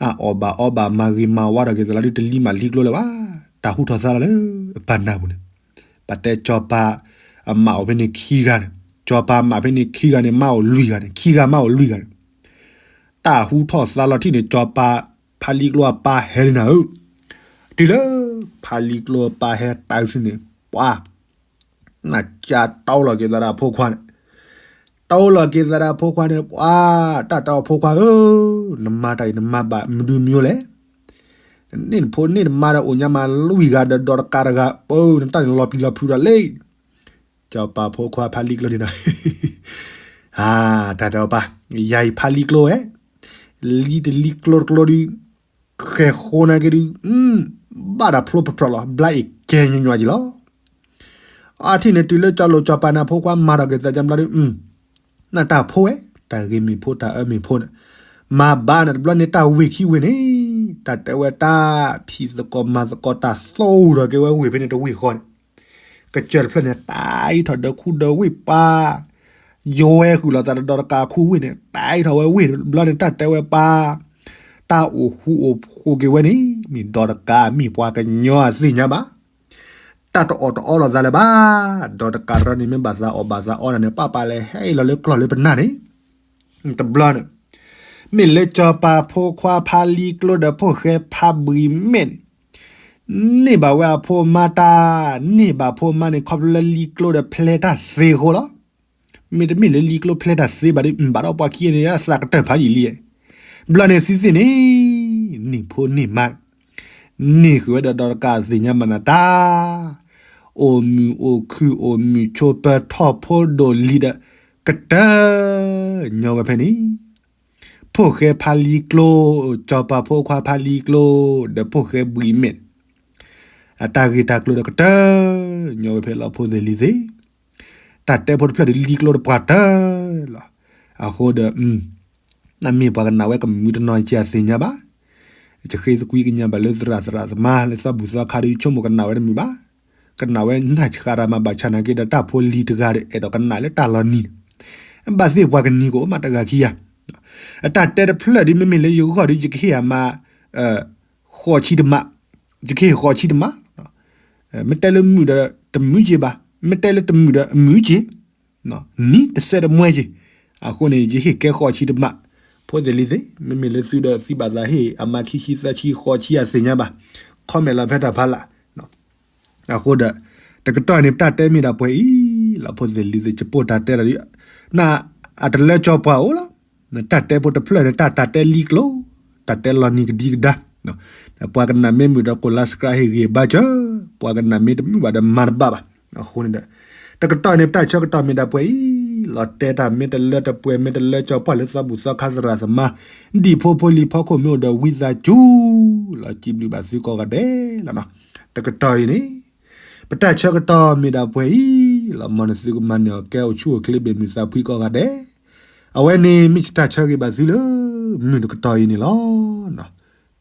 အအီၣ်ဘၣ်အီဘၣ်မၤဂ့ၤမၤဝါထီၣ်က့ၤသးလီၤဒုး တလံမးလံကျိလၢၤဘၣ်, တၢ်ဟူထီၣ်သါလီၤလၢအပၢ်နၢ်ပူၤန့ၣ်, ပတဲစီၤပၤ အမါအိၣ်ဖဲန့ၣ်ခံဂၤန့ၣ်, စီၤပၤမါဖဲန့ၣ်ခံဂၤန့ၣ် မါအိၣ်လွံၢ်ဂၤန့ၣ် ခံဂၤမါအိၣ်လွံၢ်ဂၤန့ၣ်, တၢ်ဟူထီၣ်သါလီၤထံၣ်န့ၣ် စီၤပၤဖါလံကျိအပၢ်ဟဲလံနၤဧၢ, တုၤလၢ ဖါလံကျိအပၢ်ဟဲတၢ်စုန့ၣ် ပှၤ နကၢ်တီလီၤက့ၤသးဒီးအဖိခွါန့ၣ်, တီလီၤက့ၤသးဒီးအဖိခွါန့ၣ် ပှၤ တၢ်တဲအီၤဖိခွါဧၢ, နမၤတၢ်အံၤနမၤဘၣ်မနုၤမံၤလဲၣ်, နန့ၢ်နဖိန့ၢ်နမါဒီးအိၣ်ညါမးလွံၢ်ဂၤဒီးဒီးတကးတဂၤ, ပၢ နတၢ်န့ၣ်လီၤပျံၤလီၤဖုးဒီးလံ, စီၤပၤဖိခွါဖါလံကျိန့ၣ်ဒီး တၢ်တဲအီၤပၢ်, ယၤအံၤဖါလံကျိဝဲ, လံတလံကျိတကျိဒုး ဃဲၤဃိနာ်က့ဒုး ဘၣ်တၢ်ဖျိဖျိလီၤ ဘျါအ့ၣ်ကဲညီညီက့ၤလီၤ. အထံၣ်န့ၣ်တုၤလၢစီၤလိာ်စီၤပၤန့ၣ် အဖိခွါမၤထီၣ်က့ၤသးကဘျါဒုး နတၢ်ဖိဝဲ တၢ်ဂ့ၢ်မ့ၢ်ဖိတၢ်အၢမ့ၢ်ဖိန့ၣ် မၤဘၣ်န့ၣ်တဘျီန့ၣ် တၢ်ဝ့ၢ်ခံဝ့ၢ်န့ၣ် တၢ်တဲဝဲတၢ်ဖံးသကိးမၤသကိးတၢ်သိၣ်ဒီးက့ၤဝဲဝ့ၢ်ဖဲန့ၣ်တဝ့ၢ်ဃီန့ၣ် ကစၢၢ်တဖျၢၣ်န့ၣ် တၢ်အံးထီၣ်ဒီးခူဒီးဝ့ၢ်ပၢ် ယဝဲဃုာ်လီၤသးဒီးဒီတကးခူဝ့ၢ်န့ၣ် တၢ်အံးထီၣ်ဝဲဝ့ၢ်တဘျီန့ၣ် တၢ်တဲဝဲပၢ် တၢ်အိၣ်ဃူအိၣ်ဖိးက့ၤဝဲန့ၣ် မ့ၢ်ဒီတကးမ့ၢ်ပှၤကညီအသ့ၣ်ညါဘၣ်. တၢ်တအီၣ်တအီလီၤသးလၢၤဘၣ်. ဒီတကးတရၢန့ၣ် မ့ၢ်ဘၣ်သးအီၣ်ဘၣ်သးအီနၤန့ၣ် ပၢ်ပၢ်လဲၤဟဲအံၤလီၤလၢကျီၢ်လၢပနၢ်န့ၣ် တဘျီန့ၣ် မ့ၢ်လၢစီၤပၤဖိခွါဖါလံကျိဒီးဖိၣ်ဃဲဖါဘှံးမဲာ်န့ၣ် န့ၢ်ဘၣ်ဝဲအဖိမါတၢ် န့ၢ်ဘၣ်ဖိမါန့ၣ် ခီဖျိလၢလံကျိဒီးဖျဲတၢ်သ့အဃိလီၤ. မ့တမ့ၢ်လၢလံကျိဖျဲတၢ်သ့ဘၣ်ဒီး ဘၣ်ဒီးပှၤခံဂၤန့ၣ် သးကတၢၢ်ဖးယံာ်လံ. ဘျီန့ၣ်သုသ့ၣ်န့ၣ် န့ၢ်ဖိန့ၢ်မါ န့ၢ်ဃုာ်ဝဲဒီးဒီတကးသ့ၣ်ညါဘၣ်နၤတၢ် အိၣ်မုာ်အိၣ်ခုၣ်အိၣ်မုာ်ဆိးပၢၤထီၣ်ဖိဒိၣ်လံဒီး ကတၢၢ်ညီဝဲဖဲန့ၣ် ဖိၣ်ဃဲဖါလံကျိ စီၤပၤဖိခွါဖါလံကျိ ဒီးဖိၣ်ဃဲဘှံးမဲာ် အတၢ်ဂ့ၢ်တၢ်ကျိၤဒီးကတၢၢ်ညီဝဲဖဲလီၤဖိသ့ၣ်လံၤသ့ၣ် တၢ်တဲဖိတဖျၢၣ်ဒီးလံကျိတပှၢ်တၢၢ်လီၤ. အဃိဒီး နမ့ၢ်ပှၤကနၣ်ဝဲကမုာ်တနီၤကသ့ၣ်ညါဘၣ်. ယဃ့သကွံကညးဘၣ်လၢသရၣ်သရၣ်သမါ လၢသီဘူၣ်သီခါဒီး ယဆိကမိၣ်ကနၣ်ဝဲတမုာ်ဘၣ်. ကနၣ်ဝဲနၢ်ဆှးတၢ်မၤဘၣ်ဆၣ်နာ်က့ဒီး တၢ်ဖိလံၤတဂၤဒီး အဲၣ်ဒိးကနၣ်လၢတၢ်လီၤနံၤန့ၣ် ဘၣ်သ့ၣ်ပှၤကနံၤကအိၣ်မးတဂၤခံဂၤ အတၢ်တဲတဖျၢၣ်ဒီး မ့မ့ၢ်လၢယဂီၢ်ဒီး ယကဟ့ၣ်အမါ ဃိးဆံတမး, ယကဟ့ၣ်ဃိးဆံတမး. မ့ၢ်တဲလၢမုာ်ဒီးတမုာ်က့ဘၣ်, မ့ၢ်တဲလၢတမုာ်ဒီးအမုာ်က့ နံၤတစဲးတမှဲက့ၤ, အဃိန့ၣ် ယဟ့ၣ်ကဲဃိးဆံတမး, ဖိသ့ၣ်လံၤသ့ၣ် မ့မ့ၢ်လၢသုဒီးသုဘၣ်သးဟ့ၣ်အမါခံဆံသၢဆံဃိးဆံအသ့ၣ်ညါဘၣ်, comment လီၤဖဲတၢ်ဖးလၢ်, အဃိဒီး တကတီၢ်န့ၣ် ပတၢ်တဲမ့ၢ်ဒၣ်ပှဲၤအံၤလီၤ ဖိသ့ၣ်လံၤသ့ၣ် ယပိၢ်တၢ်တဲဒီး နအတလၢကၠီပှၤအိၣ်လီၤ, နတၢ်တဲဖိတဖျၢၣ်န့ၣ် တၢ်တၢ်တဲလံကျိၤ, တၢ်တဲလီၤနံၤကဒံကဒါ, ပှၤကနၣ်မ့ၢ်မုာ်ဒီးကိး like subscribe ဟ့ၣ်ဂံၢ်ဘါစၢၤ, ပှၤကနၣ်မ့ၢ်တမုာ်ဘၣ်ဒီးမၤတဘၣ်ဘၣ်, အဃိန့ၣ်ဒီး တကတီၢ်န့ၣ် ပတၢ်ဆၢကတီၢ်မ့ၢ်ဒၣ်ပှဲၤအံၤလီၤ တဲတၢ်မ့ၢ်တလၢတပှဲၤ မ့ၢ်တလၢကၠီပှၢ်လၢသီဘူၣ်သီခါသရၣ်သမါ ဒံၣ်ဖိဖိလံၤဖီခိၣ်မ့ၢ်အိၣ်ဒီးဝံသးစူၤလီၤ စံးဘျုးဘၣ်သုကိးဂၤဒဲးလီၤ. တကတီၢ်အံၤန့ၣ် ပတၢ်ဆၢကတီၢ်မ့ၢ်ဒၣ်ပှဲၤအံၤလီၤ မ်နသုကမၤန့ၢ်အီၤကဲအိၣ်ဆူၣ်အိၣ်ချ့ဘၣ်မုာ်သးဖှံကိးဂၤဒဲး, အဝဲန့ၣ်မ့ၢ်ယတၢ်ဆၢဂ့ၤဘၣ်သုလၢ မုၢ်တကတီၢ်အံၤန့ၣ်လီၤ.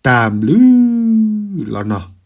တၢ်ဘျုးလီၤနီၤ.